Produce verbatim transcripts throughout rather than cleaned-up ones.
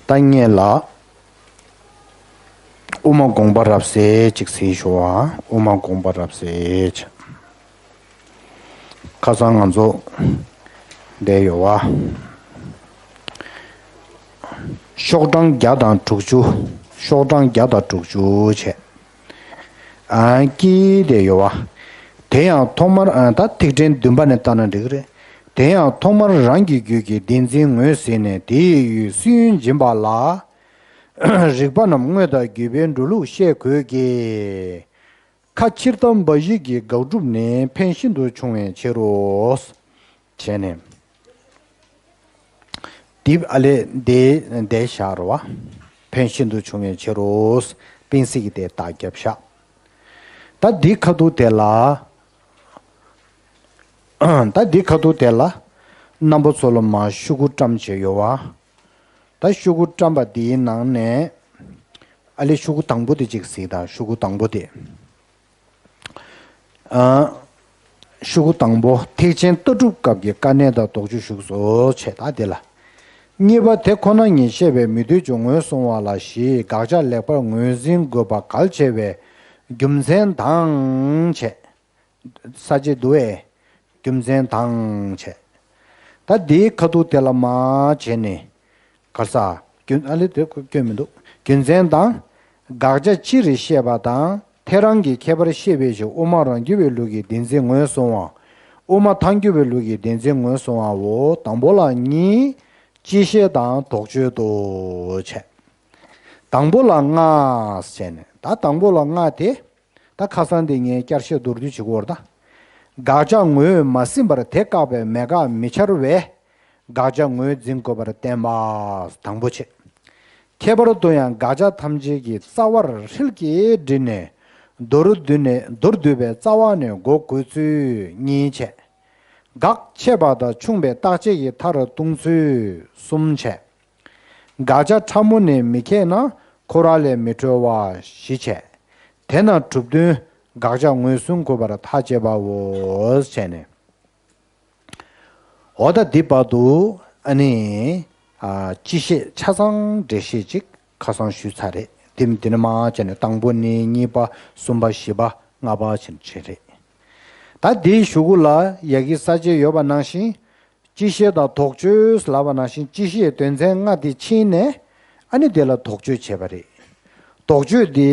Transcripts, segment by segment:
ད་ངེད་ལ་དབུ་མ་དགོངས་པ་རབ་གསལ་ཅིག་གཟིགས་ཤོག་ཨ། དབུ་མ་དགོངས་པ་རབ་གསལ་ཅིག་ཁ་སང་ང་ཚོ་བསྡད་ཡོད་བ། ཤོག་གྲངས་བརྒྱ་དང་དྲུག་ཅུ། ཤོག་གྲངས་བརྒྱ་དང་དྲུག་ཅུ་བྱས། ཨ་ཀི་དེ་ཡོད་བ། དེ་ཡང་ཐོག་མར་ཨ་ད་ཐིག་ཕྲེང་བདུན་པ་ནས་བལྟས་ན་འགྲིག་གི་རེད། དེ་ཡང་ཐོག་མར་རང་གི་རྒྱུད་ཀྱི་བདེན་འཛིན་ངོས་ཟིན་ནས་དེའི་ཡུལ་སུན་འབྱིན་པ་ལ། རིགས་པ་རྣམས་དངོས་དང་བརྒྱུད་པའི་འགྲོ་ལུགས་ཤེས་དགོས་ཀྱི། ཁ་ཕྱིར་དང་འབའ་ཞིག་གི་དགག་སྒྲུབ་ནི་ཕན་ཤིན་ཏུ་ཆུང་བའི་ཕྱིར་རོ། བྱས་ནས། འདི་ཨ་ལས་འདི་འདི་ཤར་བ། ཕན་ཤིན་ཏུ་ཆུང་བའི་ཕྱིར་རོ། སྤེན་སྲིད་ཀྱི་དེ་རྟགས་རྒྱབ་ཤག་ད་འདི་ཁ་ཐུག་དེ་ལ། ད་འདི་ཁ་ཐུག་དེ་ལ། རྣམ་པ་ཚོ་ལ་མ་ཤོག་གུ་བཀྲམ་བྱས་ཡོད་བ། ད་ཤོག་གུ་བཀྲམ་པ་འདིའི་ནང་ནས། ཨ་ལས་ཤོག་གུ་དང་པོ་དེ་གཅིག་གཟིགས་དང་ཤོག་གུ་དང་པོ་དེ། ཨ། ཤོག་གུ་དང་པོ་ཐེག་ཆེན་ལྟ་གྲུབ་སྐབས་ཀྱི་དཀའ་གནད་དང་དོགས་གཅོད་ཞུགས་སོ་བྱས་ད་དེ་ལ། གཉིས་པ་དེ་ཁོ་ན་ཉིད་ཤེས་པའི་མི་ལྡོག་ཀྱང་ངོས་བཟུང་བ་ལ་ཞེས་དགག་བྱ་ལེགས་པར་ངོས་འཛིན་དགོས་པ་གལ་ཆེ་བའི་རྒྱུ་མཚན་དང་བཅས། ས་བཅད་འདུག་བས། རྒྱུ་མཚན་དང་བཅས། ད་དེའི་ཁ་ཐུག་དེ་ལ་མ་བྱས་ནས། གར་ས། རྒྱུ་ཨ་ལེ་དེ་སྐྱོན་མི་འདུག་རྒྱུ་མཚན་དང་། དགག་བྱ་སྤྱི་རེ་བཤད་པ་དང་ཐལ་རང་གི་ཁྱད་པར་བཤད་པའི་ཕྱིར་དབུ་མ་རང་རྒྱུད་པའི་ལུགས་ཀྱི་བདེན་འཛིན་ངོས་བཟུང་བ། དབུ་མ་ཐལ་འགྱུར་བའི་ལུགས་ཀྱི་བདེན་འཛིན་ངོས་བཟུང་བའོ། དང་པོ་ལ་གཉིས། སྤྱི་བཤད་དང་དོགས་གཅོད་དུ་བྱས། དང་པོ་ལ་ལྔ་བྱས་ནས་ད་དང་པོ་ལ་ལྔ་དེ། ད་ཁ་སང་དེ་ངས་བསྐྱར་བཤད་མདོར་བསྡུས་བྱེད་དགོས་རེད་ད། དགག་བྱ་ངོས་མ་ཟིན་པར་དེ་བཀག་པའི་མེད་དགག་མི་འཆར་བས། དགག་བྱ་ངོས་འཛིན་དགོས་པར་བསྟན་པ། དང་པོ་བྱས། ཁྱད་པར་དུ་ཡང་དགག་བྱ་ཐམས་ཅད་ཀྱི་རྩ་བར་ཧྲིལ་གྱིས་དྲིལ་ནས་མདོར་བསྡུས་ནས་མདོར་བསྡུས་པའི་རྩ་བ་ནས་འགོག་དགོས་ཚུལ་གཉིས་བྱས། དགག་ཆེ་བ་དང་ཆུང་བའི་བརྟག་དཔྱད་ཀྱི་མཐར་ལྟུང་ཚུལ་གསུམ་བྱས། དགག་བྱ་ཕྲ་མོ་ནི་མི་ཁེགས་ན་འཁོར་བ་ལས་མི་གྲོལ་བ་བཞི་བྱས། དེས་ན་གྲུབ་དོན་དགག་བྱ་ངོས་བཟུང་དགོས་པར་ཐག་བཅད་པའོ་བྱས་ནས། འོ་ད་འདི་བར་དུ་ཨ་ནི་ཨ་སྤྱི་བཤད་ཆ་ཚང་འགྲེལ་བཤད་ཅིག་ཁ་སང་ཞུས་ཚར་རེད། དེ་དེ་ནས་མར་བྱས་ནས་དང་པོ་ནས་གཉིས་པ་གསུམ་པ་བཞི་པ་ལྔ་པ་བྱས་ནས་བྱས་རེད། ད་དེའི་གཞུག་གུ་ལ་ཡ་གི་ས་བཅད་ཡོད་པ་ནང་བཞིན། སྤྱི་བཤད་དང་དོགས་གཅོད་ལབ་པ་ནང་བཞིན་སྤྱི་བཤད་དོན་ཚན་ལྔ་དེ་ཕྱིན་ནས་ཨ་ནི་དེ་ལ་དོགས་གཅོད་བྱས་པ་རེད། དོགས་གཅོད་དེ་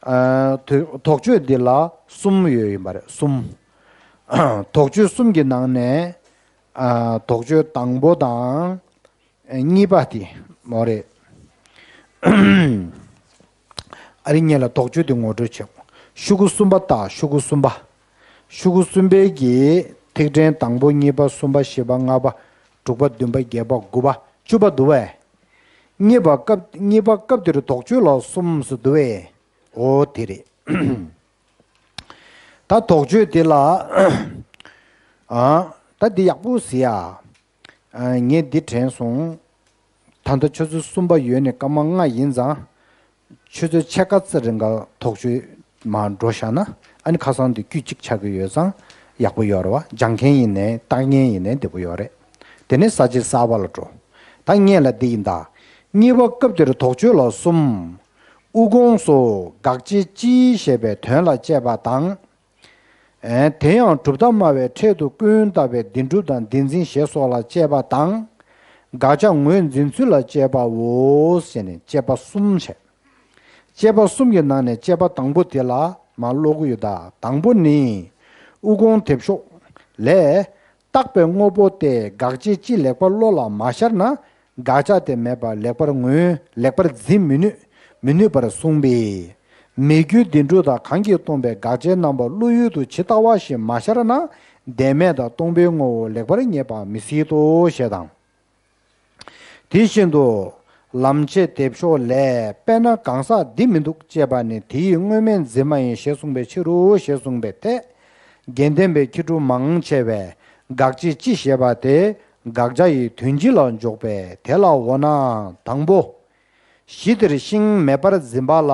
ཨ་དོ་དོགས་གཅོད་འདི་ལ་གསུམ་ཡོད་ཡིན་པ་རེད་གསུམ། དོགས་གཅོད་གསུམ་གྱི་ནང་ནས་ཨ་དོགས་གཅོད་དང་པོ་དང་། གཉིས་པ་དེ་མོ་རེད། ཨ་རི་ཉེ་ལ་དོགས་གཅོད་དེ་ངོ་སྤྲོད་བྱེད། ཤོག་གུ་གསུམ་པ་ལྟ། ཤོག་གུ་གསུམ་པ། ཤོག་གུ་གསུམ་པའི་གི་ཐིག་ཕྲེང་དང་པོ་གཉིས་པ་གསུམ་པ་བཞི་པ་ལྔ་པ་དྲུག་པ་བདུན་པ་བརྒྱད་པ་དགུ་པ་བཅུ་པ་འདུག་བས། གཉིས་པ་སྐབས་གཉིས་པ་སྐབས་དེར་དོགས་གཅོད་ལ་གསུམ་སུ་འདུག་བས། འོ་དེ་རེད། ད་དོགས་གཅོད་དེ་ལ་ཨ་ད་འདི་ཡག་པོ་ཟེར་ཡ། ཨ་ངས་འདི་དྲན་སོང་། ད་ལྟ་ཆུ་ཚོད་གསུམ་པ་ཡོལ་ནས་སྐར་མ་ལྔ་ཡིན་ཙང་། ཆུ་ཚོད་ཕྱེད་ཀ་ཙམ་རིང་ག་དོགས་གཅོད་མར་འགྲོ་བཞག་ན་ཨ་ནི་ཁ་སང་འདི་དཀྱུས་གཅིག་ཆགས་ཀྱི་ཡོད་ཙང་ཡག་པོ་ཡོད་རེད་བ། སྦྱང་མཁན་ཡིན་ནའི་བལྟ་མཁན་ཡིན་ནའི་བདེ་པོ་ཡོད་རེད། དེ་ནས་ས་བཅད་གསར་པ་ལ་འགྲོ། ད་སྔོན་ལ་འདི་ཡིན་ད། གཉིས་པ་སྐབས་དེར་དོགས་གཅོད་ལ་གསུམ། དབུ་དགོངས་སུ་དགག་བྱའི་སྤྱིའི་ཞེས་པའི་དོན་ལ་དཔྱད་པ་དང་། ཨེ་དེ་ཡང་གྲུབ་མཐའ་སྨྲ་བའི་ཕྲད་དུ་ཀུན་བརྟགས་པའི་བདེན་གྲུབ་དང་བདེན་འཛིན་ཞེས་སོགས་ལ་དཔྱད་པ་དང་། དགག་བྱ་ངོས་འཛིན་ཚུལ་ལ་དཔྱད་པའོ་ཞེས་ནས་དཔྱད་པ་གསུམ་བྱས། དཔྱད་པ་གསུམ་གྱི་ནང་ནས་དཔྱད་པ་དང་པོ་དེ་ལ་མར་ཀློག་གི་ཡོད་ད། དང་པོ་ནི། དབུ་དགོངས་དེབ་ཤོག་ལས། བརྟགས་པའི་དངོས་པོ་སྟེ་དགག་བྱའི་སྤྱི་ལེགས་པར་བློ་ལ་མ་ཤར་ན། དགག་བྱ་དེ་མེད་པར་ལེགས་པར་ངོས་ལེགས་པར་འཛིན་མི་ནུས་མི་ནུས་པར་གསུངས་པས། མེད་རྒྱུའི་བདེན་གྲུབ་དང་གང་གིས་སྟོང་པའི་དགག་བྱའི་རྣམ་པ་བློ་ཡུལ་དུ་ཇི་ལྟ་བ་བཞིན་མ་ཤར་ན་བདེན་མེད་དང་སྟོང་པའི་ངོ་བོ་ལེགས་པར་རྙེད་པ་མི་སྲིད་དོ་ཞེས་དང་། དེ་བཞིན་དུ། ལམ་བྱེད་དེབ་ཤོག་ལས་དཔེར་ན་གང་ཟག་འདི་མི་འདུག་ཅེས་པ་ནི་དེའི་དངོས་མེད་འཛིན་མ་ཡིན་ཞེས་གསུངས་པའི་ཕྱིར་རོ་ཞེས་གསུངས་པའི་ཐད། དགེ་ལྡན་པའི་ཁྱི་ཕྲུག་མང་ཆེ་བས་དགག་བྱའི་སྤྱི་ཞེས་པ་དེ་དགག་བྱ་ཡི་དོན་སྤྱི་ལ་འཇོག་པས་དེ་ལ་འོ་ན་དང་པོ། གཞི་དེར་ཤིང་མེད་པར་འཛིན་པ་ལ།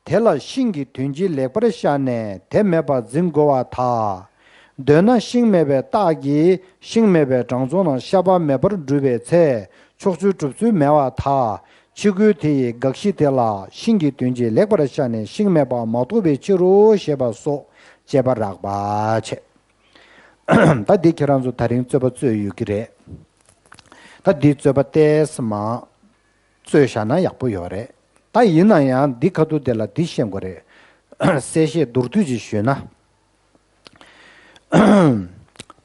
དེ་ལ་ཤིང་གི་དོན་སྤྱི་ལེགས་པར་ཤར་ནས་དེ་མེད་པར་འཛིན་དགོས་པར་ཐལ། འདོད་ན་ཤིང་མེད་པའི་རྟགས་ཀྱིས་ཤིང་མེད་པའི་དྲང་སྲོང་རྣམས་ཤ་པ་མེད་པར་སྒྲུབ་པའི་ཚེ། ཕྱོགས་ཆོས་གྲུབ་ཚུལ་མེད་པར་ཐལ། ཕྱི་རྒོལ་དེ་ཡི་དགག་གཞི་དེ་ལ་ཤིང་གི་དོན་གྱིས་ལེགས་པར་ཤར་ནས་ཤིང་མེད་པ་མ་རྟོགས་པའི་ཕྱིར་རོ་ཞེས་པ་སོགས་དཔྱད་པ་རགས་པ་བྱས། ད་འདི་ཁྱེད་རང་ཚོ་ད་རིང་རྩོད་པ་རྩོད་ཡོད་ཀྱི་རེད། ད་འདི་རྩོད་པ་ཏོག་ཙམ་མར་རྩོད་བཞག་ན་ཡག་པོ་ཡོད་རེད། ད་ཡིན་ན་ཡང་འདི་ཁ་ཐུག་དེ་ལ་འདི་ཤེས་དགོས་རེད། གསལ་བཤད་མདོར་བསྡུས་ཅིག་ཞུས་ན།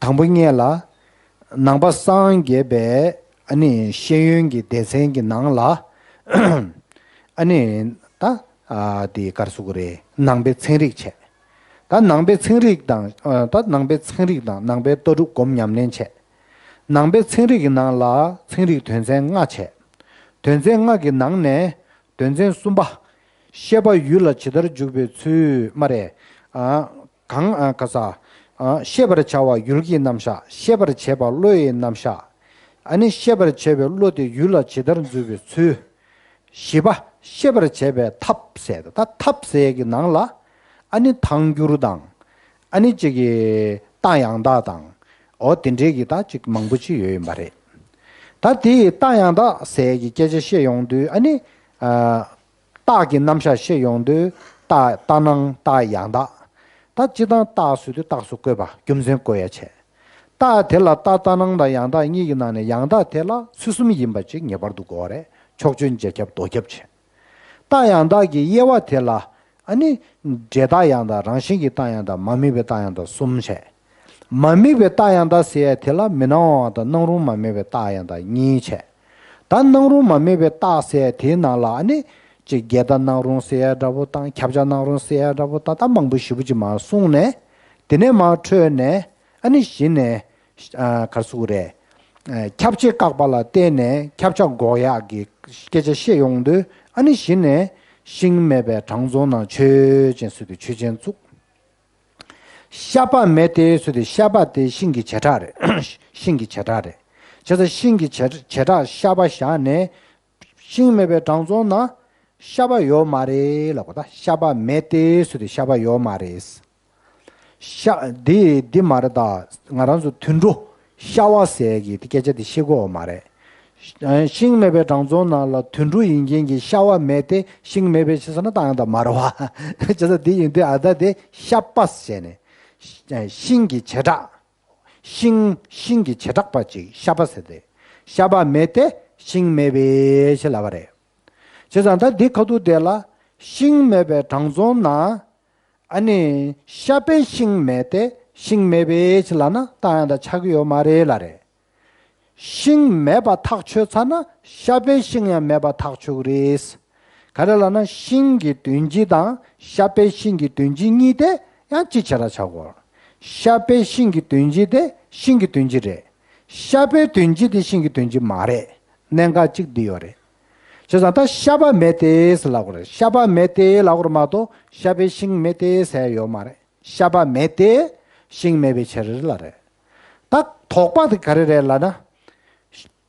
དང་པོ་ཉིད་ལ། ནང་པ་སངས་རྒྱས་པའི་ཨ་ནི་ཤེས་ཡོན་གྱི་སྡེ་ཚན་གྱི་ནང་ལ། ཨ་ནི་ད་ཨ་དེ་ག་རེ་ཟེར་དགོས་རེད། ནང་པའི་ཚན་རིག་བྱས། ད་ནང་པའི་ཚན་རིག་དང་ཨ་ད་ནང་པའི་ཚན་རིག་དང་ནང་པའི་ལྟ་གྲུབ་སྒོམ་ཉམས་ལེན་བྱས། ནང་པའི་ཚན་རིག་གི་ནང་ལ་ཚན་རིག་དོན་ཚན་ལྔ་བྱས། དོན་ཚན་ལྔ་གི་ནང་ནས་དོན་ཚན་གསུམ་པ། ཤེས་པ་ཡུལ་ལ་ཇི་ལྟར་འཇུག་པའི་ཚུལ་སྨ་རེ། ཨ། གང་ཨ་ག་ས། ཨ། ཤེས་པར་བྱ་བ་ཡུལ་གྱི་རྣམ་གཞག་ཤེས་པར་བྱེད་པ་བློ་ཡི་རྣམ་གཞག་ཨ་ནི་ཤེས་པར་བྱེད་པའི་བློ་དེ་ཡུལ་ལ་ཇི་ལྟར་འཇུག་པའི་ཚུལ། བཞི་པ། ཤེས་པར་བྱེད་པའི་ཐབས་ཟེར་ད་ཐབས་ཟེར་གྱི་ནང་ལ། ཨ་ནི་ཐལ་འགྱུར་དང་། ཨ་ནི་གཅིག་གི་རྟགས་ཡང་དག་དང་། འོ་དེ་འདྲའི་གི་ད་གཅིག་མང་པོ་ཅིག་ཡོད་ཡིན་པ་རེད། ད་དེའི་རྟགས་ཡང་དག་ཟེར་གྱི་སྐད་ཆ་བཤད་ཡོང་དུས་ཨ་ནི། ཨ། རྟགས་ཀྱི་རྣམ་གཞག་བཤད་ཡོང་དུས་རྟགས་ལྟར་སྣང་རྟགས་ཡང་དག་ད་སྤྱིར་བཏང་རྟགས་ཟེར་དུས་རྟགས་སུ་བཀོད་པ་རྒྱུ་མཚན་བཀོད་ཡ་བྱས། རྟགས་དེ་ལ་རྟགས་ལྟར་སྣང་དང་ཡང་དག་གཉིས་ཀྱི་ནང་ནས་ཡང་དག་དེ་ལ་ཚུལ་གསུམ་ཡིན་པ་ཅིག་ངེས་པར་དུ་དགོས་པ་རེད། ཕྱོགས་ཆོས་རྗེས་ཁྱབ་ལྡོག་ཁྱབ་བྱས། རྟགས་ཡང་དག་གི་དབྱེ་བ་དེ་ལ་ཨ་ནི་འབྲས་རྟགས་ཡང་དག་རང་བཞིན་གྱི་རྟགས་ཡང་དག་མ་དམིགས་པའི་རྟགས་ཡང་དག་གསུམ་བྱས། མ་དམིགས་པའི་རྟགས་ཡང་དག་ཟེར་ཡ་དེ་ལ་མི་སྣང་བ་དང་སྣང་རུང་མ་དམིགས་པའི་རྟགས་ཡང་དག་གཉིས་བྱས། ད་སྣང་རུང་མ་དམིགས་པའི་རྟགས་ཟེར་ཡ་དེའི་ནང་ལ་ཨ་ནི་ཅིག་འགལ་ཟླ་སྣང་རུང་ཟེར་ཡ་འདྲ་པོ་དང་ཁྱབ་བྱ་སྣང་རུང་ཟེར་ཡ་འདྲ་པོ་དང་ད་མང་པོ་ཞེ་པོ་ཅིག་མར་གསུངས་ནས། དེ་ནས་མར་འཕྲོས་ནས་ཨ་ནི་གཞི་ནས། ཨ། ག་རེ་ཟེར་དགོས་རེད། ཨ། ཁྱབ་བྱེད་བཀག་པ་ལ་བརྟེན་ནས་ཁྱབ་བྱ་འགོག་ཡག་གི་སྐད་ཆ་བཤད་ཡོང་དུས་ཨ་ནི་གཞི་ནས་ཤིང་མེད་པའི་དྲང་སྲོང་རྣམས་ཆོས་ཅན་ཟེར་དུས་ཆོས་ཅན་བཙུགས། ཤ་པ་མེད་དེ་ཟེར་དུས་ཤ་པ་དེ་ཤིང་གི་བྱེ་བྲག་རེད། ཤིང་གི་བྱེ་བྲག་རེད། བྱས་ཙང་ཤིང་གི་བྱེ་བྱེ་བྲག་ཤ་པ་བཞག་ནས། ཤིང་མེད་པའི་དྲང་སྲོང་ན་ཤ་པ་ཡོད་མ་རེད་ལབ་པ་ད་ཤ་པ་མེད་དེ་ཟེར་དུས་ཤ་པ་ཡོད་མ་རེད། ཤ་འདི་འདི་མ་རེད་ད། ང་རང་ཚོ་དུད་འགྲོ་ཤ་བ་ཟེར་གྱི་དེ་སྐད་ཆ་དེ་ཤེས་དགོས་པ་མ་རེད། ཤིང་མེད་པའི་དྲང་སྲོང་ནང་ལ་དུད་འགྲོ་ཡིན་མཁན་གྱི་ཤ་བ་མེད་དེ་ཤིང་མེད་པའི་ཕྱིར་ཟེར་ན་ད་ཡང་ད་མ་རེད་བ། བྱས་ཙང་འདི་ཡིན་དུས་ཨ་ད་དེ་ཤ་པ་ཟེར་ནས། ཤིང་གི་བྱེ་བྲག་ཤིང་ཤིང་གི་བྱེ་བྲག་པ་ཅིག་ཤ་པ་ཟེར་ཏེ། ཤ་པ་མེད་དེ་ཤིང་མེད་པའི་ཕྱིར་ལབ་པ་རེད། བྱས་ཙང་ད་འདི་ཁ་ཐུག་དེ་ལ་ཤིང་མེད་པའི་དྲང་སྲོང་ན། ཨ་ནི་ཤ་པའི་ཤིང་མེད་དེ་ཤིང་མེད་པའི་ཕྱིར་ལབ་ན་ད་ཡང་ད་ཆགས་ཀྱི་ཡོད་མ་རེད་ལབ་རེད། ཤིང་མེད་པ་ཐག་ཆོད་ཚར་ན་ཤ་པའི་ཤིང་ཡང་མེད་པ་ཐག་ཆོད་ཀྱི་རེད། ག་རེ་ལབ་ན་ཤིང་གི་དོན་སྤྱི་དང་ཤ་པའི་ཤིང་གི་དོན་སྤྱི་གཉིས་དེ་ཡང་གཅིག་བྱས་ན་ཆགས་དགོས། ཤ་པའི་ཤིང་གི་དོན་སྤྱི་དེ་ཤིང་གི་དོན་སྤྱི་རེད། ཤ་པའི་དོན་སྤྱི་དེ་ཤིང་གི་དོན་སྤྱི་མ་རེད། གནད་འགག་གཅིག་འདི་ཡོད་རེད། བྱས་ཙང་ད་ཤ་པ་མེད་དེ་ཟེར་ལབ་དགོས་རེད། ཤ་པ་མེད་དེ་ལབ་དགོས་རེད་མ་གཏོགས་ཤ་པའི་ཤིང་མེད་དེ་ཟེར་ཡ་ཡོད་མ་རེད། ཤ་པ་མེད་དེ་ཤིང་མེད་པའི་ཕྱིར་ལབ་རེད། ད་དོགས་པ་དེ་ག་རེ་རེད་ལབ་ན།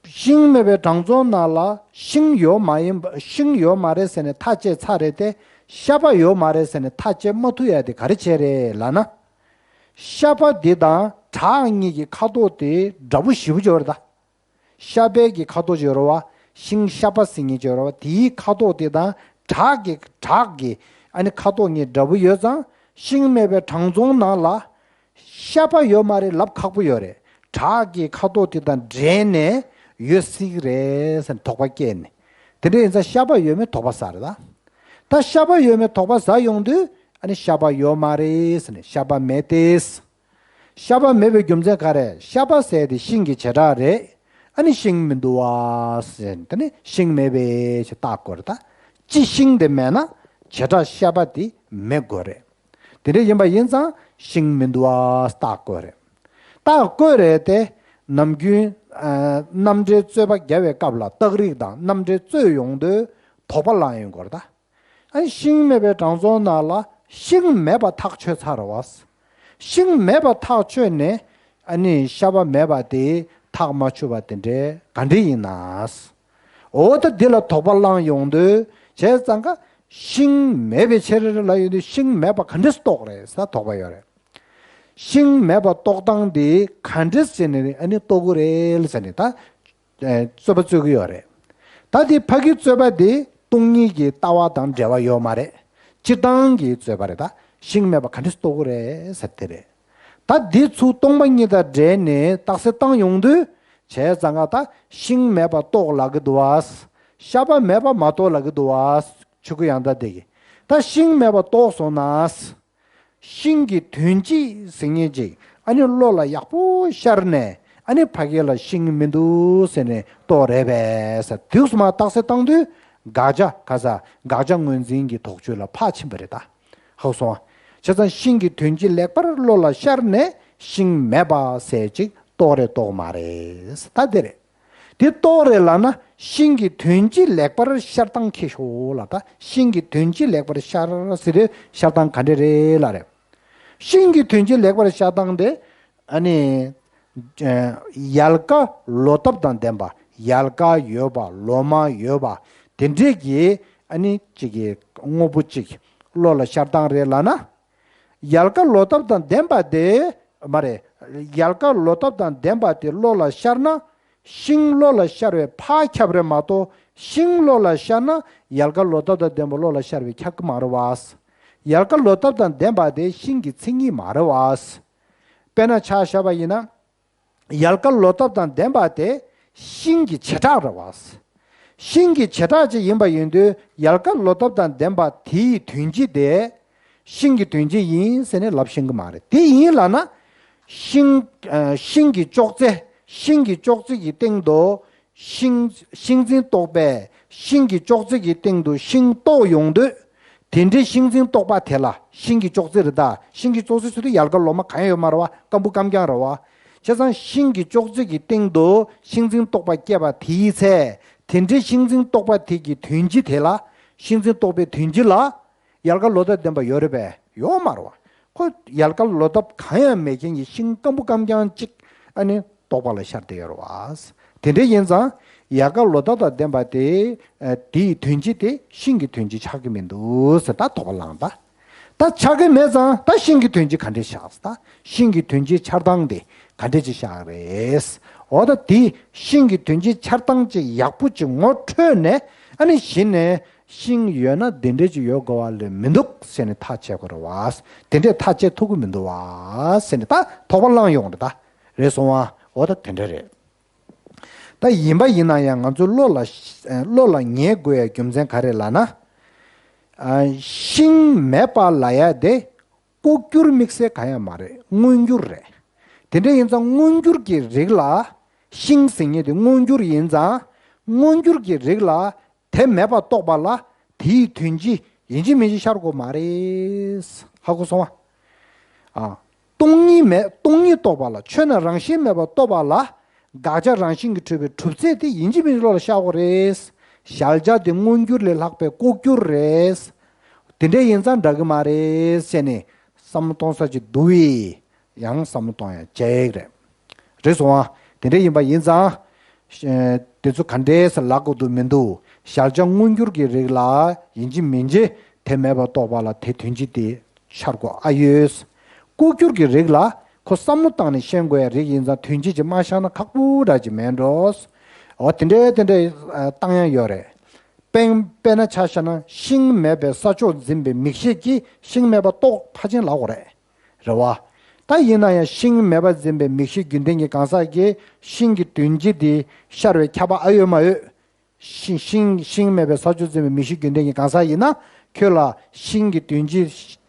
ཤིང་མེད་པའི་དྲང་སྲོང་ནང་ལ་ཤིང་ཡོད་མ་ཡིན་པ་ཤིང་ཡོད་མ་རེད་ཟེར་ནས་ཐག་བཅད་ཚར་རེད་དེ་ཤ་པ་ཡོད་མ་རེད་ཟེར་ནས་ཐག་བཅད་མ་ཐུབ་ཡ་དེ་ག་རེ་བྱས་རེད་ལབ་ན། ཤ་པ་འདི་དང་བྲག་གཉིས་ཀྱི་ཁ་དོག་དེ་འདྲ་པོ་ཞེ་པོ་ཅིག་ཡོད་རེད་ད། ཤ་པའི་གི་ཁ་དོག་ཅིག་ཡོད་རེད་བ། ཤིང་ཤ་པ་ཟེར་མཁན་ཅིག་ཡོད་རེད་བ། དེའི་ཁ་དོག་དེ་དང་བྲག་གི་བྲག་གི་ཨ་ནི་ཁ་དོག་གཉིས་འདྲ་པོ་ཡོད་ཙང་ཤིང་མེད་པའི་དྲང་སྲོང་ནང་ལ་ཤ་པ་ཡོད་མ་རེད་ལབ་ཁག་པོ་ཡོད་རེད། བྲག་གི་ཁ་དོག་དེ་དང་འདྲེས་ནས་ཡོད་སྲིད་ཀྱི་རེད་ཟེར་ནས་དོགས་པ་སྐྱེས་ནས། དེ་འདྲ་ཡིན་ཙང་ཤ་པ་ཡོད་མེད་དོགས་པ་ཟ་རེད་ད། ད་ཤ་པ་ཡོད་མེད་དོགས་པ་ཟ་ཡོང་དུས་ཨ་ནི་ཤ་པ་ཡོད་མ་རེད་ཟེར་ནས་ཤ་པ་མེད་དེ། ཤ་པ་མེད་པའི་རྒྱུ་མཚན་ག་རེ། ཤ་པ་ཟེར་དེ་ཤིང་གི་བྱེ་བྲག་རེད། ཨ་ནི་ཤིང་མི་འདུག་བ་ཟེར་དེ་ནི་ཤིང་མེད་པའི་ཕྱིར་བཏགས་དགོས་རེད་ད། སྤྱི་ཤིང་དེ་མེད་ན་བྱེ་བྲག་ཤ་པ་དེ་མེད་དགོས་རེད། དེ་འདྲ་ཡིན་པ་ཡིན་ཙང་ཤིང་མི་འདུག་བ་བཏགས་དགོས་རེད། བཏགས་དགོས་རེད་དེ། ནམ་རྒྱུན་ཨ་རྣམ་འགྲེལ་རྩོད་པ་རྒྱག་པའི་སྐབས་ལ་རྟགས་རིགས་དང་རྣམ་འགྲེལ་རྩོད་ཡོང་དུས་དོགས་པ་ལངས་ཡོང་དགོས་རེད་ད། ཨ་ནི་ཤིང་མེད་པའི་དྲང་སྲོང་ནང་ལ་ཤིང་མེད་པ་ཐག་ཆོད་ཚར་བ། ཤིང་མེད་པ་ཐག་ཆོད་ནས་ཨ་ནི་ཤ་པ་མེད་པ་དེ་ཐག་མ་ཆོད་པ་དེ་འདྲའི་ག་འདྲ་ཡིན་ན། འོ་ད་འདི་ལ་དོགས་པ་ལངས་ཡོང་དུས་བྱས་ཙང་ཀ་ཤིང་མེད་པའི་ཕྱིར་ལ་ཡོང་དུས་ཤིང་མེད་པ་ག་འདྲས་རྟོགས་རེད་ཟེར་དོགས་པ་ཡོད་རེད། ཤིང་མེད་པ་རྟོགས་སྟངས་དེ་ག་འདྲས་བྱས་ནས་ཨ་ནི་རྟོགས་ཀྱི་རེད་ཟེར་ནས་ད། ཨེ། རྩོད་པ་རྩོད་ཀྱི་ཡོད་རེད། ད་དེ་ཕ་གིའི་རྩོད་པ་དེ་སྟོང་ཉིད་ཀྱི་ལྟ་བ་དང་འབྲེལ་བ་ཡོད་མ་རེད། སྤྱིར་བཏང་གི་རྩོད་པ་རེད། ད་ཤིང་མེད་པ་ག་འདྲས་རྟོགས་ཀྱི་རེད་ཟེར་དེ་རེད། ད་འདི་ཚུར་སྟོང་པ་ཉིད་དང་འབྲེལ་ནས་རྟགས་གསལ་བཏང་ཡོང་དུས་བྱས་ཙང་ཀ་ད་ཤིང་མེད་པ་རྟོགས་ལབ་ཀྱི་འདུག་བ། ཤ་པ་མེད་པ་མ་རྟོགས་ལབ་ཀྱི་འདུག་བ། ཆོས་སྐུ་ཡང་དག་དེ་གིས་ད་ཤིང་མེད་པ་རྟོགས་སོང་ན། ཤིང་གི་དོན་སྤྱི་ཟེར་མཁན་ཅིག་ཨ་ནི་བློ་ལ་ཡག་པོ་ཤར་ནས་ཨ་ནི་ཕ་གི་ལ་ཤིང་མི་འདུག་ཟེར་ནས་རྟོགས་རེད་པས་ཟེར། དུས་སུ་མ་རྟགས་གསལ་བཏང་དུས་དགག་བྱ་ག་ས་དགག་བྱ་ངོས་འཛིན་གྱི་དོགས་གཅོད་ལ་ཕར་ཕྱིན་པ་རེད་ད། ཧ་གོ་སོང་ང་། བྱས་ཙང་ཤིང་གི་དོན་སྤྱི་ལེགས་པར་བློ་ལ་ཤར་ནས་ཤིང་མེད་པ་ཟེར་ཅིག་རྟོགས་རེད་རྟོགས་མ་རེད་ད་དེ་རེད། དེ་རྟོགས་རེད་ལབ་ན་ཤིང་གི་དོན་སྤྱི་ལེགས་པར་ཤར་སྟངས་ཁྱེད་ཤོག་ལ། ད་ཤིང་གི་དོན་སྤྱི་ལེགས་པར་ཤར་ཟེར་རེད། ཤར་སྟངས་ག་འདྲ་རེད་ལ་རེད། ཤིང་གི་དོན་སྤྱི་ལེགས་པར་ཤར་སྟངས་དེ་ཨ་ནི་ཡལ་ག་ལོ་འདབ་དང་ལྡན་པ། ཡལ་ག་ཡོད་པ། ལོ་མ་ཡོད་པ། དེ་འདྲས་ཀྱི་ཨ་ནི་གཅིག་གི་དངོས་པོ་གཅིག་བློ་ལ་ཤར་སྟངས་རེད་ལབ་ན། ཡལ་ག་ལོ་འདབ་དང་ལྡན་པ་དེ། མ་རེད། ཡལ་ག་ལོ་འདབ་དང་ལྡན་པ་དེ་བློ་ལ་ཤར་ན། ཤིང་བློ་ལ་ཤར་བའི་ཕར་ཁྱབ་རེད་མ་གཏོགས་ཤིང་བློ་ལ་ཤར་ན་ཡལ་ག་ལོ་འདབ་དང་ལྡན་པ་བློ་ལ་ཤར་བའི་ཁྱབ་ཀྱི་མ་རེད་བ། ཡལ་ག་ལོ་འདབ་དང་ལྡན་པ་དེ་ཤིང་གི་མཚན་ཉིད་མ་རེད་བ། དཔེར་ན་ཆ་བཞག་པ་ཡིན་ན། ཡལ་ག་ལོ་འདབ་དང་ལྡན་པ་དེ་ཤིང་གི་བྱེ་བྲག་རེད་བ། ཤིང་གི་བྱེ་བྲག་ཅིག་ཡིན་པ་ཡིན་དུས་ཡལ་ག་ལོ་འདབ་དང་ལྡན་པ་དེའི་དོན་སྤྱི་དེ་ཤིང་གི་དོན་སྤྱི་ཡིན་ཟེར་ནས་ལབ་ཤེས་ཀྱི་མ་རེད། དེ་ཡིན་ལབ་ན་ཤིང་། ཨ། ཤིང་གི་ཅོག་ཙེ། ཤིང་གི་ཅོག་ཙེ་གི་སྟེང་དུ་ཤིང་། ཤིང་འཛིན་རྟོག་པས་ཤིང་གི་ཅོག་ཙེ་གི་སྟེང་དུ་ཤིང་རྟོགས་ཡོང་དུས། དེ་འདྲའི་ཤིང་འཛིན་རྟོག་པ་དེ་ལ། ཤིང་གི་ཅོག་ཙེ་རེད་ད། ཤིང་གི་ཅོག་ཙེ་ཟེར་དུས་ཡལ་ག་ལོ་མ་གང་ཡང་ཡོད་མ་རེད་བ། སྐམ་པོ་སྐམ་རྐྱང་རེད་བ། བྱས་ཙང་ཤིང་གི་ཅོག་ཙེ་གི་སྟེང་དུ་ཤིང་འཛིན་རྟོག་པ་སྐྱེས་པ་དེའི་ཚེ། དེ་འདྲའི་ཤིང་འཛིན་རྟོག་པ་དེ་གི་དོན་སྤྱི་དེ་ལ། ཤིང་འཛིན་རྟོག་པའི་དོན་སྤྱི་ལ། ཡལ་ག་ལོ་འདབ་ལྡན་པ་ཡོད་རེད་པས། ཡོད་མ་རེད་བ། ཁོ་ཡལ་ག་ལོ་འདབ་གང་ཡང་མེད་མཁན་གྱི་ཤིང་སྐམ་པོ་སྐམ་རྐྱང་གཅིག་ཨ་ནི་རྟོག་པ་ལ་ཤར་བསྡད་ཡོད་རེད་བ། དེ་འདྲ་ཡིན་ཙང་ཡལ་ག་ལོ་འདབ་དང་ལྡན་པ་དེ། ཨ། དེའི་དོན་སྤྱི་དེ་ཤིང་གི་དོན་སྤྱི་ཆགས་ཀྱི་མི་འདུག་ཟེར་ད་དོགས་པ་བསླངས་ད། ད་ཆགས་ཀྱི་མེད་ཙང་ད་ཤིང་གི་དོན་སྤྱི་ག་འདྲས་ཆགས། ད་ཤིང་གི་དོན་སྤྱི་འཆར་སྟངས་དེ་ག་འདྲས་ཅིག་ཆགས་རེད། འོ་ད་དེ་ཤིང་གི་དོན་སྤྱི་འཆར་སྟངས་ཅིག་ཡག་པོ་ཅིག་ངོ་འཕྲོད་ནས་ཨ་ནི་གཞི་ནས། ཤིང་ཡོད་ན་འདི་འདྲས་ཅིག་ཡོད་དགོས་པ་ལས་མི་འདུག་ཟེར་ནས་ཐག་བཅད་དགོས་རེད་བ། དེ་འདྲས་ཐག་བཅད་ཐུབ་ཀྱི་མི་འདུག་བ་ཟེར་ནས་ད་དོགས་པ་བསླངས་ཡོང་རེད་ད། རེད་སོང་བ། འོ་ད་དེ་འདྲ་རེད། ད་ཡིན་པ་ཡིན་ན་ཡང་ང་ཚོའི་བློ་ལ། བློ་ལ་ངེས་དགོས་ཡ་རྒྱུ་མཚན་ག་རེ་ལབ་ན། ཨ། ཤིང་མེད་པ་ལབ་ཡ་དེ་ལྐོག་གྱུར་དམིགས་བསལ་གང་ཡང་མ་རེད། མངོན་གྱུར་རེད། དེ་འདྲ་ཡིན་ཙང་མངོན་གྱུར་གྱི་རིགས་ལ། ཤིང་ཟེར་མཁན་དེ་མངོན་གྱུར་ཡིན་ཙང་། མངོན་གྱུར་གྱི་རིགས་ལ། དེ་མེད་པར་རྟོགས་པ་ལ་དེའི་དོན་སྤྱི་ཡིན་གཅིག་མིན་གཅིག་ཤར་དགོས་མ་རེད། ཧ་གོ་སོང་ང་། ཨ། སྟོང་ཉིད་མེད། སྟོང་ཉིད་རྟོགས་པ་ལ། ཆོས་ནི་རང་བཞིན་མེད་པར་རྟོགས་པ་ལ། དགག་བྱ་རང་བཞིན་གྱིས་གྲུབ་པའི་གྲུབ་ཚད་དེ་ཡིན་གཅིག་མིན་གཅིག་བློ་ལ་ཤར་དགོས་རེད། གཞལ་བྱ་དེ་མངོན་གྱུར་ལས་ལྷག་པའི་ལྐོག་གྱུར་རེད། དེ་འདྲ་ཡིན་ཙང་འདྲ་གི་མ་རེད་ཟེར་ནས་བསམ་བློ་གཏོང་ས་ཅིག་འདུག་བས། ཡང་བསམ་བློ་གཏོང་ཡ་བྱེད་ཀྱི་རེད། རེད་སོང་ང་། དེ་འདྲ་ཡིན་པ་ཡིན་ཙང་། ཨེ། དེ་ཚོ་ག་འདྲས་ལབ་དགོས་འདུག་མི་འདུག་གཞལ་བྱ་མངོན་གྱུར་གྱི་རིགས་ལ་ཡིན་གཅིག་མིན་གཅིག་དེ་མེད་པར་རྟོགས་པ་ལ་དེ་དོན་སྤྱི་དེ་ཤར་དགོས་ཨ་ཡོད། ལྐོག་གྱུར་གྱི་རིགས་ལ་ཁོ་བསམ་བློ་བཏང་ནས་ཤེས་དགོས་ཡ་རིགས་ཡིན་ཙང་དོན་སྤྱི་ཅིག་མ་ཤར་ན་ཁག་པོ་འདྲ་ཅིག་མེད་འགྲོ། འོ་དེ་འདྲས་དེ་འདྲས་བཏང་ཡ་ཡོད་རེད། དཔེ་དཔེར་ན་ཆ་བཞག་ན་ཤིང་མེད་པའི་ས་ཕྱོགས་འཛིན་པའི་མིག་ཤེས་ཀྱིས་ཤིང་མེད་པ་རྟོགས་ཕར་ཕྱིན་ལབ་དགོས་རེད། རེད་བ། ད་ཡིན་ན་ཡང་ཤིང་མེད་པ་འཛིན་པའི་མིག་ཤེས་རྒྱུན་ལྡན་གྱི་གང་ཟག་གིས་ཤིང་གི་དོན་སྤྱི་དེ་ཤར་བའི་ཁྱབ་པ་ཨ་ཡོད་མ་ཡོད། ཤིང་ཤིང་ཤིང་མེད་པའི་ས་ཕྱོགས་འཛིན་པའི་མིག་ཤེས་རྒྱུན་ལྡན་གྱི་གང་ཟག་ཡིན་ན་ཁྱོད་ལ་ཤིང་གི་དོན་སྤྱི་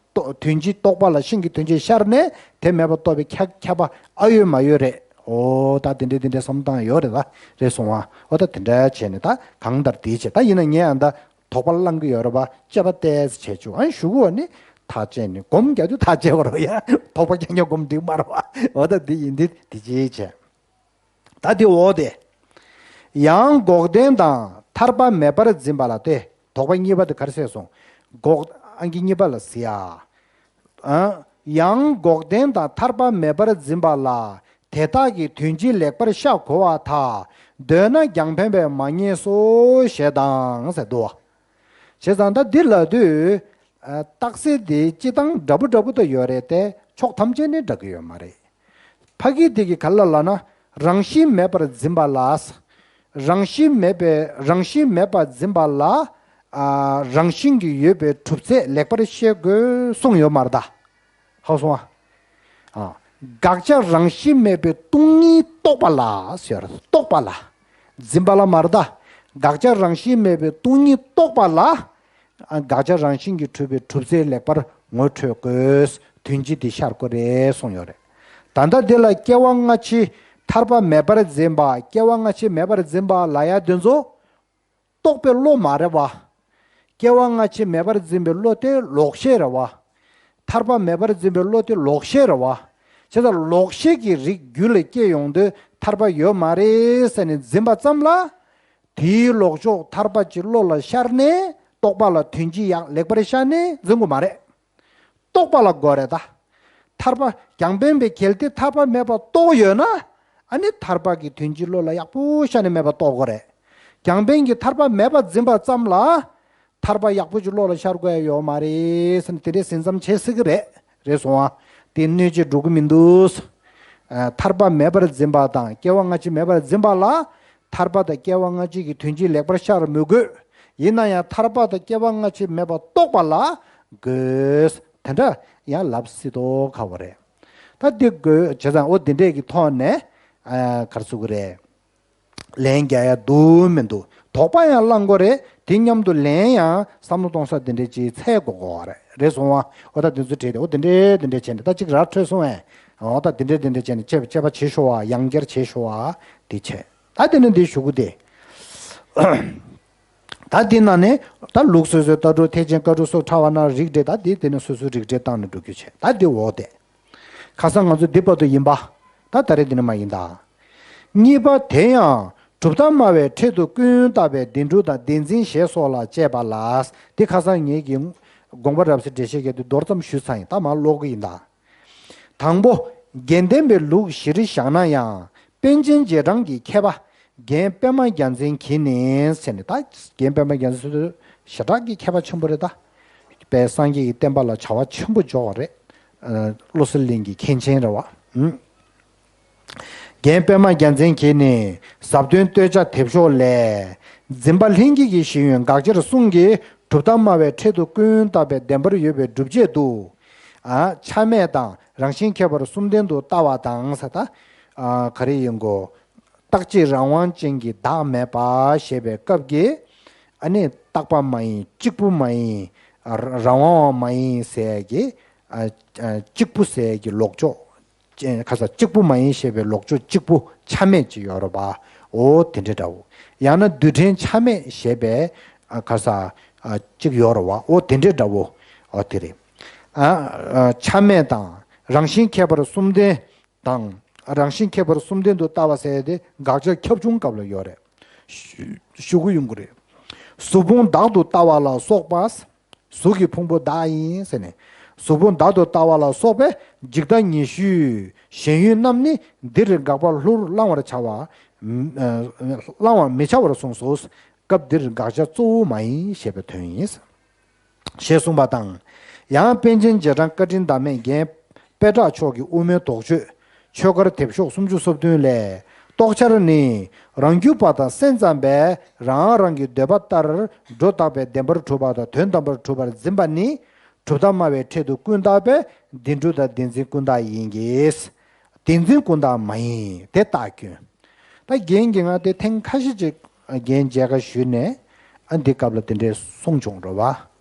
རྟོགས་དོན་སྤྱི་རྟོགས་པ་ལ་ཤིང་གི་དོན་སྤྱི་ཤར་ནས་དེ་མེད་པ་རྟོགས་པའི་ཁྱབ་ཁྱབ་པ་ཨ་ཡོད་མ་ཡོད་རེད། འོ་ད་དེ་འདྲས་དེ་འདྲས་བསམ་བཏང་ཡོད་རེད་ད། རེད་སོང་ང་། འོ་ད་དེ་འདྲ་བྱས་ནས་ད་གང་ལྟར་དེའི་ཆེད་ད་ཡིན་ན་ངས་ཨ་ད། དོགས་པ་བསླང་གི་ཡོད་རེད་པ། དཔྱད་པ་ཏོག་ཙམ་བྱས་བཅུག་ཨ་ནི་གཞུག་གུ་བ་ནི་ཐག་བཅད་ནས་སྒོམ་རྒྱག་དུས་ཐག་བཅད་དགོས་རེད་ཡ། དོགས་པ་རྐྱང་རྐྱང་སྒོམ་འགྲིག་མ་རེད་པ། འོ་ད་འདི་ཡིན་འདི་འདི་ཅིག་བྱས། ད་འདི་འོག་དེ། ཡང་འགོག་བདེན་དང་ཐར་པ་མེད་པར་འཛིན་པ་ལ་སྟེ། དོགས་པ་གཉིས་པ་དེ་ག་རེ་ཟེར་སོང་། འགོག་ཨང་ཀི་གཉིས་པ་ལ་ཟེར་ཡ། ཨ། ཡང་འགོག་བདེན་དང་ཐར་པ་མེད་པར་འཛིན་པ་ལ། དེ་དག་གི་དོན་སྤྱི་ལེགས་པར་ཤར་གོ་བ་དག་འདོད་ན་རྒྱང་འཕེན་པས་མ་ངེས་སོ་ཞེས་དང་ཟེར་འདུག་བ། བྱས་ཙང་ད་འདི་ལབ་དུས། ཨ། རྟགས་གསལ་འདི་སྤྱི་བཏང་འདྲ་པོ་འདྲ་པོ་ད་ཡོད་རེད་དེ། ཕྱོགས་ཐམས་ཅད་ནས་འདྲ་གི་ཡོད་མ་རེད། ཕ་གི་དེ་གི་ག་ལ་ལབ་ན། རང་བཞིན་མེད་པར་འཛིན་པ་ལ། རང་བཞིན་མེད་པའི་རང་བཞིན་མེད་པར་འཛིན་པ་ལ། ཨ། རང་བཞིན་གྱིས་ཡོད་པའི་གྲུབ་ཚད་ལེགས་པར་ཤེས་དགོས་གསུངས་ཡོད་མ་རེད་ད། ཧ་གོ་སོང་ཨ། ཨ། དགག་བྱ་རང་བཞིན་མེད་པའི་སྟོང་ཉིད་རྟོགས་པ་ལ་ཟེར། རྟོགས་པ་ལ། འཛིན་པ་ལ་མ་རེད་ད། དགག་བྱ་རང་བཞིན་མེད་པའི་སྟོང་ཉིད་རྟོགས་པ་ལ། ཨ། དགག་བྱ་རང་བཞིན་གྱིས་གྲུབ་པའི་གྲུབ་ཚད་ལེགས་པར་ངོ་འཕྲོད་དགོས། དོན་སྤྱི་དེ་ཤར་དགོས་རེད་གསུངས་ཡོད་རེད། ད་ལྟ་འདི་ལ་སྐྱེ་བ་སྔ་ཕྱི་ཐར་པ་མེད་པར་འཛིན་པ། སྐྱེ་བ་སྔ་ཕྱི་མེད་པར་འཛིན་པ་ལབ་ཡ་དེ་ཚོ་རྟོག་པའི་བློ་མ་རེད་བ། སྐྱེ་བ་སྔ་ཕྱི་མེད་པར་འཛིན་པའི་བློ་དེ་ལོག་ཤེས་རེད་བ། ཐར་པ་མེད་པར་འཛིན་པའི་བློ་དེ་ལོག་ཤེས་རེད་བ། བྱས་ཙང་ལོག་ཤེས་ཀྱི་རིགས་རྒྱུད་ལ་སྐྱེ་ཡོང་དུས་ཐར་པ་ཡོད་མ་རེད་ཟེར་ནས་འཛིན་པ་ཙམ་ལ། དེའི་ལོག་ཕྱོགས་ཐར་པ་ཅིག་བློ་ལ་ཤར་ནས་རྟོགས་པ་ལ་དོན་སྤྱི་ཡག་ལེགས་པར་ཤར་ནས་འཛིན་དགོས་མ་རེད། རྟོགས་པ་ལ་དགོས་རེད་ད། ཐར་པ་རྒྱང་འཕེན་པའི་གལ་ཏེ་ཐར་པ་མེད་པ་རྟོགས་ཡོད་ན། ཨ་ནི་ཐར་པ་གི་དོན་སྤྱི་བློ་ལ་ཡག་པོ་ཤར་ནས་མེད་པ་རྟོགས་དགོས་རེད། རྒྱང་འཕེན་གྱིས་ཐར་པ་མེད་པ་འཛིན་པ་ཙམ་ལ། ཐར་པ་ཡག་པོ་ཅིག་བློ་ལ་ཤར་དགོས་ཡ་ཡོད་མ་རེད་ཟེར་ནས་དེ་འདྲའི་ཟིན་མཚམས་བྱེད་སྲིད་ཀྱི་རེད། རེད་སོང་ཨ། དེ་གནོད་བྱེད་འགྲོ་གི་མི་འདུག། ཨ། ཐར་པ་མེད་པར་འཛིན་པ་དང་སྐྱེ་བ་སྔ་ཕྱི་མེད་པར་འཛིན་པ་ལ། ཐར་པ་དང་སྐྱེ་བ་སྔ་ཕྱི་གི་དོན་སྤྱི་ལེགས་པར་ཤར་མི་དགོས། ཡིན་ན་ཡང་ཐར་པ་དང་སྐྱེ་བ་སྔ་ཕྱི་མེད་པ་རྟོགས་པ་ལ་དགོས། དེ་འདྲ་ཡང་ལབ་སྲིད་དོ་ཁ་བོ་རེད། ད་འདི་དགོས་བྱས་ཙང་འོ་འདི་འདྲས་ཀྱི་ཐོག་ནས། ཨ། ག་རེ་ཟེར་དགོས་རེད། ལན་རྒྱག་ཡ་འདུག་མི་འདུག་དོགས་པ་ཡང་བསླང་དགོས་རེད། དེ་མཉམ་དུ་ལན་ཡང་བསམ་བློ་གཏོང་ས་དེ་འདྲས་ཅིག་འཚོལ་དགོས་དགོས་རེད། རེད་སོང་བ། འོ་ད་དེ་ཚོ་བྲིས་ཏེ་འོ་དེ་འདྲས་དེ་འདྲས་བྱས་ནས་ད་ཅིག་ར་འཕྲོད་སོང་བས། འོ་ད་དེ་འདྲས་དེ་འདྲས་བྱས་ནས་དཔྱད་དཔྱད་པ་བྱེད་ཤོག་བ། ཡང་བསྐྱར་བྱེད་ཤོག་བ། དེ་བྱས། ད་དེ་ནས་འདི་ཞུ་གི་དེ། ད་འདི་ནང་ནས་ད་ལུགས་སོ་སོའི་ལྟ་གྲུབ་ཐེག་ཆེན་བཀའ་དྲུག་སོགས་ཕྲ་བ་ན་རིགས་འགྲེ། ད་འདི་དེ་ནས་སོ་སོའི་རིགས་འགྲེ་བཏང་ནས་འགྲོ་རྒྱུ་བྱས། ད་འདི་འོ་དེ། ཁ་སང་ང་ཚོ་འདི་བར་དུ་ཡིན་པ། ད་ད་རེས་འདི་ནི་མ་ཡིན་ད། གཉིས་པ་དེ་ཡང་གྲུབ་མཐའ་སྨྲ་བའི་ཕྲད་དུ་ཀུན་བརྟགས་པའི་བདེན་གྲུབ་དང་བདེན་འཛིན་ཞེས་སོགས་ལ་དཔྱད་པ་ལ། འདི་ཁ་སང་ངེད་ཀྱིས་དགོངས་པ་རབ་གསལ་འགྲེལ་བཤད་བརྒྱད་དུ་མདོར་ཙམ་ཞུས་ཚར་ཡིན། ད་མར་ཀློག་གི་ཡིན་ད། དང་པོ། རྒྱན་ལྡན་པའི་ལུགས་གཞིར་བཞག་ན་ཡང་པཎ་ཆེན་རྗེས་འབྲང་གི་མཁས་པ། རྒན་པད་མ་རྒྱལ་མཚན་གྱིས་ནི་ཟེར་ནས། ད་རྒན་པད་མ་རྒྱལ་མཚན་སོ་སོ་ཞེ་དྲག་གི་མཁས་པ་ཆེན་པོ་རེད་ད། དཔལ་སངས་རྒྱས་ཀྱི་བསྟན་པ་ལ་བྱ་བ་ཆེན་པོ་འཇོག་པ་རེད། ཨ། བློ་གསལ་གླིང་གི་མཁན་ཆེན་རེད་བ། ཨུམ། རྒན་པད་མ་རྒྱལ་མཚན་གྱིས་ནི་ཟབ་དོན་སྟོད་ཆ་དེབ་ཤོག་ལས། འཛིན་པ་ལྷན་སྐྱེས་ཀྱི་ཤེས་ཡོན་དགག་བྱར་གསུངས་ཀྱི་གྲུབ་མཐའ་སྨྲ་བའི་ཕྲད་དུ་ཀུན་བརྟགས་པའི་བདེན་པར་ཡོད་པའི་སྒྲུབ་བྱེད་དུ། ཨ། ཆ་མེད་དང་རང་བཞིན་ཁྱད་པར་གསུམ་ལྡན་དུ་ལྟ་བ་དང་ཟེར་ད། ཨ། ག་རེ་ཡིན་གོ། རྟག་གཅིག་རང་དབང་ཅན་གྱི་བདག་མེད་པ་ཞེས་པའི་སྐབས་ཀྱི། ཨ་ནི་རྟག་པ་མ་ཡིན། གཅིག་པུ་མ་ཡིན། ཨ། རང་དབང་བ་མ་ཡིན་ཟེར་གྱི། ཨ། ཨ། གཅིག་པུ་ཟེར་གྱི་ལོག་ཕྱོགས། ཅེས་ཁ་ས་གཅིག་པུ་མ་ཡིན་ཞེས་པའི་ལོག་ཕྱོགས་གཅིག་པུ་ཆ་མེད་ཅིག་ཡོད་རེད་པ། འོ་དེ་འདྲ་འདྲ་བོ། ཡང་ན་རྡུལ་ཕྲན་ཆ་མེད་ཞེས་པའི། ཨ། ཁ་ས། ཨ། གཅིག་ཡོད་རེད་པ། འོ་དེ་འདྲ་འདྲ་བོ། འོ་དེ་རེད། ཨ། ཨ། ཆ་མེད་དང་རང་བཞིན་ཁྱད་པར་གསུམ་ལྡན་དང་། རང་བཞིན་ཁྱད་པར་གསུམ་ལྡན་དུ་ལྟ་བ་ཟེར་ཏེ་དགག་བྱ་ཁྱབ་ཆུང་སྐབས་ལ་ཡོད་རེད། ཞུ་ཞུ་གི་ཡོང་གི་རེད། གཟུགས་ཕུང་བདག་ཏུ་ལྟ་བ་ལ་སོགས་པ། གཟུགས་ཀྱི་ཕུང་པོ་བདག་ཡིན་ཟེར་ནས། གཟུགས་ཕུང་བདག་ཏུ་ལྟ་བ་ལ་སོགས་པའི་འཇིག་ལྟ་ཉེ་ཤོས་ཞེན་ཡུལ་རྣམས་ནི་འདིར་དགག་པ་ལྷུར་བླང་བར་བྱ་བ། ཨ། བླང་བར་མི་བྱ་བར་གསུངས་སོ། སྐབས་འདིར་དགག་བྱ་གཙོ་བོ་མ་ཡིན་ཞེས་པའི་དོན་ཡིན། ཞེས་གསུངས་པ་དང་། ཡང་པཎ་ཆེན་རྗེས་འབྲང་བཀའ་དྲིན་བདག་མེད་རྒན་དཔལ་གྲགས་མཆོག་གི་དབུ་མའི་དོགས་གཅོད་ཆོས་སྐོར་དེབ་ཤོག་སུམ་ཅུ་སོ་བདུན་ལས། རྟོགས་འཆར་ནི། རང་རྒྱུད་པ་དང་སེམས་ཙམ་པས་རང་རང་གི་འདོད་པ་ལྟར་སྒྲོ་བཏགས་པའི་བདེན་པར་གྲུབ་པ་དང་དོན་དམ་པར་གྲུབ་པར་འཛིན་པ་ནི། གྲུབ་མཐའ་སྨྲ་བའི་ཕྲད་དུ་ཀུན་བརྟགས་པའི་བདེན་གྲུབ་དང་བདེན་འཛིན་ཀུན་བརྟགས་ཡིན་གྱི། བདེན་འཛིན་ཀུན་བརྟགས་མ་ཡིན་དེ་རྟགས་སྐྱོན། ད་རྒན་གྱིས་ང་དེ་ཐེངས་ཁ་ཤས་ཅིག་རྒན་མཇལ་ཁ་ཞུས་ནས། ཨ། འདི་སྐབས་ལ་དེ་འདྲའི་གསུངས་བྱུང་རེད་བ།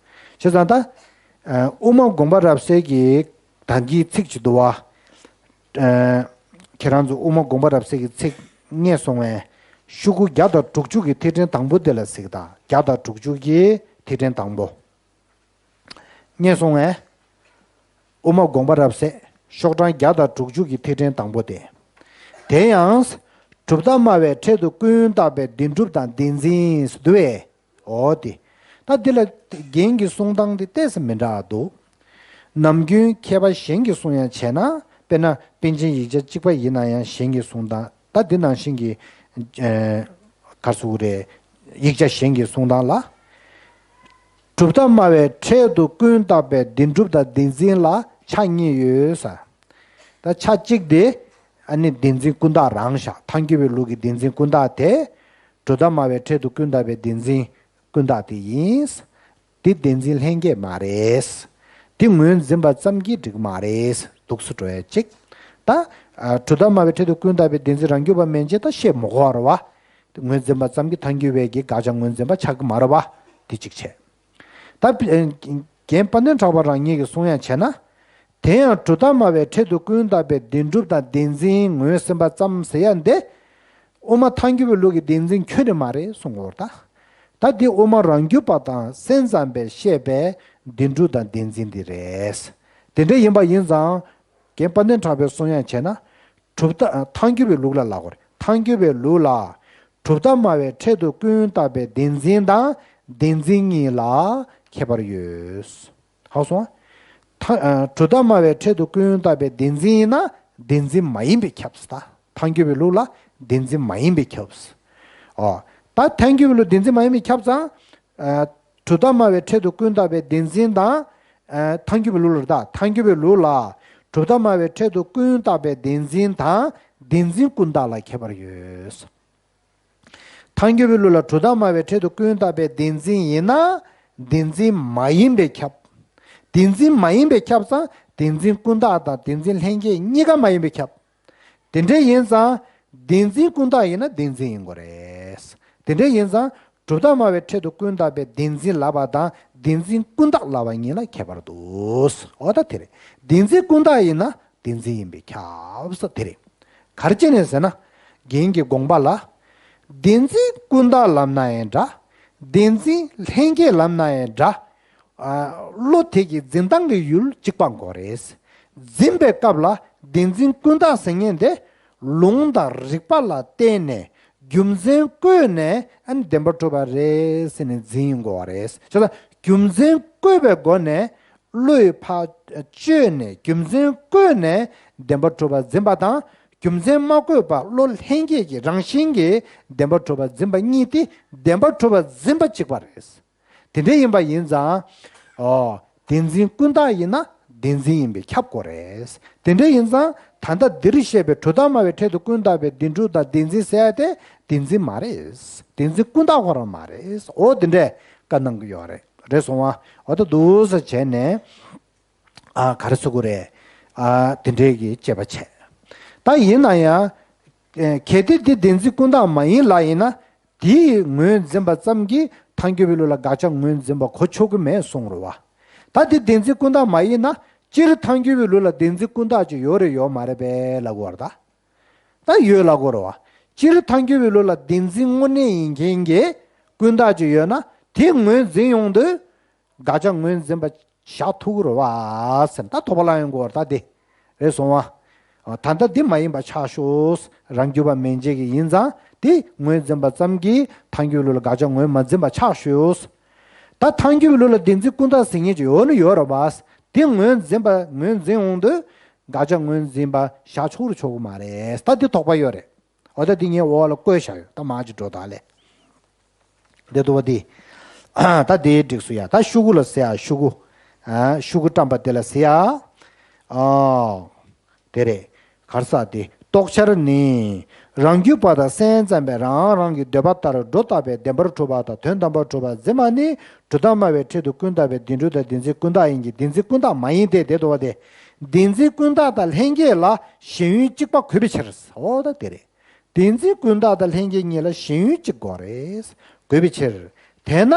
བྱས་ཙང་ད། ཨ། དབུ་མ་དགོངས་པ་རབ་གསལ་གྱི་ད་གིན་ཚིག་ཅིག་འདུག་བ། ཨ། ཁྱེད་རང་ཚོ་དབུ་མ་དགོངས་པ་རབ་གསལ་གྱི་ཚིག་རྙེད་སོང་བས། ཤོག་གུ་བརྒྱ་དང་དྲུག་ཅུ་གི་ཐིག་ཕྲེང་དང་པོ་དེ་ལ་གཟིགས་དང་། བརྒྱ་དང་དྲུག་ཅུ་གི་ཐིག་ཕྲེང་དང་པོ། རྙེད་སོང་ངས། དབུ་མ་དགོངས་པ་རབ་གསལ་ཤོག་གྲངས་བརྒྱ་དང་དྲུག་ཅུ་གི་ཐིག་ཕྲེང་དང་པོ་དེ། དེ་ཡང་། གྲུབ་མཐའ་སྨྲ་བའི་ཕྲད་དུ་ཀུན་བརྟགས་པའི་བདེན་གྲུབ་དང་བདེན་འཛིན་ཟེར་འདུག་པས། འོ་དེ། ད་འདི་ལ་རྒན་གྱི་གསུང་སྟངས་དེ་ཏོག་ཙམ་མི་འདྲ་འདུག། ནམ་རྒྱུན་མཁས་པ་གཞན་གྱིས་གསུང་ཡང་བྱས་ན། དཔེར་ན་པཎ་ཆེན་ཡིག་ཆ་གཅིག་པ་ཡིན་ན་ཡང་གཞན་གྱིས་གསུང་སྟངས། ད་འདི་ནང་བཞིན་གྱི། ཨ། ག་རེ་ཟེར་དགོས་རེད། ཡིག་ཆ་གཞན་གྱི་གསུང་སྟངས་ལ། གྲུབ་མཐའ་སྨྲ་བའི་ཕྲད་དུ་ཀུན་བརྟགས་པའི་བདེན་གྲུབ་དང་བདེན་འཛིན་ལ་ཆ་གཉིས་ཡོད་ཟེར། ད་ཆ་གཅིག་དེ་ཨ་ནི་བདེན་འཛིན་ཀུན་བརྟགས་རང་བཞག་ཐལ་འགྱུར་བའི་ལུགས་ཀྱི་བདེན་འཛིན་ཀུན་བརྟགས་དེ། གྲུབ་མཐའ་སྨྲ་བའི་ཕྲད་དུ་ཀུན་བརྟགས་པའི་བདེན་འཛིན་ཀུན་བརྟགས་དེ་ཡིན། དེ་བདེན་འཛིན་ལྷན་སྐྱེས་མ་རེད། དེ་ངོས་འཛིན་པ་ཙམ་གྱིས་འགྲིག་མ་རེད། འདུག་སེ་འགྲོ་ཡ་གཅིག་ད། ཨ། གྲུབ་མཐའ་སྨྲ་བའི་ཕྲད་དུ་ཀུན་བརྟགས་པའི་བདེན་འཛིན་རང་རྒྱུད་པ་མན་ཆད་ད་བཤད་མི་དགོས་པ་རེད་བ། ངོས་འཛིན་པ་ཙམ་གྱིས་ཐལ་འགྱུར་བའི་གི་དགག་བྱ་ངོས་འཛིན་པ་ཆགས་ཀྱི་མ་རེད་བ། དེ་གཅིག་བྱས། ད། རྒན་དཔལ་ལྡན་གྲགས་པ་རང་ཉིད་ཀྱིས་གསུང་ཡ་བྱས་ན། དེ་ཡང་གྲུབ་མཐའ་སྨྲ་བའི་ཕྲད་དུ་ཀུན་བརྟགས་པའི་བདེན་གྲུབ་དང་བདེན་འཛིན་ངོས་ཟིན་པ་ཙམ་ཟེར་ཡ་འདི། དབུ་མ་ཐལ་འགྱུར་བའི་ལུགས་ཀྱི་བདེན་འཛིན་ཁྱོན་ནས་མ་རེད་གསུང་གི་ཡོད་རེད་ད། ད་འདི་དབུ་མ་རང་རྒྱུད་པ་དང་སེམས་ཙམ་པས་བཤད་པའི་བདེན་གྲུབ་དང་བདེན་འཛིན་འདི་རེད། དེ་འདྲ་ཡིན་པ་ཡིན་ཙང་། རྒན་དཔལ་ལྡན་གྲགས་པའི་གསུང་ཡ་བྱས་ན། གྲུབ་མཐའ་ཐལ་འགྱུར་བའི་ལུགས་ལ་ལབ་དགོས་རེད། ཐལ་འགྱུར་བའི་ལུགས་ལ། གྲུབ་མཐའ་སྨྲ་བའི་ཕྲད་དུ་ཀུན་བརྟགས་པའི་བདེན་འཛིན་དང་བདེན་འཛིན་གཉིས་ལ་ཁྱད་པར་ཡོད། ཧ་གོ་སོང་ང་། ཐ། ཨ། གྲུབ་མཐའ་སྨྲ་བའི་ཕྲད་དུ་ཀུན་བརྟགས་པའི་བདེན་འཛིན་ཡིན་ན་བདེན་འཛིན་མ་ཡིན་པས་ཁྱབ་ཟེར་ད། ཐལ་འགྱུར་བའི་ལུགས་ལ་བདེན་འཛིན་མ་ཡིན་པས་ཁྱབ་ཟེར། ཨོ། ད་ཐལ་འགྱུར་བའི་ལུགས་བདེན་འཛིན་མ་ཡིན་པས་ཁྱབ་ཙང་། ཨ། གྲུབ་མཐའ་སྨྲ་བའི་ཕྲད་དུ་ཀུན་བརྟགས་པའི་བདེན་འཛིན་དང་། ཨ། ཐལ་འགྱུར་བའི་ལུགས་ལ་རེད་ད། ཐལ་འགྱུར་བའི་ལུགས་ལ། གྲུབ་མཐའ་སྨྲ་བའི་ཕྲད་དུ་ཀུན་བརྟགས་པའི་བདེན་འཛིན་དང་བདེན་འཛིན་ཀུན་བརྟགས་ལ་ཁྱད་པར་ཡོད། ཐལ་འགྱུར་བའི་ལུགས་ལ་གྲུབ་མཐའ་སྨྲ་བའི་ཕྲད་དུ་ཀུན་བརྟགས་པའི་བདེན་འཛིན་ཡིན་ན། བདེན་འཛིན་མ་ཡིན་པས་ཁྱབ། བདེན་འཛིན་མ་ཡིན་པས་ཁྱབ་ཙང་བདེན་འཛིན་ཀུན་བརྟགས་དང་བདེན་འཛིན་ལྷན་སྐྱེས་གཉིས་ཀ་མ་ཡིན་པས་ཁྱབ། དེ་འདྲ་ཡིན་ཙང་། བདེན་འཛིན་ཀུན་བརྟགས་ཡིན་ན་བདེན་འཛིན་ཡིན་དགོས་རེད། དེ་འདྲ་ཡིན་ཙང་། གྲུབ་མཐའ་སྨྲ་བའི་ཕྲད་དུ་ཀུན་བརྟགས་པའི་བདེན་འཛིན་ལབ་པ་དང་བདེན་འཛིན་ཀུན་བརྟགས་ལབ་པ་གཉིས་ལ་ཁྱད་པར་འདུག་འོ་ད་དེ་རེད། བདེན་འཛིན་ཀུན་བརྟགས་ཡིན་ན་བདེན་འཛིན་ཡིན་པས་ཁྱབ་ས་དེ་རེད། ག་རེ་བྱས་ནས་ཟེར་ན། རྒན་གྱི་དགོངས་པ་ལ། བདེན་འཛིན་ཀུན་བརྟགས་ལབ་ན་ཡང་འདྲ། བདེན་འཛིན་ལྷན་སྐྱེས་ལབ་ན་ཡང་འདྲ། ཨ། བློ་དེ་གི་འཛིན་སྟངས་ཀྱི་ཡུལ་གཅིག་པ་དགོས་རེད། འཛིན་པའི་སྐབས་ལ་བདེན་འཛིན་ཀུན་བརྟགས་ཟེར་མཁན་དེ། ལུང་དང་རིགས་པ་ལ་བརྟེན་ནས་རྒྱུ་མཚན་བཀོད་ནས་ཨ་ནི་བདེན་པར་གྲུབ་པ་རེད་ཟེར་ནས་འཛིན་ཡོང་དགོས་པ་རེད། བྱས་ཙང་རྒྱུ་མཚན་བཀོད་པའི་སྒོ་ནས་བློས་ཕར་བཅོས་ནས་རྒྱུ་མཚན་བཀོད་ནས་བདེན་པར་གྲུབ་པ་འཛིན་པ་དང་། རྒྱུ་མཚན་མ་བཀོད་པར་བློ་ལྷན་སྐྱེས་ཀྱི་རང་བཞིན་གྱིས་བདེན་པར་གྲུབ་པ་འཛིན་པ་གཉིས་དེ་བདེན་པར་གྲུབ་པ་འཛིན་པ་གཅིག་པ་རེད། དེ་འདྲ་ཡིན་པ་ཡིན་ཙང་། ཨོ། བདེན་འཛིན་ཀུན་བརྟགས་ཡིན་ན་བདེན་འཛིན་ཡིན་པས་ཁྱབ་དགོས་རེད། དེ་འདྲ་ཡིན་ཙང་ད་ལྟ་འདིར་བཤད་པའི་གྲུབ་མཐའ་སྨྲ་བའི་ཕྲད་དུ་ཀུན་བརྟགས་པའི་བདེན་གྲུབ་དང་བདེན་འཛིན་ཟེར་ཡ་དེ་བདེན་འཛིན་མ་རེད། བདེན་འཛིན་ཀུན་བརྟགས་ཁོ་རང་མ་རེད། ཨོ་དེ་འདྲས་བཀའ་གནང་གི་ཡོད་རེད། རེད་སོང་བ། ཨོ་ད་འདུག་སེ་བྱས་ནས། ཨ། ག་རེ་ཟེར་དགོས་རེད། ཨ། དེ་འདྲས་ཀྱི་དཔྱད་པ་བྱས། ད་ཡིན་ན་ཡང་། ཨེ། གལ་ཏེ་འདི་བདེན་འཛིན་ཀུན་བརྟགས་མ་ཡིན་ལབ་ཡིན་ན། དེའི་ངོས་འཛིན་པ་ཙམ་གྱིས་ཐལ་འགྱུར་བའི་ལུགས་ལ་དགག་བྱ་ངོས་འཛིན་པ་གོ་ཆོག་གི་མེད་གསུངས་རེད་བ། ད་འདི་བདེན་འཛིན་ཀུན་བརྟགས་མ་ཡིན་ན། སྤྱིར་ཐལ་འགྱུར་བའི་ལུགས་ལ་བདེན་འཛིན་ཀུན་བརྟགས་ཅིག་ཡོད་རེད་ཡོད་མ་རེད་པས་ལབ་དགོས་རེད་ད། ད་ཡོད་ལབ་དགོས་རེད་བ། སྤྱིར་ཐལ་འགྱུར་བའི་ལུགས་ལ་བདེན་འཛིན་དངོས་གནས་ཡིན་མཁན་གྱི་ཀུན་བརྟགས་ཅིག་ཡོད་ན་དེ་ངོས་འཛིན་ཡོང་དུས། དགག་བྱ་ངོས་འཛིན་པ་བཞག་ཐུབ་ཀྱི་རེད་བ་ཟེར་ད་དོགས་པ་ལངས་ཡོང་གི་ཡོད་རེད་ད་དེ། རེད་སོང་བ། ད་ལྟ་འདི་མ་ཡིན་པ་ཆགས་ཤོག་རང་རྒྱུད་པ་མན་ཆད་ཀྱི་ཡིན་ཙང་དེ་ངོས་འཛིན་པ་ཙམ་གྱིས་ཐལ་འགྱུར་ལུགས་ལ་དགག་བྱ་ངོས་མ་འཛིན་པ་ཆགས་ཤོག་ད་ཐལ་འགྱུར་ལུགས་ལ་བདེན་འཛིན་ཀུན་བརྟགས་ཟེར་མཁན་ཅིག་ཡོད་ནི་ཡོད་རེད་བ། དེ་ངོས་འཛིན་པ་ངོས་འཛིན་འོང་དུས་དགག་བྱ་ངོས་འཛིན་པ་བཞག་ཆོག་རུ་ཆོག་གི་མ་རེད། ད་དེ་དོགས་པ་ཡོད་རེད། འོ་ད་འདི་ངས་འོག་ལ་བཀོད་བཞག་ཡོད། ད་མར་ཅིག་འགྲོ་དང་ལས། འདི་འདུག་བ་འདི། ད་འདི་འགྲིགས་སོང་ཡ། ད་ཤུ་གུ་ལ་ཟེར་ཡ། ཤུ་གུ། ཨ། ཤུ་གུ་བཀྲམ་པ་དེ་ལ་ཟེར་ཡ། ཨ། དེ་རེད། གར་ས་དེ་རྟོགས་འཆར་ནི། རང་རྒྱུད་པ་དང་སེམས་ཙམ་པས་རང་རང་གི་འདོད་པ་ལྟར་སྒྲོ་བཏགས་པའི་བདེན་པར་གྲུབ་པ་དང་དོན་དམ་པར་གྲུབ་པ་འཛིན་པ་ནི་གྲུབ་མཐའ་སྨྲ་བའི་ཕྲད་དུ་ཀུན་བརྟགས་པའི་བདེན་གྲུབ་དང་བདེན་འཛིན་ཀུན་བརྟགས་ཡིན་གྱི་བདེན་འཛིན་ཀུན་བརྟགས་མ་ཡིན་ཏེ། དེ་འདུག་བ་དེ། བདེན་འཛིན་ཀུན་བརྟགས་དང་ལྷན་སྐྱེས་ལ་ཞེན་ཡུལ་གཅིག་པ་དགོས་པའི་ཕྱིར། འོ་ད་དེ་རེད། བདེན་འཛིན་ཀུན་བརྟགས་དང་ལྷན་སྐྱེས་གཉིས་ལ་ཞེན་ཡུལ་གཅིག་དགོས་རེད། དགོས་པའི་ཕྱིར། དེས་ན་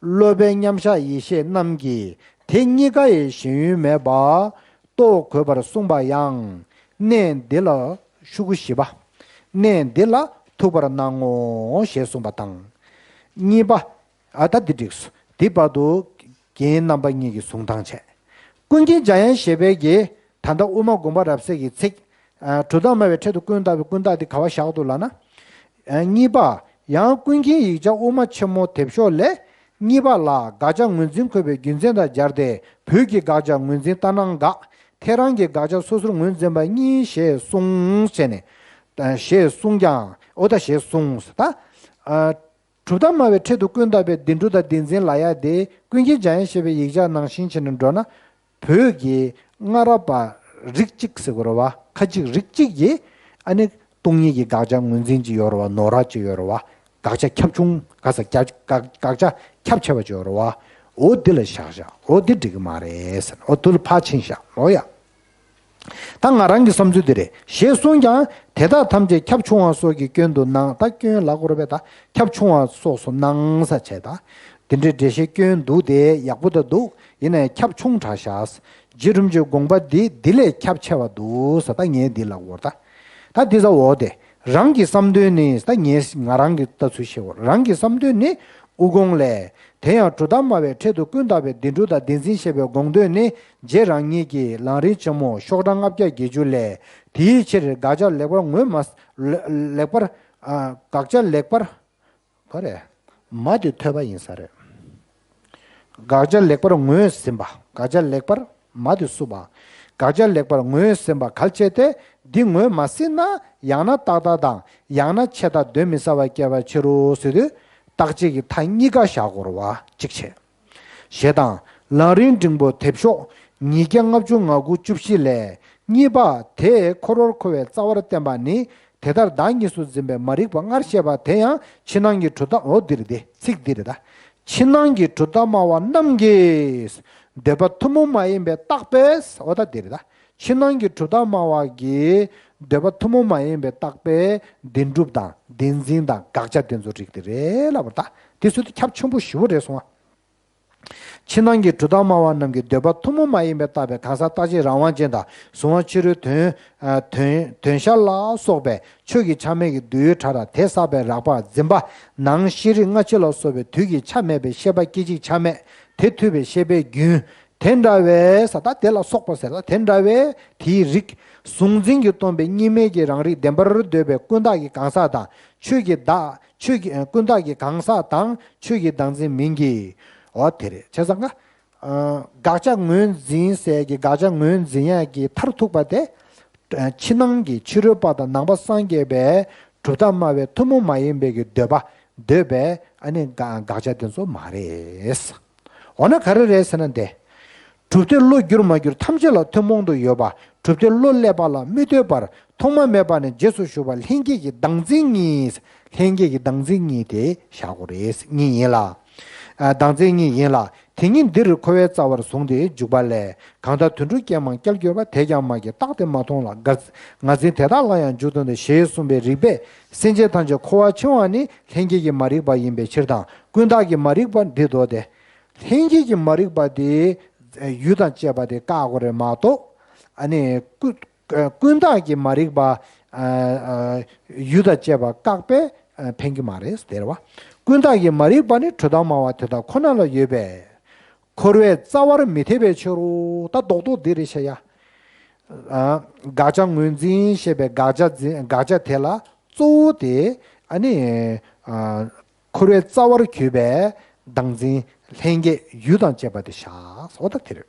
སློབ་པའི་མཉམ་གཞག་ཡེ་ཤེས་རྣམས་ཀྱིས་དེ་གཉིས་ཀ་ཡི་ཞེན་ཡུལ་མེད་པ་རྟོགས་དགོས་པར་གསུངས་པ་ཡང་གནས་འདི་ལ། ཤུ་གུ་བཞི་པ། གནས་འདི་ལ་ཐུག་པར་སྣང་ངོ་ཞེས་གསུངས་པ་དང་། གཉིས་པ། ཨ། ད་འདི་འགྲིགས་སོང་། འདི་བར་དུ་རྒན་རྣམ་པ་གཉིས་ཀྱིས་གསུང་སྟངས་བྱས། ཀུན་མཁྱེན་འཇམ་དབྱངས་བཞད་པའི་གི་ད་ལྟ་དབུ་མ་དགོངས་པ་རབ་གསལ་གྱི་ཚིག་ཨ། གྲུབ་མཐའ་སྨྲ་བའི་ཕྲད་དུ་ཀུན་བརྟགས་པའི་ཀུན་བརྟགས་འདི་ག་པར་བཞག་འདུག་ལབ་ན། ཨ། གཉིས་པ། ཡང་ཀུན་མཁྱེན་ཡིག་ཆ་དབུ་མ་ཆེན་མོ་དེབ་ཤོག་ལས་གཉིས་པ་ལ་དགག་བྱ་ངོས་འཛིན་འཁོད་པའི་རྒྱུ་མཚན་དང་སྦྱར་ཏེ་བོད་ཀྱི་དགག་བྱ་ངོས་འཛིན་ལྟར་སྣང་དགག་ཐལ་རང་གི་དགག་བྱ་སོ་སོར་ངོས་འཛིན་པ་གཉིས་ཞེས་གསུངས་བྱས་ནས། ཞེས་གསུངས་ཀྱང་། འོ་ད་ཞེས་གསུངས་ད། ཨ། གྲུབ་མཐའ་སྨྲ་བའི་ཕྲད་དུ་ཀུན་བརྟགས་པའི་བདེན་གྲུབ་དང་བདེན་འཛིན་ལབ་ཡ་དེ་ཀུན་མཁྱེན་འཇམ་དབྱངས་བཞད་པའི་ཡིག་ཆ་ནང་བཞིན་བྱས་ནས་འགྲོ་ན། བོད་ཀྱི་སྔ་རབས་པ་ རིགས་གཅིག་ཟེར་དགོས་རེད་བ། ཁ་ཅིག་རིགས་གཅིག་གིས་ཨ་ནི་སྟོང་ཉིད་ཀྱི་དགག་བྱ་ངོས་འཛིན་ཅིག་ཡོད་རེད་བ། ནོར་བ་ཅིག་ཡོད་རེད་བ། དགག་བྱ་ཁྱབ་ཆུང་ག་ས་དགག་དགག་དགག་བྱ་ཁྱབ་ཆེ་བ་ཅིག་ཡོད་རེད་བ། འོ་འདི་ལ་བཞག་བཞག་འོ་འདི་འགྲིག་གི་མ་རེད་ཟེར། འོ་འདི་ལ་ཕར་ཕྱིན་བཞག་འོ་ཡ། ད་ང་རང་གི་བསམ་ཚུལ་འདི་རེད། ཞེས་གསུངས་ཀྱང་དེ་དག་ཐམས་ཅད་ཁྱབ་ཆུང་བ་སོགས་ཀྱི་སྐྱོན་དུ་སྣང་། ད་སྐྱོན་ལབ་དགོས་རེད་པས། ད་ཁྱབ་ཆུང་བ་སོགས་སུ་སྣང་ས་བྱས། ད་འདི་འདྲའི་འགྲེལ་བཤད་སྐྱོན་འདུག་སྟེ། ཡག་པོ་ད་འདུག་ཡིན་ནའི་ཁྱབ་ཆུང་དྲགས་བཞག་རྗེ་རིན་པོ་ཆེའི་དགོངས་པ་འདི་འདི་ལས་ཁྱབ་ཆེ་བ་འདུག་ས། ད་ངས་འདི་ལབ་དགོས་རེད། ད་ད་འདི་ས་འོ་དེ་རང་གི་བསམ་དོན་ནི། ད་ངས་ང་རང་གི་ལྟ་ཚུལ་བཤད་དགོས། རང་གི་བསམ་དོན་ནི། དབུ་དགོངས་ལས། དེ་ཡང་གྲུབ་མཐའ་སྨྲ་བའི་ཕྲད་དུ་ཀུན་བརྟགས་པའི་བདེན་གྲུབ་དང་བདེན་འཛིན་ཞེས་པའི་དགོངས་དོན་ནི། རྗེ་རང་ཉིད་ཀྱིས་ལམ་རིམ་ཆེན་མོ་ཤོག་གྲངས་ལྔ་བརྒྱ་བརྒྱད་ཅུ་ལས། དེའི་ཕྱིར་དགག་བྱ་ལེགས་པར་ངོས་མ། ལེགས་པར། ཨ། དགག་བྱ་ལེགས་པར། ག་རེ། མ་དེ་ཐོས་པ་ཡིན་ས་རེད། དགག་བྱ་ལེགས་པར་ངོས་ཟིན་པ། དགག་བྱ་ལེགས་པར། མ་དེ་བསུབ་པ། དགག་བྱ་ལེགས་པར་ངོས་ཟིན་པ་གལ་ཆེ་སྟེ། འདི་ངོས་མ་ཟིན་ན་ཡང་ན་རྟག་མཐའ་དང་ཡང་ན་ཆད་མཐའ་གདོན་མི་ཟ་བ་སྐྱེ་བའི་ཕྱིར་རོ་ཟེར་དུས། རྟག་གཅིག་གི་མཐའ་གཉིས་ཀ་བཞག་དགོས་རེད་བ། གཅིག་བྱས། ཞེས་དང་། ལམ་རིམ་འབྲིང་པོ་དེབ་ཤོག་ཉིས་བརྒྱ་ལྔ་བཅུ་ང་དགུ་བཅུ་བཞི་ལས། གཉིས་པ་དེས་འཁོར་བར་འཁོར་བའི་རྩ་བར་བསྟན་པ་ནི། དེ་ལྟར་བདག་གཉིས་སུ་འཛིན་པའི་མ་རིག་པ་སྔར་བཤད་པ་དེ་ཡང་ཕྱི་ནང་གི་གྲུབ་མཐའ། འོ་འདི་རེད་དེ། ཚིག་འདི་རེད་ད། ཕྱི་ནང་གི་གྲུབ་མཐའ་སྨྲ་བ་རྣམས་ཀྱིས། འདོད་པ་ཐུན་མོང་མ་ཡིན་པའི་རྟག་པས། འོ་ད་འདི་རེད་ད། ཕྱི་ནང་གི་གྲུབ་མཐའ་སྨྲ་བ་གིས་འདོད་པ་ཐུན་མོང་མ་ཡིན་པའི་རྟག་པས་བདེན་གྲུབ་དང་བདེན་འཛིན་དང་དགག་བྱ་དེ་ཚོ་རིགས་དེ་རེད་ལབ་པ་རེད་ད། དེ་ཚོ་དེ་ཁྱབ་ཆེན་པོ་ཞེ་པོ་རེད་གསུང་བ། ཕྱི་ནང་གི་གྲུབ་མཐའ་སྨྲ་བ་རྣམས་ཀྱིས་འདོད་པ་ཐུན་མོང་མ་ཡིན་པའི་རྟག་པའི་གང་ཟག་རྟག་གཅིག་རང་དབང་ཅན་དང་། གཟུང་བ་ཕྱི་རོལ་དོན། ཨ། དོན། དོན་ཤར་ལ་སོགས་པའི་ཆོས་ཀྱི་ཆ་མེད་ཀྱི་བདུད་ཡུལ་ཕྲ་རགས་དེ་བསགས་པའི་རགས་པ་འཛིན་པ། ནང་ཤེས་རིག་སྔ་ཕྱི་ལ་སོགས་པའི་དུས་ཀྱི་ཆ་མེད་པའི་ཤེས་པ་སྐད་ཅིག་ཆ་མེད་དེ་ཐུལ་བའི་ཤེས་པའི་རྒྱུན། དེ་འདྲ་བའི་ས། ད་དེ་ལ་སོགས་པ་ཟེར་ད། དེ་འདྲ་བའི་དེའི་རིགས། གཟུང་འཛིན་གྱིས་སྟོང་པའི་གཉིས་མེད་ཀྱི་རང་རིག་བདེན་པར་འདོད་པའི་ཀུན་བརྟགས་ཀྱི་གང་ཟག་དང་། ཆོས་ཀྱི་བདག་ཆོས་ཀྱི། ཀུན་བརྟགས་ཀྱི་གང་ཟག་དང་ཆོས་ཀྱི་བདག་འཛིན་མིན་གྱི། འོ་དེ་རེད། བྱས་ཙང་ཀ། ཨ། དགག་བྱ་ངོས་འཛིན་ཟེར་གྱི། དགག་བྱ་ངོས་འཛིན་ཡག་གི་མཐར་ཐུག་པ་དེ། ཕྱི་ནང་གི་ཕྱི་རོལ་པ་དང་ནང་པ་སངས་རྒྱས་པའི་གྲུབ་མཐའ་སྨྲ་བའི་ཐུན་མོང་མ་ཡིན་པའི་གི་འདོད་པ། འདོད་པའི་ཨ་ནི་དགག་དགག་བྱ་དེ་ཚོ་མ་རེད། འོ་ན་ག་རེ་རེད་ཟེར་ན་འདི། གྲུབ་མཐས་བློ་བསྒྱུར་མ་བསྒྱུར་ཐམས་ཅད་ལ་ཐུན་མོང་དུ་ཡོད་པ། གྲུབ་མཐས་བློ་སླེབས་པ་ལ་མི་ལྟོས་པར་ཐོག་མ་མེད་པ་ནས་རྗེས་སུ་ཞུགས་པ་ལྷན་སྐྱེས་ཀྱི་བདག་འཛིན་གཉིས། ལྷན་སྐྱེས་ཀྱི་བདག་འཛིན་གཉིས་དེ་བཞག་དགོས་རེད། གཉིས་ཡིན་ལ། ཨ། བདག་འཛིན་གཉིས་ཡིན་ལ། དེ་ཉིད་འདིར་འཁོར་བའི་རྩ་བར་བཟུང་སྟེ་འཇུག་པ་ལས། གང་ལྟར་དུད་འགྲོ་སྐྱེས་མ་སྐྱལ་གྱུར་པ། དེས་ཀྱང་མ་སྐྱེས་རྟག་སྟེ་མ་མཐོང་ལ། ང་ངར་འཛིན་དེ་དག་ལ་ཡང་འཇུག་དོན་ཏེ། ཞེས་གསུངས་པའི་རིགས་པས་སེམས་ཅན་ཐམས་ཅད་འཁོར་བར་འཆིང་བ་ནི་ལྷན་སྐྱེས་ཀྱི་མ་རིག་པ་ཡིན་པའི་ཕྱིར་དང་། ཀུན་བརྟགས་ཀྱི་མ་རིག་པ་འདི་ལྡོག་སྟེ། ལྷན་སྐྱེས་ཀྱི་མ་རིག་པ་དེ་ཡུལ་དང་བཅས་པ་དེ་བཀག་དགོས་རེད་མ་གཏོགས། ཨ་ནི་ཀུན་ཀུན་བརྟགས་ཀྱི་མ་རིག་པ། ཨ། ཨ། ཡུལ་དང་བཅས་པ་བཀག་པས། ཨ། ཕན་གྱི་མ་རེད་ཟེར་བ། ཀུན་བརྟགས་ཀྱི་མ་རིག་པ་ནི་གྲུབ་མཐའ་སྨྲ་བ་དེ་དག་ཁོ་ན་ལ་ཡོད་པས། འཁོར་བའི་རྩ་བར་མི་འཐད་པའི་ཕྱིར་རོ། ད་རྡོག་རྡོག་འདི་རེད་ཤག་ཡ། ཨ། དགག་བྱ་ངོས་འཛིན་ཞེས་པའི་དགག་བྱ་འཛིན། དགག་བྱ་དེ་ལ་གཙོ་བོ་དེ་ཨ་ནི། ཨ། འཁོར་བའི་རྩ་བར་གྱུར་པའི་བདག་འཛིན་ལྷན་སྐྱེས་ཡུལ་དང་བཅས་པ་དེ་བཞག་འོ་ད་དེ་རེད།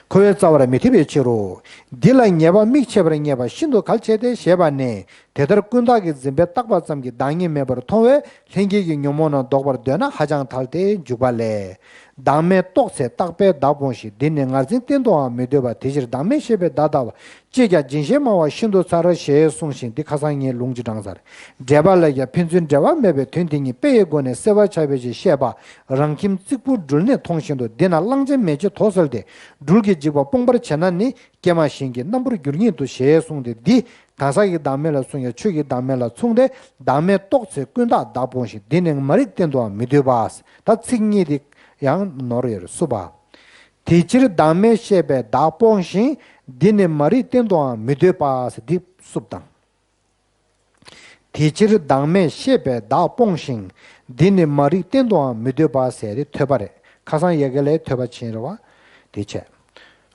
འཁོར་བའི་རྩ་བར་མི་འཐད་པའི་ཕྱིར་རོ། འདི་ལ་ངེས་པ་དམིགས་ཕྱེ་བར་ངེས་པ་ཤིན་ཏུ་གལ་ཆེ་སྟེ་ཞེས་པ་ནས། དེ་ལྟར་ཀུན་བརྟགས་ཀྱིས་འཛིན་པའི་བརྟགས་པ་ཙམ་གྱིས་བདག་ཉིད་མེད་པར་མཐོང་བས་ལྷན་སྐྱེས་ཀྱི་ཉོན་མོངས་རྣམས་ལྡོག་པར་འདོད་ན་ཧ་ཅང་ཐལ་ཏེ་འཇུག་པ་ལས། བདག་མེད་རྟོགས་ཚེ་རྟག་པས་བདག་སྤོང་ཞིང་། འདི་ནི་ངར་འཛིན་གཏན་དུའང་མི་འདོད་པ། དེ་ཕྱིར་བདག་མེད་ཤེས་པས་བདག་བརྟགས་པ། ཅིས་ཀྱང་སྦྱིན་ཞེས་སྨྲ་བ་ཤིན་ཏུ་མཚར། ཞེས་གསུངས་ཤིང་འདི་ཁ་སང་ངས་ལུང་ཅིག་དྲངས་ཚར། འགྲེལ་པ་ལས་ཀྱང་ཕན་ཚུན་འབྲེལ་བ་མེད་པའི་དོན་དེ་ཉིད་དཔེ་ཡི་སྒོ་ནས་གསལ་བར་བྱ་བའི་ཕྱིར་བཤད་པ། རང་ཁྱིམ་རྩིག་པུ་སྦྲུལ་ནད་མཐོང་བཞིན་དུ། འདི་ན་གླང་ཆེན་མེ་ལྕེ་དོག་སེལ་ཏེ། སྦྲུལ་གྱི་འཇིགས་པ་སྤོང་བར་བྱེད་ན་ནི། ཀྱེ་མ་གཞན་གྱི་སྣམ་བུར་འགྱུར་ཉིད་དོ། ཞེས་གསུངས་ཏེ་འདི་གང་ཟག་གི་བདག་མེད་ལ་མཚུངས་ཡང་ཆོས་ཀྱི་བདག་མེད་ལ་མཚུངས་ཏེ། བདག་མེད་རྟོགས་ཚེ་ཀུན་བརྟགས་བདག་སྤོང་ཞིང་། འདི་ནི་མ་རིག་གཏན་དུའང་མི་འདོད་པ། ད་ཚིག་གཉིས་དེ་ཡང་ནོར་ཡོད་རེད། བསུབ་པ། དེ་ཕྱིར་བདག་མེད་ཤེས་པས་བདག་སྤོང་ཞིང་། འདི་ནི་མ་རིག་གཏན་དུའང་མི་འདོད་པ། འདི་བསུབ་དང་། དེ་ཕྱིར་བདག་མེད་ཤེས་པས་བདག་སྤོང་ཞིང་། འདི་ནི་མ་རིག་གཏན་དུའང་མི་འདོད་པ་ཟེར་ཏེ་ཐོས་པ་རེད། ཁ་སང་ཡ་གི་ལའི་ཐོས་པ་ཕྱིན་རེད་བ། དེ་བྱས།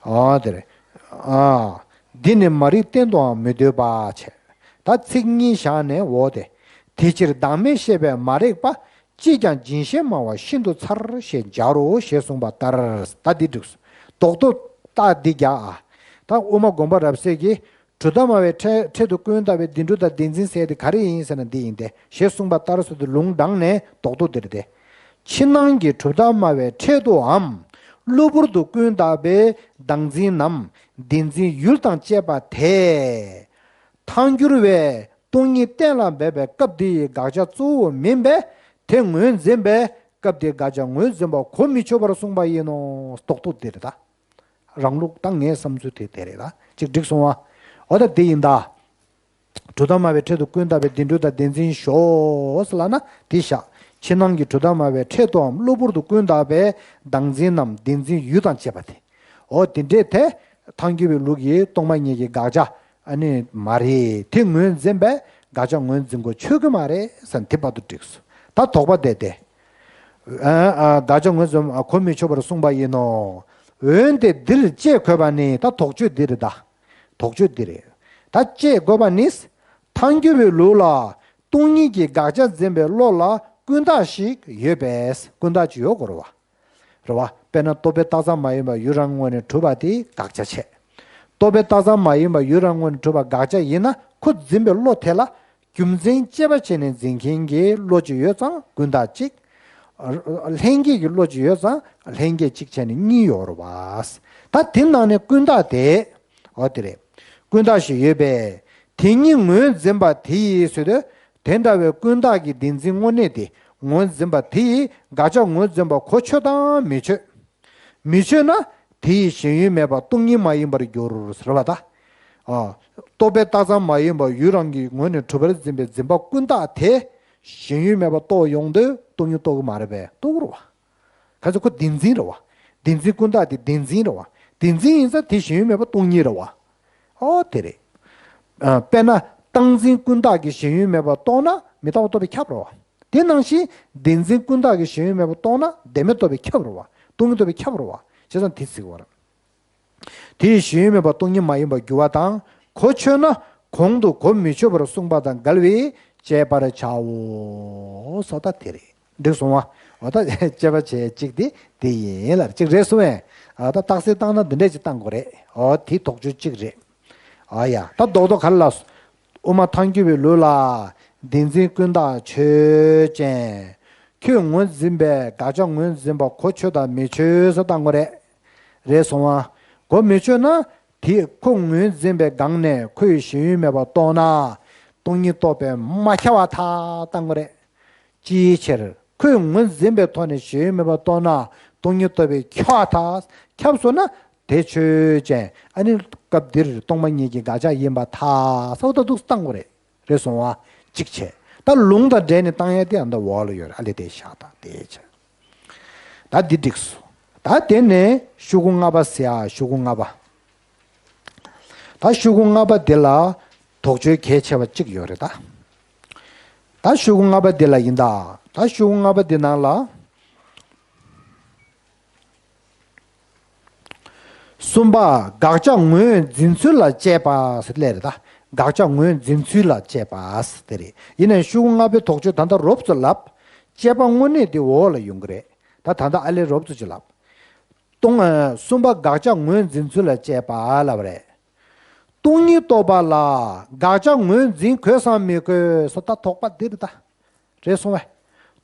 ཨོ་དེ་རེད། ཨ། འདི་ནི་མ་རིག་གཏན་དུའང་མི་འདོད་པ་བྱས། ད་ཚིག་གཉིས་བཞག་ནས་འོ་དེ། དེ་ཕྱིར་བདག་མེད་ཤེས་པས་མ་རིག་པ། ཅིས་ཀྱང་སྦྱིན་ཞེས་སྨྲ་བ་ཤིན་ཏུ་མཚར། ཞེས་སྦྱར་རོ། ཞེས་གསུངས་པ་ལྟར། ད་འདི་འགྲིགས་སོ། རྡོག་རྡོག་རྟགས་འདི་རྒྱག་ཨ། ད་དབུ་མ་དགོངས་པ་རབ་གསལ་གྱི། གྲུབ་མཐའ་སྨྲ་བའི་ཕྲད་ཕྲད་དུ་ཀུན་བརྟགས་པའི་བདེན་གྲུབ་དང་བདེན་འཛིན་ཟེར་དེ་ག་རེ་ཡིན་ཟེར་ན་འདི་ཡིན་ཏེ། ཞེས་གསུངས་པ་ལྟར་ཟེར་དུས་ལུང་དྲངས་ནས་རྡོག་རྡོག་འདིར་ཏེ། ཕྱི་ནང་གི་གྲུབ་མཐའ་སྨྲ་བའི་ཕྲད་དུའམ། གློ་བུར་དུ་ཀུན་བཏགས་པའི་བདག་འཛིན་ནམ་བདེན་འཛིན་ཡུལ་དང་བཅས་པ་དེ། ཐལ་འགྱུར་བས་སྟོང་ཉིད་གཏན་ལ་འབེབས་པའི་སྐབས་དེ་ཡི་དགག་བྱ་གཙོ་བོ་མིན་པས་དེ་ངོས་འཛིན་པས་སྐབས་དེའི་དགག་བྱ་ངོས་འཛིན་པ་གོ་མི་ཆོད་པར་གསུངས་པ་ཡིན་ནོ། རྡོག་རྡོག་འདིར་ད། རང་ལུགས་དང་ངའི་བསམ་ཚུལ་དེ་དེ་རེད་ད། ཅིག་འགྲིག་སོང་བ། འོ་ད་འདི་ཡིན་ད། གྲུབ་མཐའ་སྨྲ་བའི་ཕྲད་དུ་ཀུན་བརྟགས་པའི་བདེན་གྲུབ་དང་བདེན་འཛིན་ཞོག་ཟེར་ལབ་ན་དེ་བཞག་ཕྱི་ནང་གི་གྲུབ་མཐའ་སྨྲ་བའི་ཕྲད་དུའམ་གློ་བུར་དུ་ཀུན་བརྟགས་པའི་བདག་འཛིན་ནམ་བདེན་འཛིན་ཡུལ་དང་བཅས་པ་དེ། འོ་དེ་འདྲས་དེ་ཐལ་འགྱུར་བའི་ལུགས་ཀྱི་སྟོང་པ་ཉིད་ཀྱི་དགག་བྱ་ཨ་ནི་མ་རེད། དེ་ངོས་འཛིན་པས་དགག་བྱ་ངོས་འཛིན་གོ་ཆོད་ཀྱི་མ་རེད་ཟེར་ན་དེ་བར་དུ་འགྲིགས་སོ། ད་དོགས་པ་དེ་དེ། ཨ་ཨ་དགག་བྱ་ངོས་འཛིན་གོ་མི་ཆོད་པར་གསུངས་པ་ཡིན་ནོ། འོན་ཏེ་འདིར་དཔྱད་དགོས་པ་ནི་ད་དོགས་གཅོད་འདི་རེད་ད། དོགས་གཅོད་འདི་རེད། ད་དཔྱད་དགོས་པ་ནི། ཐལ་འགྱུར་བའི་ལུགས་ལ་སྟོང་ཉིད་ཀྱི་དགག་བྱ་འཛིན་པའི་བློ་ལ་ཀུན་བརྟགས་ཤིག་ཡོད་པས་ཀུན་བརྟགས་ཅིག་ཡོད་དགོས་རེད་བ། རེད་བ། དཔེར་ན་རྟོག་པའི་རྟགས་ཙམ་མ་ཡིན་པ་ཡུལ་རང་ངོས་ནས་གྲུབ་པ་དེ་དགག་བྱ་བྱས། རྟོག་པའི་རྟགས་ཙམ་མ་ཡིན་པ་ཡུལ་རང་ངོས་ནས་གྲུབ་པ་དགག་བྱ་ཡིན་ན་ཁོ་འཛིན་པའི་བློ་དེ་ལ་རྒྱུ་མཚན་དཔྱད་པ་བྱས་ནས་འཛིན་མཁན་གྱི་བློ་ཅིག་ཡོད་ཙང་ཀུན་བརྟགས་གཅིག་ལྷན་སྐྱེས་ཀྱི་བློ་ཅིག་ཡོད་ཙང་ལྷན་སྐྱེས་གཅིག་བྱས་ནས་གཉིས་ཡོད་རེད་བ། ད་དེ་ནང་ནས་ཀུན་བརྟགས་དེ། འོ་དེ་རེད། ཀུན་བརྟགས་ཤིག་ཡོད་པས། དེ་ཉིད་ངོས་འཛིན་པ་དེ་ཡིས་ཟེར་དུས། དེ་འདྲ་བའི་ཀུན་བརྟགས་ཀྱི་བདེན་འཛིན་དངོས་གནས་དེ་ངོས་འཛིན་པ་དེ་ཡིས་དགག་བྱ་ངོས་འཛིན་པ་གོ་ཆོད་དང་མི་ཆོད། མི་ཆོད་ན་དེ་ཡིས་ཞེན་ཡུལ་མེད་པ་སྟོང་ཉིད་མ་ཡིན་པར་འགྱུར་ཟེར་བ་ད། ཨ། རྟོག་པའི་རྟགས་ཙམ་མ་ཡིན་པ་ཡུལ་རང་གི་ངོས་ནས་གྲུབ་པར་འཛིན་པའི་འཛིན་པ་ཀུན་བརྟགས་དེ་ཞེན་ཡུལ་མེད་པ་རྟོགས་ཡོང་དུས་སྟོང་ཉིད་རྟོགས་ཀྱི་མ་རེད་པས་རྟོགས་ཀྱི་རེད་བ། ག་ཚོད་ཁོ་བདེན་འཛིན་རེད་བ། བདེན་འཛིན་ཀུན་བརྟགས་དེ་བདེན་འཛིན་རེད་བ། བདེན་འཛིན་ཡིན་ཙང་དེ་ཞེན་ཡུལ་མེད་པ་སྟོང་ཉིད་རེད་བ། ཨོ་དེ་རེད། ཨ། དཔེར་ན་རྟག་འཛིན་ཀུན་བརྟགས་ཀྱི་ཞེན་ཡུལ་མེད་པ་རྟོགས་ན་མི་རྟག་པ་རྟོགས་པས་ཁྱབ་རེད་བ། དེ་ནང་བཞིན་བདེན་འཛིན་ཀུན་བརྟགས་ཀྱི་ཞེན་ཡུལ་མེད་པ་རྟོགས་ན་བདེན་མེད་རྟོགས་པས་ཁྱབ་རེད་བ། སྟོང་ཉིད་རྟོགས་པས་ཁྱབ་རེད་བ། བྱས་ཙང་དེ་ཟེར་གྱི་ཡོད་རེད། དེ་ཡིས་ཞེན་ཡུལ་མེད་པ་སྟོང་ཉིད་མ་ཡིན་པར་འགྱུར་བ་དང་གོ་ཆོད་ན་གོང་དུ་གོ་མི་ཆོད་པར་གསུངས་པ་དང་འགལ་བས་དཔྱད་པར་བྱའོ། སོ་ད་དེ་རེད། འགྲིག་སོང་བ། འོ་ད་དཔྱད་པ་བྱེད་གཅིག་དེ་དེ་ཡིན་ལ་གཅིག་རེད་གསུང་བས། འོ་ད་རྟགས་གསལ་བཏང་ན་འདི་འདྲས་ཅིག་བཏང་དགོས་རེད། འོ་དེ་དོགས་གཅོད་གཅིག་རེད། ཨ་ཡ་ད་རྡོག་རྡོག་ག་རེ་ལ། དབུ་མ་ཐལ་འགྱུར་བའི་ལུགས་ལ་བདེན་འཛིན་ཀུན་བརྟགས་ཆོས་ཅན། ཁྱོད་ངོས་འཛིན་པས་དགག་བྱ་ངོས་འཛིན་པ་གོ་ཆོད་དང་མི་ཆོད་ཟེར་བཏང་དགོས་རེད། རེད་སོང་བ། གོ་མི་ཆོད་ན། དེས་ཁོ་ངོས་འཛིན་པའི་སྒང་ནས་ཁོའི་ཞེན་ཡུལ་མེད་པར་རྟོགས་ན། སྟོང་ཉིད་རྟོགས་པས་མ་ཁྱབ་པར་ཐལ་བཏང་དགོས་རེད། ཅིའི་ཕྱིར་ཁོས་ངོས་འཛིན་པའི་ཐོག་ནས་ཞེན་ཡུལ་མེད་པར་རྟོགས་ན་སྟོང་ཉིད་རྟོགས་པས་ཁྱབ་པར་ཐལ། ཁྱབ་སོང་ན་དེ་ཆོས་ཅན། ཨ་ནི་སྐབས་འདིར་སྟོང་པ་ཉིད་ཀྱི་དགག་བྱ་ཡིན་པར་ཐལ་ཟེར་བ་ད་འདུག་བཏང་དགོས་རེད། རེད་སོང་བ། གཅིག་བྱས། ད་ལུང་དང་འབྲེལ་ནས་བཏང་ཡ་དེ་ཨ་མདའ་འོག་ལ་ཡོད་རེད། ཨ་ལས་དེ་བཞག་ད་དེ་བྱས། ད་འདི་འགྲིག་སོང་། ད་དེ་ནས་ཤོག་གུ་ལྔ་པ་ཟེར་ཡ་ཤོག་གུ་ལྔ་པ། ད་ཤོག་གུ་ལྔ་པ་འདི་ལ་དོགས་གཅོད་གལ་ཆེ་བ་གཅིག་ཡོད་རེད་ད། ད་ཤོག་གུ་ལྔ་པ་འདི་ལ་ཡིན་ད། ད་ཤོག་གུ་ལྔ་པ་འདི་ནང་ལ། གསུམ་པ་དགག་བྱ་ངོས་འཛིན་ཚུལ་ལ་དཔྱད་པ་ཟེར་ལས་རེད་ད། དགག་བྱ་ངོས་འཛིན་ཚུལ་ལ་དཔྱད་པ་ཟེར་དེ་རེད། ཡིན་ནའི་ཤོག་གུ་ལྔ་པའི་དོགས་གཅོད་ད་ལྟ་རོབ་ཙམ་ལབ། དཔྱད་པ་དངོས་གནས་དེ་འོག་ལ་ཡོང་གི་རེད། ད་ད་ལྟ་ཨ་ལས་རོབ་ཙམ་ཅིག་ལབ། སྟོང་། གསུམ་པ་དགག་བྱ་ངོས་འཛིན་ཚུལ་ལ་དཔྱད་པ་ལབ་རེད། སྟོང་ཉིད་རྟོགས་པ་ལ་དགག་བྱ་ངོས་འཛིན་དགོས་སམ་མི་དགོས་སོ་ད་དོགས་པ་འདི་རེད་ད། རེད་སོང་བས།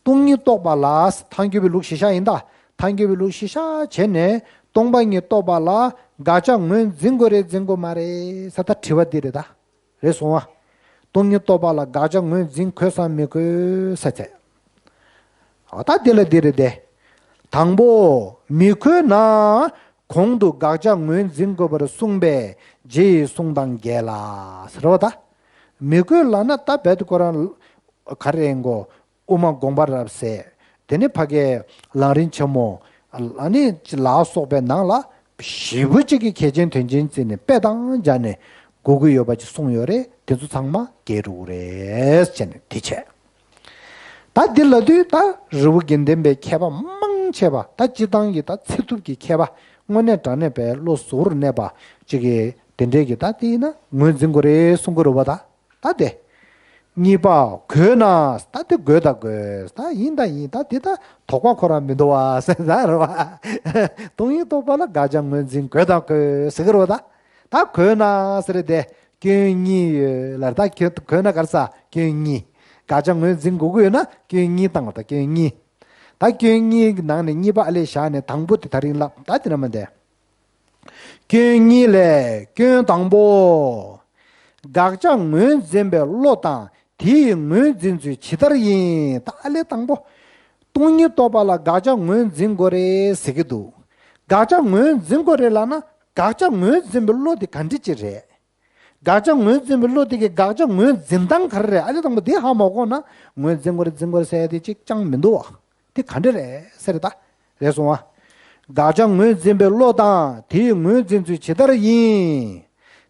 སྟོང་ཉིད་རྟོགས་པ་ལ་ཐལ་འགྱུར་བའི་ལུགས་གཞི་བཞག་ཡིན་ད། ཐལ་འགྱུར་བའི་ལུགས་གཞི་བཞག་བྱས་ནས་སྟོང་པ་ཉིད་རྟོགས་པ་ལ་དགག་བྱ་ངོས་འཛིན་དགོས་རེད་འཛིན་དགོས་མ་རེད་ཟེར་ད་དྲི་བ་འདི་རེད་ད། རེད་སོང་བ། སྟོང་ཉིད་རྟོགས་པ་ལ་དགག་བྱ་ངོས་འཛིན་དགོས་སམ་མི་དགོས་ཟེར་ཚད། འོ་ད་འདི་ལ་འདི་རེད་དེ། དང་པོ། མི་དགོས་ན། གོང་དུ་དགག་བྱ་ངོས་འཛིན་དགོས་པར་གསུངས་པས་རྗེ་ཡི་གསུང་དང་འགལ་ལ་ཟེར་བ་ད། མི་དགོས་ལབ་ན་ད་རྦད་དེ་ཁོ་རང་ག་རེ་ཡིན་གོ། དབུ་མ་དགོངས་པ་རབ་གསལ། དེ་ནི་ཕ་གའི་ལམ་རིམ་ཆེན་མོ། ཨ་ནི་ལ་སོགས་པའི་ནང་ལ་ཞེ་པོ་ཅིག་གི་གལ་ཆེན་དོན་ཆེན་བརྩིས་ནས་དཔེ་དང་སྦྱར་ནས་གོ་གི་ཡོད་པ་ཅིག་གསུངས་ཡོད་རེད། དེ་ཚོ་ཚང་མ་འགལ་འགྲོ་གི་རེད་ཟེར་ནས་དེ་བྱས། ད་འདི་ལབ་དུས་ད་རི་བོ་དགེ་ལྡན་པའི་མཁས་པ་མང་ཆེ་བ་ད་སྤྱིར་བཏང་གི་ད་ཚད་ཐུབ་ཀྱི་མཁས་པ་དངོས་གནས་དྲང་གནས་པའི་བློ་གཟུ་བོར་གནས་པ་ཅིག་གིས་དེ་འདྲས་ཀྱི་ད་དེ་ཡིན་ན་ངོས་འཛིན་དགོས་རེད་གསུང་གི་རེད་བ་ད། ད་དེ། གཉིས་པ། དགོས་ན། ད་དེ་དགོས་དང་དགོས། ད་ཡིན་དང་ཡིན། ད་དེ་ད་དོགས་པ་ཁོ་རང་མི་འདུག་བ་ཟེར་ད་རེད་བ། སྟོང་ཉིད་རྟོགས་པ་ལ་དགག་བྱ་ངོས་འཛིན་དགོས་དང་དགོས་ཟེར་གི་རེད་བ་ད། ད་དགོས་ན་ཟེར་དེ་སྐྱོན་གཉིས་ཡོད་ལ་ད་དགོས་ན་ག་རེ་ཟ་སྐྱོན་གཉིས། དགག་བྱ་ངོས་འཛིན་དགོས་ཀྱི་ཡོད་ན་སྐྱོན་གཉིས་བཏང་བ་ད་སྐྱོན་གཉིས། ད་སྐྱོན་གཉིས་ཀྱི་ནང་ནས་གཉིས་པ་ཨ་ལས་བཞག་ནས་དང་པོ་དེ་ད་རིང་ལབ། ད་དེ་ན་མ་འདས། སྐྱོན་གཉིས་ལས་སྐྱོན་དང་པོ། དགག་བྱ་ངོས་འཛིན་པའི་བློ་དང་དེ་ཡི་ངོས་འཛིན་ཚུལ་ཇི་ལྟར་ཡིན། ད་ཨ་ལས་དང་པོ། སྟོང་ཉིད་རྟོགས་པ་ལ་དགག་བྱ་ངོས་འཛིན་དགོས་རེད་ཟེར་གྱི་འདུག། དགག་བྱ་ངོས་འཛིན་དགོས་རེད་ལབ་ན་དགག་བྱ་ངོས་འཛིན་པའི་བློ་དེ་ག་འདྲ་ཅིག་རེད། དགག་བྱ་ངོས་འཛིན་པའི་བློ་དེ་གི་དགག་བྱ་ངོས་འཛིན་སྟངས་ག་རེ་རེད། ཨ་ལས་དང་པོ་དེ་ཧ་མ་གོ་ན་ངོས་འཛིན་དགོས་རེད་འཛིན་དགོས་རེད་ཟེར་ཡ་དེ་གཅིག་ཅང་མི་འདུག་བ། དེ་ག་འདྲ་རེད་ཟེར་ད། རེད་སོང་བ། དགག་བྱ་ངོས་འཛིན་པའི་བློ་དང་དེའི་ངོས་འཛིན་ཚུལ་ཇི་ལྟར་ཡིན།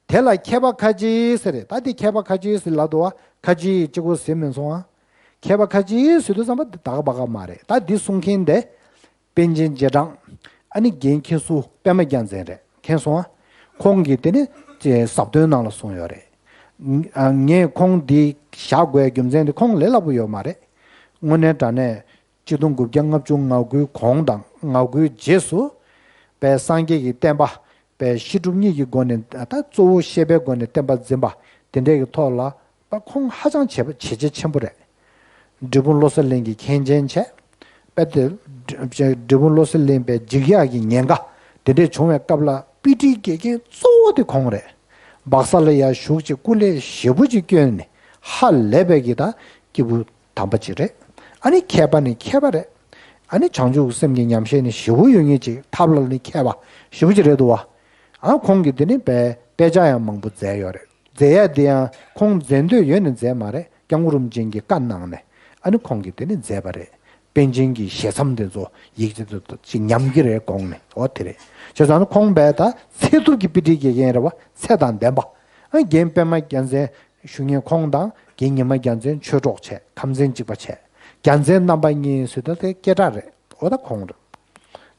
དེ་ལ་མཁས་པ་ཁ་ཅིག་ཟེར་རེད། ད་དེ་མཁས་པ་ཁ་ཅིག་ཟེར་ལབ་འདུག་བ། ཁ་ཅིག་གཅིག་པོ་ཟེར་མིན་སོང་བ། མཁས་པ་ཁ་ཅིག་ཟེར་དུས་ཙམ་པ་འདི་ད་ག་བ་ག་མ་རེད། ད་འདི་གསུང་མཁན་དེ། པཎ་ཆེན་རྗེས་འབྲང་། ཨ་ནི་རྒན་མཁན་ཟུར་པད་མ་རྒྱལ་མཚན་རེད། མཁྱེན་སོང་ཨ། ཁོང་གིས་དེ་ནི་ཅེས་ཟབ་དོན་ནང་ལ་གསུངས་ཡོད་རེད། ཨ་ངས་ཁོང་འདི་བཞག་དགོས་རྒྱུ་མཚན་དེ་ཁོང་ལས་སླ་པོ་ཡོད་མ་རེད། དངོས་གནས་དྲང་གནས་ཆིག་སྟོང་དགུ་བརྒྱ་ལྔ་བཅུ་ང་དགུའི་གོང་དང་ང་དགུའི་རྗེས་སུ་པའི་སངས་རྒྱས་ཀྱི་བསྟན་པ་པའི་བཤད་སྒྲུབ་གཉིས་ཀྱི་སྒོ་ནས་ད་གཙོ་བོ་བཤད་པའི་སྒོ་ནས་བསྟན་པ་འཛིན་པ་དེ་འདྲས་ཀྱི་ཐོག་ལ། པ་ཁོང་ཧ་ཅང་བྱས་པ་བྱས་རྗེས་ཆེན་པོ་རེད། འབྲས་སྤུངས་བློ་གསལ་གླིང་གི་མཁན་ཆེན་བྱས། དཔེ་དེ། འབྲས་སྤུངས་བློ་གསལ་གླིང་པའི་འཇིགས་ཡག་གི་ཉེན་ཁ་དེ་འདྲས་བྱུང་བའི་སྐབས་ལ་དཔེ་ཁྲིད་དགེ་རྒན་གཙོ་བོ་དེ་ཁོང་རེད། སྦག་ས་ལ་ཡར་བཞུགས་བྱས་སྐུ་ལས་ཞེ་པོ་ཅིག་བསྐྱོན་ནས་ཧ་ལས་པའི་གི་ད་སྐྱེས་བུ་དམ་པ་ཅིག་རེད། ཨ་ནི་མཁས་པ་ནི་མཁས་པ་རེད། ཨ་ནི་བྱང་ཆུབ་སེམས་ཀྱི་ཉམས་བཞེས་ནི་ཞེ་པོ་ཡོད་ངེས་ཅིག་ཐབས་ལ་ནི་མཁས་པ་ཞེ་པོ་ཅིག་རེད་འདུག་བ། ཨ་ཁོང་གིས་དེ་ནི་དཔེ་དཔེ་ཆ་ཡང་མང་པོ་མཛད་ཡོད་རེད། མཛད་ཡ་དེ་ཡང་ཁོང་མཛད་འདོད་ཡོད་ནས་མཛད་མ་རེད། སྐྱབས་མགོན་རིན་པོ་ཆེ་གིས་བཀའ་གནང་ནས་ཨ་ནི་ཁོང་གིས་དེ་ནི་མཛད་པ་རེད། པཎ་ཆེན་གྱི་ཞལ་མཚམས་དེ་ཚོ་ཡིག་ཆ་དེ་ཚོ་ཅིག་ཉམས་ཀྱི་རེད་དགོངས་ནས་འོ་དེ་རེད། བྱས་ཙང་ཁོང་པས་ད་ཚད་ཐུབ་ཀྱི་དཔེ་ཁྲིད་དགེ་རྒན་རེད་བ། ཚད་དང་ལྡན་པ། ཨ་རྒན་པད་མ་རྒྱལ་མཚན་ཞུ་མཁན་ཁོང་དང་རྒན་ཉི་མ་རྒྱལ་མཚན་ཆོས་གྲོགས་བྱས་ཁམས་ཚན་གཅིག་པ་བྱས། རྒྱལ་མཚན་རྣམ་པ་གཉིས་ཟེར་ད་དེ་སྐད་གྲགས་རེད། འོ་ད་ཁོང་རེད།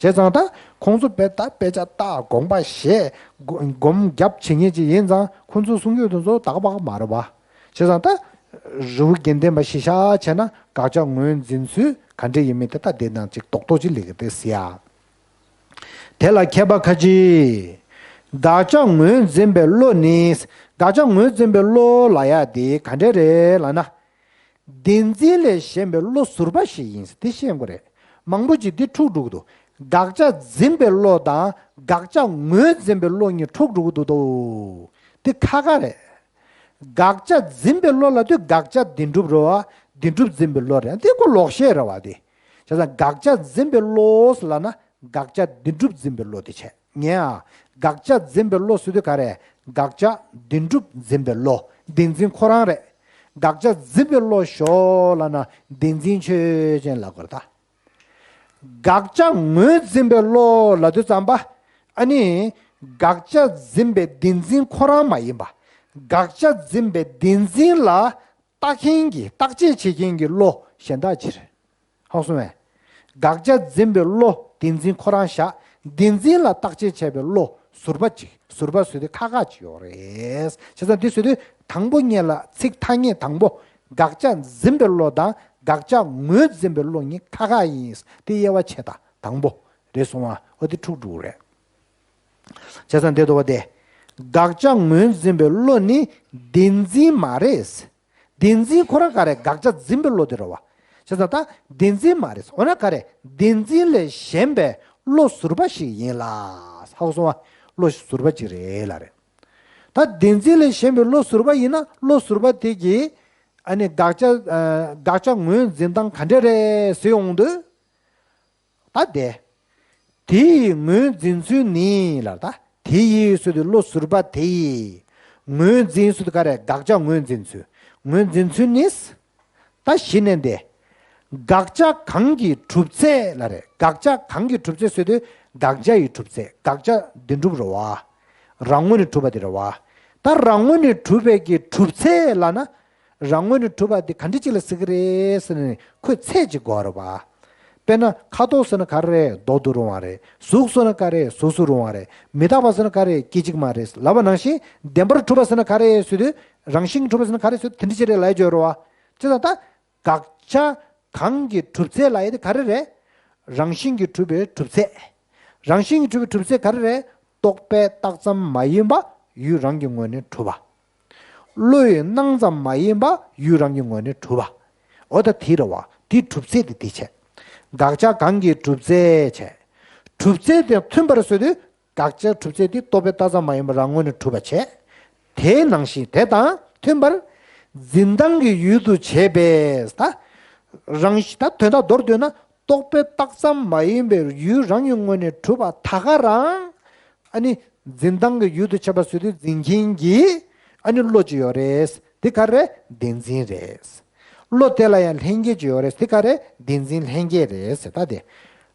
བྱས་ཙང་ད་ཁོང་ཚོ་དཔེ་ད་དཔེ་ཆ་ལྟ་དགོངས་པ་བཞེས་སྒོམ་རྒྱབ་བྱེད་མཁན་ཅིག་ཡིན་ཙང་ཁོང་ཚོས་གསུང་རྒྱུ་དེ་ཚོ་དག་པ་མ་རེད་པ། བྱས་ཙང་ད་རི་བོ་དགེ་ལྡན་པ་གཞི་བཞག་བྱས་ན་དགག་བྱ་ངོས་འཛིན་ཚུལ་ག་འདྲ་ཡིན་མིན་དེ་ད་དེ་ནང་ཅིག་རྡོག་རྡོག་ཅིག་ལེགས་ཏེ་ཟེར་ཡ། དེ་ལ་མཁས་པ་ཁ་ཅིག་དགག་བྱ་ངོས་འཛིན་པའི་བློ་ནི། དགག་བྱ་ངོས་འཛིན་པའི་བློ་ལ་ཡ་དེ་ག་འདྲ་རེད་ལབ་ན། བདེན་འཛིན་ལས་གཞན་པའི་བློ་ཟུར་པ་ཞིག་ཡིན་དེ་ཤེས་དགོས་རེད། མང་པོ་ཅིག་འདི་འཁྲུག་འགྲོ་གི་འདུག་དགག་བྱ་འཛིན་པའི་བློ་དང་དགག་བྱ་ངོས་འཛིན་པའི་བློ་གཉིས་འཁྲུག་འགྲོ་གི་འདུག་དོ། དེ་ཁག་ཁག་རེད། དགག་བྱ་འཛིན་པའི་བློ་ལབ་དུས་དགག་བྱ་བདེན་གྲུབ་རེད་བ། བདེན་གྲུབ་འཛིན་པའི་བློ་རེད། འདི་ཁོ་ལོག་བཤད་རེད་བ་དེ། བྱས་ཙང་དགག་བྱ་འཛིན་པའི་བློ་ལབ་ན། དགག་བྱ་བདེན་གྲུབ་འཛིན་པའི་བློ་དེ་བྱས། ངས་ཨ། དགག་བྱ་འཛིན་པའི་བློ་ཟེར་དུས་ག་རེ། དགག་བྱ་བདེན་གྲུབ་འཛིན་པའི་བློ། བདེན་འཛིན་ཁོ་རང་རེད། དགག་བྱ་འཛིན་པའི་བློ་ཞོག་ལབ་ན་བདེན་འཛིན་ཆོས་ཅན་ལབ་དགོས་རེད་ད། དགག་བྱ་ངོས་འཛིན་པའི་བློ་ལབ་དུས་ཙམ་པ། ཨ་ནི། དགག་བྱ་འཛིན་པའི་བདེན་འཛིན་ཁོ་རང་མ་ཡིན་པ། དགག་བྱ་འཛིན་པའི་བདེན་འཛིན་ལ། བརྟག་མཁན་གྱི་བརྟག་དཔྱད་བྱེད་མཁན་གྱི་བློ་གཞན་དག་ཅིག་རེད། ཧ་གོ་སོང་ངས། དགག་བྱ་འཛིན་པའི་བློ་བདེན་འཛིན་ཁོ་རང་བཞག་བདེན་འཛིན་ལ་བརྟག་དཔྱད་བྱས་པའི་བློ་ཟུར་པ་ཅིག་ཟུར་པ་ཟེར་དུས་ཁག་ཁག་ཅིག་ཡོད་རེད། བྱས་ཙང་འདི་ཟེར་དུས་དང་པོ་ཉིད་ལ་ཚིག་ཐ་སྙད་དང་པོ། དགག་བྱ་འཛིན་པའི་བློ་དང་དགག་བྱ་ངོས་འཛིན་པའི་བློ་གཉིས་ཁག་ཁག་ཡིན། དེ་དབྱེ་བ་ཕྱེ་ད་དང་པོ། རེད་སོང་ང་། འོ་དེ་འཁྲུག་འགྲོ་གི་རེད། བྱས་ཙང་འདི་འདུག་བ་དེ། དགག་བྱ་ངོས་འཛིན་པའི་བློ་ནི་བདེན་འཛིན་མ་རེད། བདེན་འཛིན་ཁོ་རང་ག་རེ་དགག་བྱ་འཛིན་པའི་བློ་དེ་རེད་བ། བྱས་ཙང་ད་བདེན་འཛིན་མ་རེད། འོ་ན་ག་རེ་བདེན་འཛིན་ལས་གཞན་པའི་བློ་ཟུར་པ་ཞིག་ཡིན་ལ། ཧ་གོ་སོང་ང་། བློ་ཟུར་པ་ཅིག་རེད་ལ་རེད། ད་བདེན་འཛིན་ལས་གཞན་པའི་བློ་ཟུར་པ་ཡིན་ན་བློ་ཟུར་པ་དེ་གིས་ཨ་ནི་དགག་བྱ་ཨ་དགག་བྱ་ངོས་འཛིན་སྟངས་ག་འདྲ་རེད་ཟེར་ཡོང་དུས། ད་དེ། དེ་ཡི་ངོས་འཛིན་ཚུལ་ནི་ལ་ད། དེ་ཡི་ཟེར་དུས་བློ་ཟུར་པ་དེ་ཡི། ངོས་འཛིན་ཟེར་དུས་ག་རེ་དགག་བྱ་ངོས་འཛིན་ཚུལ། ངོས་འཛིན་ཚུལ་ནི། ད་གཞི་ནས་དེ། དགག་བྱ་གང་གི་གྲུབ་ཚད་ལ་རེད། དགག་བྱ་གང་གི་གྲུབ་ཚད་ཟེར་དུས་དགག་བྱ་ཡི་གྲུབ་ཚད། དགག་བྱ་བདེན་གྲུབ་རེད་བ། རང་ངོས་ནས་གྲུབ་པ་དེ་རེད་བ། ད་རང་ངོས་ནས་གྲུབ་པའི་གི་གྲུབ་ཚད་ལ་ན། རང་ངོས་ནས་གྲུབ་པ་འདི་ག་འདྲ་ཅིག་ལ་ཟེར་གི་རེད་ཟེར་ནས་ཁོས་ཚད་ཅིག་དགོས་རེད་པ། དཔེར་ན་ཁ་དོག་ཟེར་ན་ག་རེ་རེད། རྡོག་རྡོག་རུང་བ་རེད། གཟུགས་ཟེར་ན་ག་རེ་རེད། གཟུགས་གཟུགས་རུང་བ་རེད། མི་རྟག་པ་ཟེར་ན་ག་རེ་རེད། སྐད་ཅིག་མ་རེད་ལབ་པ་ནང་བཞིན་བདེན་པར་གྲུབ་པ་ཟེར་ན་ག་རེ་རེད་ཟེར་དུས་རང་བཞིན་གྱིས་གྲུབ་པ་ཟེར་ན་ག་རེ་ཟེར་དུས་དེ་འདྲ་ཅིག་རེད་ལབ་ཡ་ཅིག་ཡོད་རེད་པ། བྱས་ཙང་ད་དགག་བྱ་གང་གི་གྲུབ་ཚད་ལབ་ཡ་དེ་ག་རེ་རེད། རང་བཞིན་གྱིས་གྲུབ་པའི་གྲུབ་ཚད། རང་བཞིན་གྱིས་གྲུབ་པའི་གྲུབ་ཚད་ག་རེ་རེད། རྟོག་པས་བཏགས་ཙམ་མ་ཡིན་པ་ཡུལ་རང་གི་ངོས་ནས་གྲུབ་པ། བློ་ཡིས་སྣང་ཙམ་མ་ཡིན་པ་ཡུལ་རང་གི་ངོས་ནས་གྲུབ་པ། འོ་ད་དེ་རེད་བ། དེའི་གྲུབ་ཚད་དེ་དེ་བྱས། དགག་བྱ་གང་གིས་གྲུབ་ཚད་བྱས། གྲུབ་ཚད་དང་མཐུན་པར་བཟོས་ཏེ། དགག་བྱ་གྲུབ་ཚད་དེ་རྟོག་པའི་རྟགས་ཙམ་མ་ཡིན་པ་རང་ངོས་ནས་གྲུབ་པ་བྱས། དེ་ནང་བཞིན་དེ་དང་མཐུན་པར། འཛིན་སྟངས་ཀྱི་ཡུལ་དུ་བྱས་པས་ད། རང་བཞིན་ད་དོན་དག་མདོར་བསྡུས་ན། རྟོག་པའི་རྟགས་ཙམ་མ་ཡིན་པའི་ཡུལ་རང་གི་ངོས་ནས་གྲུབ་པ་ད་ག་རང་། ཨ་ནི་འཛིན་སྟངས་ཀྱི་ཡུལ་དུ་བྱས་པ་བཟོས་དུས་འཛིན་མཁན་གྱི་ཨ་ནི་བློ་ཅིག་ཡོད་རེད། དེ་ག་རེ། བདེན་འཛིན་རེད། བློ་དེ་ལ་ཡང་ལྷན་སྐྱེས་ཅིག་ཡོད་རེད། དེ་ག་རེ། བདེན་འཛིན་ལྷན་སྐྱེས་རེད་ཟེར་ད་དེ།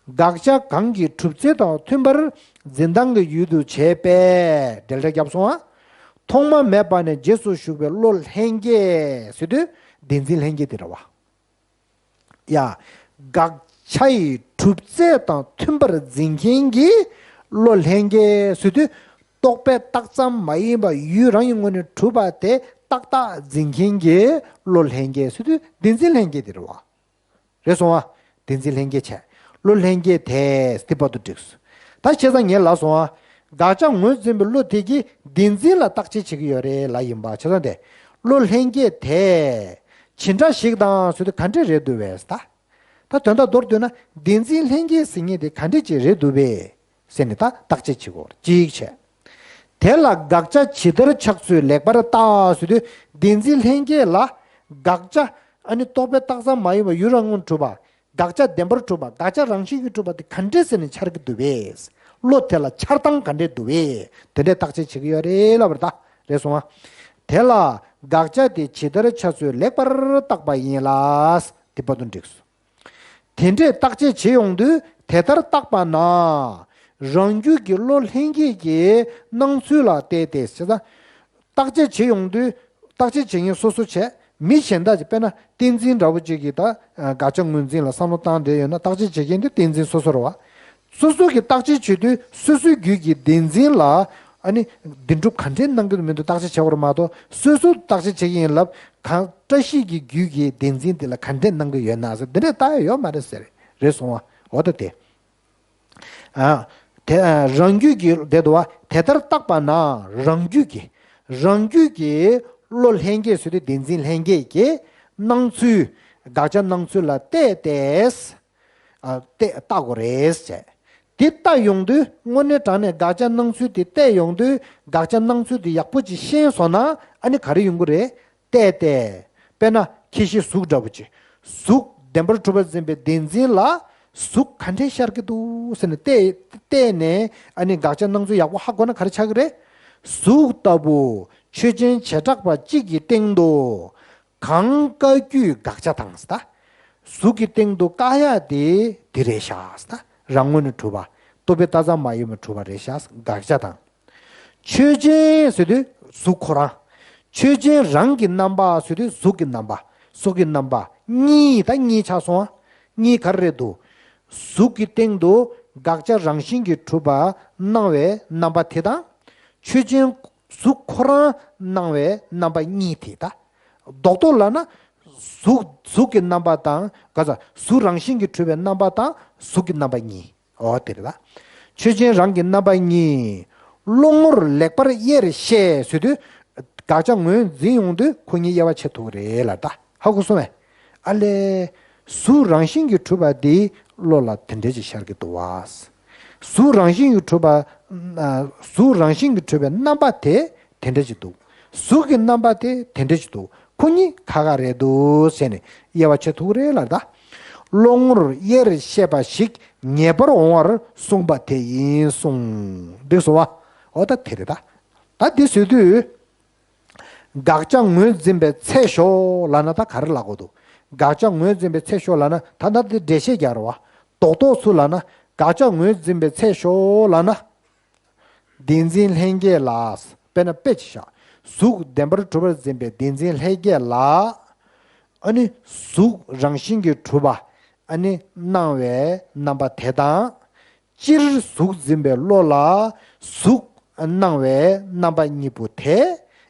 དགག་བྱ་གང་གིས་གྲུབ་ཚད་དང་མཐུན་པར་འཛིན་སྟངས་ཀྱི་ཡུལ་དུ་བྱས་པས། འགྲེལ་བཤད་བརྒྱབ་སོང་ཨ། ཐོག་མ་མེད་པ་ནས་རྗེས་སུ་ཞུགས་པའི་བློ་ལྷན་སྐྱེས་ཟེར་དུས་བདེན་འཛིན་ལྷན་སྐྱེས་དེ་རེད་བ། ཡ། དགག་བྱ་ཡི་གྲུབ་ཚད་དང་མཐུན་པར་འཛིན་མཁན་གྱི་བློ་ལྷན་སྐྱེས་ཟེར་དུས། རྟོག་པའི་རྟགས་ཙམ་མ་ཡིན་པ་ཡུལ་རང་གི་ངོས་ནས་གྲུབ་པ་དེ་ཏག་ཏག་འཛིན་མཁན་གྱི་བློ་ལྷན་སྐྱེས་ཟེར་དུས་བདེན་འཛིན་ལྷན་སྐྱེས་དེ་རེད་བ། རེད་སོང་ཨ། བདེན་འཛིན་ལྷན་སྐྱེས་བྱས། བློ་ལྷན་སྐྱེས་དེ་སྟེ་བར་དུ་འགྲིགས་སོང་། ད་བྱས་ཙང་ངས་ལབ་སོང་ཨ། དགག་བྱ་ངོས་འཛིན་པའི་བློ་དེ་གིས་བདེན་འཛིན་ལ་བརྟག་དཔྱད་བྱེད་ཀྱི་ཡོད་རེད་ལབ་ཡིན་པ་བྱས་ཙང་དེ། བློ་ལྷན་སྐྱེས་དེ། ཇི་འདྲ་ཞིག་དང་ཟེར་དུས་ག་འདྲས་རེད་འདུག་བས་ད། ད་དོན་དག་མདོར་བསྡུས་ན་བདེན་འཛིན་ལྷན་སྐྱེས་ཟེར་མཁན་དེ་ག་འདྲས་ཅིག་རེད་འདུག་བས། ཟེར་ནས་ད་བརྟག་དཔྱད་བྱེད་དགོས་གཅིག་བྱས། དེ་ལ་དགག་བྱ་ཇི་ལྟར་ཆགས་ཚུལ་ལེགས་པར་བརྟག་ཟེར་དུས་བདེན་འཛིན་ལྷན་སྐྱེས་ལ་དགག་བྱ་ཨ་ནི་རྟོག་པའི་རྟགས་ཙམ་མ་ཡིན་པ་ཡུལ་རང་ངོས་གྲུབ་པ། དགག་བྱ་བདེན་པར་གྲུབ་པ། དགག་བྱ་རང་བཞིན་གྱིས་གྲུབ་པ་དེ་ག་འདྲས་ཟེར་ནས་འཆར་གྱི་འདུག་བས། བློ་དེ་ལ་འཆར་སྟངས་ག་འདྲས་འདུག་བས། དེ་འདྲས་བརྟག་དཔྱད་བྱེད་ཀྱི་ཡོད་རེད་ལབ་པ་རེད་ད། རེད་སོང་ཨ། དེ་ལ་དགག་བྱ་དེ་ཇི་ལྟར་ཆགས་ཚུལ་ལེགས་པར་བརྟག་པ་ཡིན་ལ། དེ་བར་དུ་འགྲིགས་སོང་། དེ་འདྲས་བརྟག་དཔྱད་བྱེད་ཡོང་དུས་དེ་ལྟར་བརྟགས་པ་ན། རང་རྒྱུད་ཀྱི་བློ་ལྷན་སྐྱེས་ཀྱི་སྣང་ཚུལ་ལ་བལྟས་ཏེ་ཟེར་ད། བརྟག་དཔྱད་བྱེད་ཡོང་དུས་བརྟག་དཔྱད་བྱེད་མཁན་སོ་སོ་བྱས། མི་གཞན་དག་ཅིག་དཔེར་ན་བསྟན་འཛིན་འདྲ་བོ་ཅིག་གིས་ད་དགག་བྱ་ངོས་འཛིན་ལ་བསམ་བློ་བཏང་བསྡད་ཡོད་ན་བརྟག་དཔྱད་བྱེད་མཁན་དེ་བསྟན་འཛིན་སོ་སོ་རེད་བ། སོ་སོ་གིས་བརྟག་དཔྱད་བྱེད་དུས་སོ་སོའི་རྒྱུད་ཀྱི་བདེན་འཛིན་ལ་ཨ་ནི་བདེན་གྲུབ་ག་འདྲས་གནང་གི་འདུག་མི་འདུག་བརྟག་དཔྱད་བྱེད་དགོས་རེད་མ་གཏོགས། སོ་སོ་བརྟག་དཔྱད་བྱེད་ཀྱི་ཡིན་ལབ་གང་བཀྲ་ཤིས་ཀྱི་རྒྱུད་ཀྱི་བདེན་འཛིན་དེ་ལ་ག་འདྲས་གནང་གི་ཡོད་ན་ཟེར་འདི་འདྲས་བལྟ་ཡ་ཡོད་མ་རེད་ཟེར། རེད་སོང་བ། འོ་ད་དེ། ཨ། དེ་ཨ། རང་རྒྱུད་ཀྱི་དེ་དུ་བ་དེ་ལྟར་བརྟགས་པ་ན་རང་རྒྱུད་ཀྱི་རང་རྒྱུད་ཀྱི་བློ་ལྷན་སྐྱེས་ཟེར་དུས་བདེན་འཛིན་ལྷན་སྐྱེས་ཀྱི་སྣང་ཚུལ་དགག་བྱ་སྣང་ཚུལ་ལ་བལྟས་ཏེ། ཨ། བལྟས་བལྟ་དགོས་རེད་ཟེར། དེ་བལྟ་ཡོང་དུས་དངོས་གནས་དྲང་གནས་དགག་བྱ་སྣང་ཚུལ་དེ་བལྟས་ཡོང་དུས་དགག་བྱ་སྣང་ཚུལ་དེ་ཡག་པོ་ཅིག་ཤེས་སོང་ན་ཨ་ནི་ག་རེ་ཡོང་གི་རེད། བལྟས་ཏེ། དཔེར་ན་ཁྱད་གཞི་གཟུགས་འདྲ་བོ་ཅིག་གཟུགས་བདེན་པར་གྲུབ་པར་འཛིན་པའི་བདེན་འཛིན་ལ་གཟུགས་ག་འདྲས་ཤར་གྱི་འདུག་ཟེར་ནས་བལྟས་བལྟས་ནས་ཨ་ནི་དགག་བྱ་སྣང་ཚུལ་ཡག་པོ་ཧ་གོ་ན་ག་རེ་ཆགས་ཀྱི་རེད། གཟུགས་ལྟ་བུ་ཆོས་ཅན་བྱེ་བྲག་པ་གཅིག་གི་སྟེང་དུ་གང་བཀག་རྒྱུའི་དགག་བྱ་དང་ཟེར་ད། གཟུགས་ཀྱི་སྟེང་དུ་བཀག་ཡ་དེ་དེ་རེད་ཤག་ཟེར་ད། རང་ངོས་ནས་གྲུབ་པ། རྟོག་པའི་རྟགས་ཙམ་མ་ཡིན་པར་གྲུབ་པ་རེད་ཤག་དགག་བྱ་དང་། ཆོས་ཅན་ཟེར་དུས་གཟུགས་ཁོ་རང་། ཆོས་ཅན་རང་གི་རྣམ་པ་ཟེར་དུས་གཟུགས་ཀྱི་རྣམ་པ། གཟུགས་ཀྱི་རྣམ་པ་གཉིས་ད་གཉིས་ཆགས་སོང་ཨ། གཉིས་ག་རེ་རེད་འདུག་གཟུགས་ཀྱི་སྟེང་དུ་དགག་བྱ་རང་བཞིན་གྱིས་གྲུབ་པ་སྣང་བའི་རྣམ་པ་དེ་དང་། ཆོས་ཅན་གཟུགས་ཁོ་རང་སྣང་བའི་རྣམ་པ་གཉིས་དེ་ད། རྡོག་རྡོག་ལབ་ན། གཟུགས་གཟུགས་ཀྱི་རྣམ་པ་དང་ག་ས་གཟུགས་རང་བཞིན་གྱིས་གྲུབ་པའི་རྣམ་པ་དང་གཟུགས་ཀྱི་རྣམ་པ་གཉིས། འོ་དེ་རེད་ད། ཆོས་ཅན་རང་གི་རྣམ་པ་གཉིས། བློ་ངོར་ལེགས་པར་དབྱེར་བཤད་ཟེར་དུས། དགག་བྱ་ངོས་འཛིན་ཡོང་དུས་ཁོ་གཉིས་དབྱེ་བ་ཕྱེ་ཐུབ་ཀྱི་རེད་ལ་ད། ཧ་གོ་སོང་བས། ཨ་ལས། གཟུགས་རང་བཞིན་གྱིས་གྲུབ་པ་འདི་བློ་ལ་དེ་འདྲ་ཅིག་ཤར་གྱི་འདུག་བ། གཟུགས་རང་བཞིན་གྱིས་གྲུབ་པ། གཟུགས་རང་བཞིན་གྱིས་གྲུབ་པའི་རྣམ་པ་དེ་དེ་འདྲ་ཅིག་འདུག་གཟུགས་ཀྱི་རྣམ་པ་དེ་དེ་འདྲ་ཅིག་འདུག་ཁོ་གཉིས་ཁ་ཁ་རེད་འདུག་ཟེར་ནས་དབྱེ་བ་ཕྱེ་ཐུབ་ཀྱི་རེད་ལ་ད། བློ་ངོར་དབྱེར་བཤད་པ་ཞིག་ངེས་པར་འོང་བར་གསུངས་པ་དེ་ཡིན་གསུངས། འགྲིག་སོང་བ། འོ་ད་དེ་རེད་ད། ད་འདི་བཟོས་དུས། དགག་བྱ་ངོས་འཛིན་པའི་ཚད་ཤོག་ལབ་ན་ད་ག་རེ་ལབ་དགོས་འདུག་དགག་བྱ་ངོས་འཛིན་པའི་ཚད་ཤོག་ལབ་ན་ད་ལྟ་འདི་འགྲེལ་བཤད་རྒྱག་རེད་བ། རྡོག་རྡོག་ཚུར་ལབ་ན་དགག་བྱ་ངོས་འཛིན་པའི་ཚད་ཤོག་ལབ་ན། བདེན་འཛིན་ལྷན་སྐྱེས་ལ། དཔེར་ན་དཔེ་ཅིག་བཞག་གཟུགས་བདེན་པར་གྲུབ་པར་འཛིན་པའི་བདེན་འཛིན་ལྷན་སྐྱེས་ལ། ཨ་ནི་གཟུགས་རང་བཞིན་གྱིས་གྲུབ་པ། ཨ་ནི་སྣང་བའི་རྣམ་པ་དེ་དང་། སྤྱིར་གཟུགས་འཛིན་པའི་བློ་ལ་གཟུགས་སྣང་བའི་རྣམ་པ་གཉིས་པོ་དེ་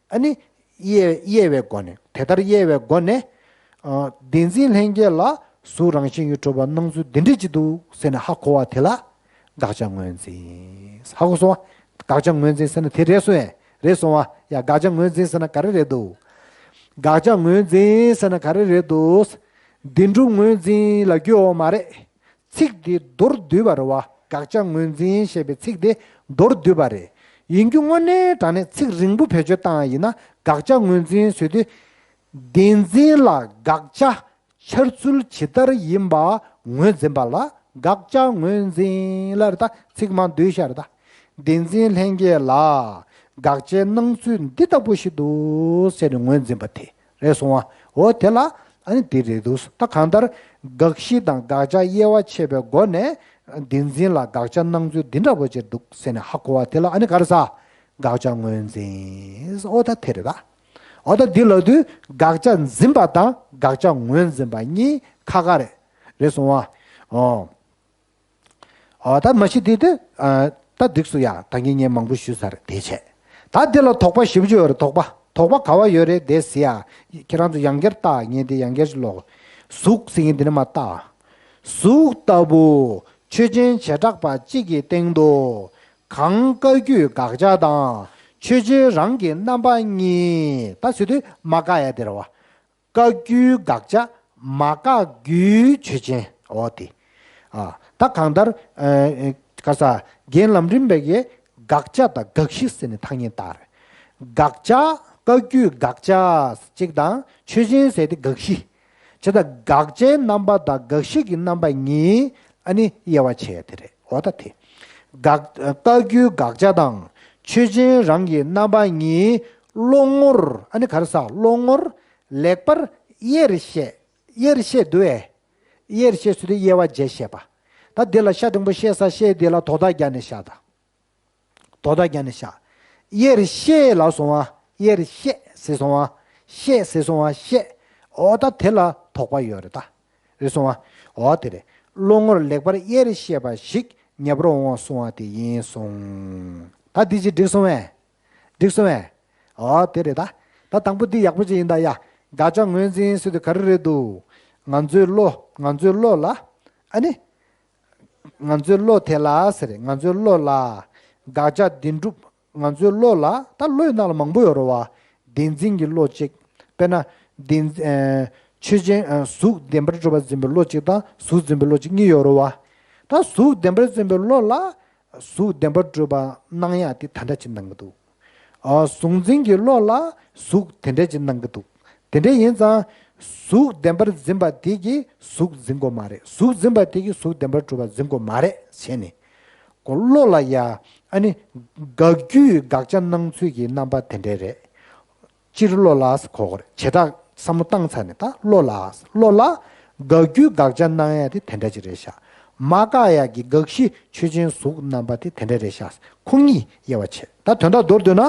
ཨ་ནི་དབྱེ་དབྱེ་བའི་སྒོ་ནས་དེ་ལྟར་དབྱེ་བའི་སྒོ་ནས། ཨ། བདེན་འཛིན་ལྷན་སྐྱེས་ལ་གཟུགས་རང་བཞིན་གྱིས་གྲུབ་པ་སྣང་ཚུལ་འདི་འདྲ་ཅིག་འདུག་ཟེར་ནས་ཧ་གོ་བ་དེ་ལ་དགག་བྱ་ངོས་འཛིན། ཧ་གོ་སོང་བ། དགག་བྱ་ངོས་འཛིན་ཟེར་ན་དེ་རེད་སོང་ངས། རེད་སོང་བ། ཡ་དགག་བྱ་ངོས་འཛིན་ཟེར་ན་ག་རེ་རེད་འདུག་དགག་བྱ་ངོས་འཛིན་ཟེར་ན་ག་རེ་རེད་འདུག་བདེན་གྲུབ་ངོས་འཛིན་ལབ་རྒྱུ་ཡོད་མ་རེད། ཚིག་འདི་མདོར་བསྡུས་པ་རེད་བ། དགག་བྱ་ངོས་འཛིན་ཞེས་པའི་ཚིག་འདི་མདོར་བསྡུས་པ་རེད། ཡིན་རྒྱུ་དངོས་གནས་དྲང་གནས་ཚིག་རིང་པོ་བེད་སྤྱོད་བཏང་བ་ཡིན་ན། དགག་བྱ་ངོས་འཛིན་ཟེར་དུས། བདེན་འཛིན་ལ་དགག་བྱ་འཆར་ཚུལ་ཇི་ལྟར་ཡིན་པ་ངོས་འཛིན་པ་ལ་དགག་བྱ་ངོས་འཛིན་ལབ་རེད་ད། ཚིག་མ་བསྡུས་ཤག་རེད་ད། བདེན་འཛིན་ལྷན་སྐྱེས་ལ་དགག་བྱའི་སྣང་ཚུལ་འདི་ལྟ་བུ་ཞིག་འདུག་ཟེར་ནས་ངོས་འཛིན་པ་དེ་རེད་སོང་བ། འོ་དེ་ལ་ཨ་ནི་འདི་རེད་འདུག་ད་གང་ལྟར་དགག་གཞི་དང་དགག་བྱ་དབྱེ་བ་ཕྱེ་བའི་སྒོ་ནས། བདེན་འཛིན་ལ་དགག་བྱ་སྣང་ཚུལ་འདི་འདྲ་པོ་ཅིག་འདུག་ཟེར་ནས་ཧ་གོ་བ་དེ་ལ་ཨ་ནི་ག་རེ་ཟ། དགག་བྱ་ངོས་འཛིན། འོ་ད་དེ་རེད་ད། འོ་ད་འདི་ལབ་དུས་དགག་བྱ་འཛིན་པ་དང་དགག་བྱ་ངོས་འཛིན་པ་གཉིས་ཁ་ཁ་རེད། རེད་སོང་བ། ཨོ། ཨོ་ད་མ་གཞི་དེ་དེ། ཨ། ད་འགྲིགས་སོང་ཡ། ད་གིན་ངས་མང་པོ་ཞུས་ཚར་དེ་བྱས། ད་འདི་ལ་དོགས་པ་ཞེ་པོ་ཅིག་ཡོད་རེད། དོགས་པ། དོགས་པ་ག་བ་ཡོད་རེད་དེ་ཟེར་ཡ། ཁྱེད་རང་ཚོ་ཡང་བསྐྱར་བལྟ། ངས་འདི་ཡང་བསྐྱར་ཅིག་ཀློག་གཟུགས་ཟེར་མཁན་འདི་ནས་མར་བལྟ། གཟུགས་ལྟ་བུ་ཆོས་ཅན་བྱེ་བྲག་པ་གཅིག་གི་སྟེང་དུ། གང་བཀའ་བརྒྱུད་དགག་བྱ་དང་ཆོས་ཅན་རང་གི་རྣམ་པ་གཉིས། ད་ཟེར་དུས་མ་བཀག་ཡ་དེ་རེད་བ། བཀའ་བརྒྱུད་དགག་བྱ། མ་བཀག་བརྒྱུད་ཆོས་ཅན། འོ་དེ། ཨ། ད་གང་ལྟར། ཨ། ག་ས། རྒན་ལམ་རིམ་པའི་གི་དགག་བྱ་དང་དགག་གཞི་ཟེར་ནས་ཐ་སྙད་བཏགས་རེད། དགག་བྱ། བཀའ་བརྒྱུད་དགག་བྱ་གཅིག་དང་ཆོས་ཅན་ཟེར་དེ་དགག་གཞི། བྱས་ཙང་དགག་བྱའི་རྣམ་པ་དང་དགག་གཞི་གི་རྣམ་པ་གཉིས། ཨ་ནི་དབྱེ་བ་ཕྱེ་ཡ་དེ་རེད། འོ་ད་དེ། དགག་བཀའ་བརྒྱུད་དགག་བྱ་དང་ཆོས་ཅན་རང་གི་རྣམ་པ་གཉིས། བློ་ངོར། ཨ་ནི་ག་རེ་ཟ། བློ་ངོར་ལེགས་པར་དབྱེར་བཤད། དབྱེར་བཤད་འདུག་ཨེ། དབྱེར་བཤད་ཟེར་དུས་དབྱེ་བ་འབྱེད་བཤད་པ། ད་འདི་ལ་ཤ་འགྲེང་བུ་ཤེ་ས་ཤེས་འདི་ལ་དོ་བདག་རྒྱག་ནས་ཤ་ད། དོ་བདག་རྒྱག་ནས་ཤ། དབྱེར་བཤད་ལ་སོང་བ། དབྱེར་བཤད་ཟེར་སོང་བ། བཤད་ཟེར་སོང་བ་བཤད། འོ་ད་དེ་ལ་དོགས་པ་ཡོད་རེད་ད། རེད་སོང་བ། འོ་དེ་རེད། བློ་ངོར་ལེགས་པར་དབྱེར་བཤད་པ་ཞིག་ཉེ་བར་འོང་བ་གསུང་བ་དེ་ཡིན་གསུངས། ད་འདི་ཅིག་འགྲིག་སོང་བས། འགྲིག་སོང་བས། འོ་དེ་རེད་ད། ད་དང་པོ་འདི་ཡག་པོ་ཅིག་ཡིན་ད་ཡ། དགག་བྱ་ངོས་འཛིན་ཟེར་དུས་ག་རེ་རེད་འདུག་ང་ཚོའི་བློ། ང་ཚོའི་བློ་ལ། ཨ་ནི། ང་ཚོའི་བློ་དེ་ལ་ཟེར། ང་ཚོའི་བློ་ལ་དགག་བྱ་བདེན་གྲུབ། ང་ཚོའི་བློ་ལ་ད་བློའི་ནང་ལ་མང་པོ་ཡོད་རེད་བ། བདེན་འཛིན་གྱི་བློ་གཅིག་དཔེར་ན། བདེན། ཨ། ཆོས་ཅན། ཨ། གཟུགས་བདེན་པར་གྲུབ་པ་འཛིན་པའི་བློ་གཅིག་དང་གཟུགས་འཛིན་པའི་བློ་གཅིག་གཉིས་ཡོད་རེད་བ། ད་གཟུགས་བདེན་པར་འཛིན་པའི་བློ་ལ་གཟུགས་བདེན་པར་གྲུབ་པ་སྣང་ཡག་དེ་ད་འདྲ་ཅིག་སྣང་གི་འདུག་ཨ། གཟུགས་འཛིན་གྱི་བློ་ལ་གཟུགས་དེ་འདྲ་ཅིག་སྣང་གི་འདུག་དེ་འདྲ་ཡིན་ཙང་། གཟུགས་བདེན་པར་འཛིན་པ་དེ་གིས་གཟུགས་འཛིན་དགོས་མ་རེད། གཟུགས་འཛིན་པ་དེ་གིས་གཟུགས་བདེན་པར་གྲུབ་པ་འཛིན་དགོས་མ་རེད་བྱས་ནས། ཁོ་བློ་ལ་ཡ། ཨ་ནི། དགག་རྒྱུའི་དགག་བྱ་སྣང་ཚུལ་གྱི་རྣམ་པ་དེ་འདྲ་རེད། སྤྱིར་བློ་ལ་གོ་དགོས་རེད། བྱེ་བྲག་བསམ་བློ་བཏང་ཚར་ནས་ད་བློ་ལ། བློ་ལ་དགག་རྒྱུའི་དགག་བྱ་སྣང་ཡ་དེ་དེ་འདྲ་ཅིག་རེད་ཤག་མ་བཀག་ཡ་གི་དགག་གཞི་ཆོས་ཅན་གཟུགས་རྣམ་པ་དེ་དེ་འདྲ་རེད་ཤག་ཁོ་གཉིས་དབྱེ་བ་ཕྱེ། ད་དོན་དག་མདོར་བསྡུས་ན།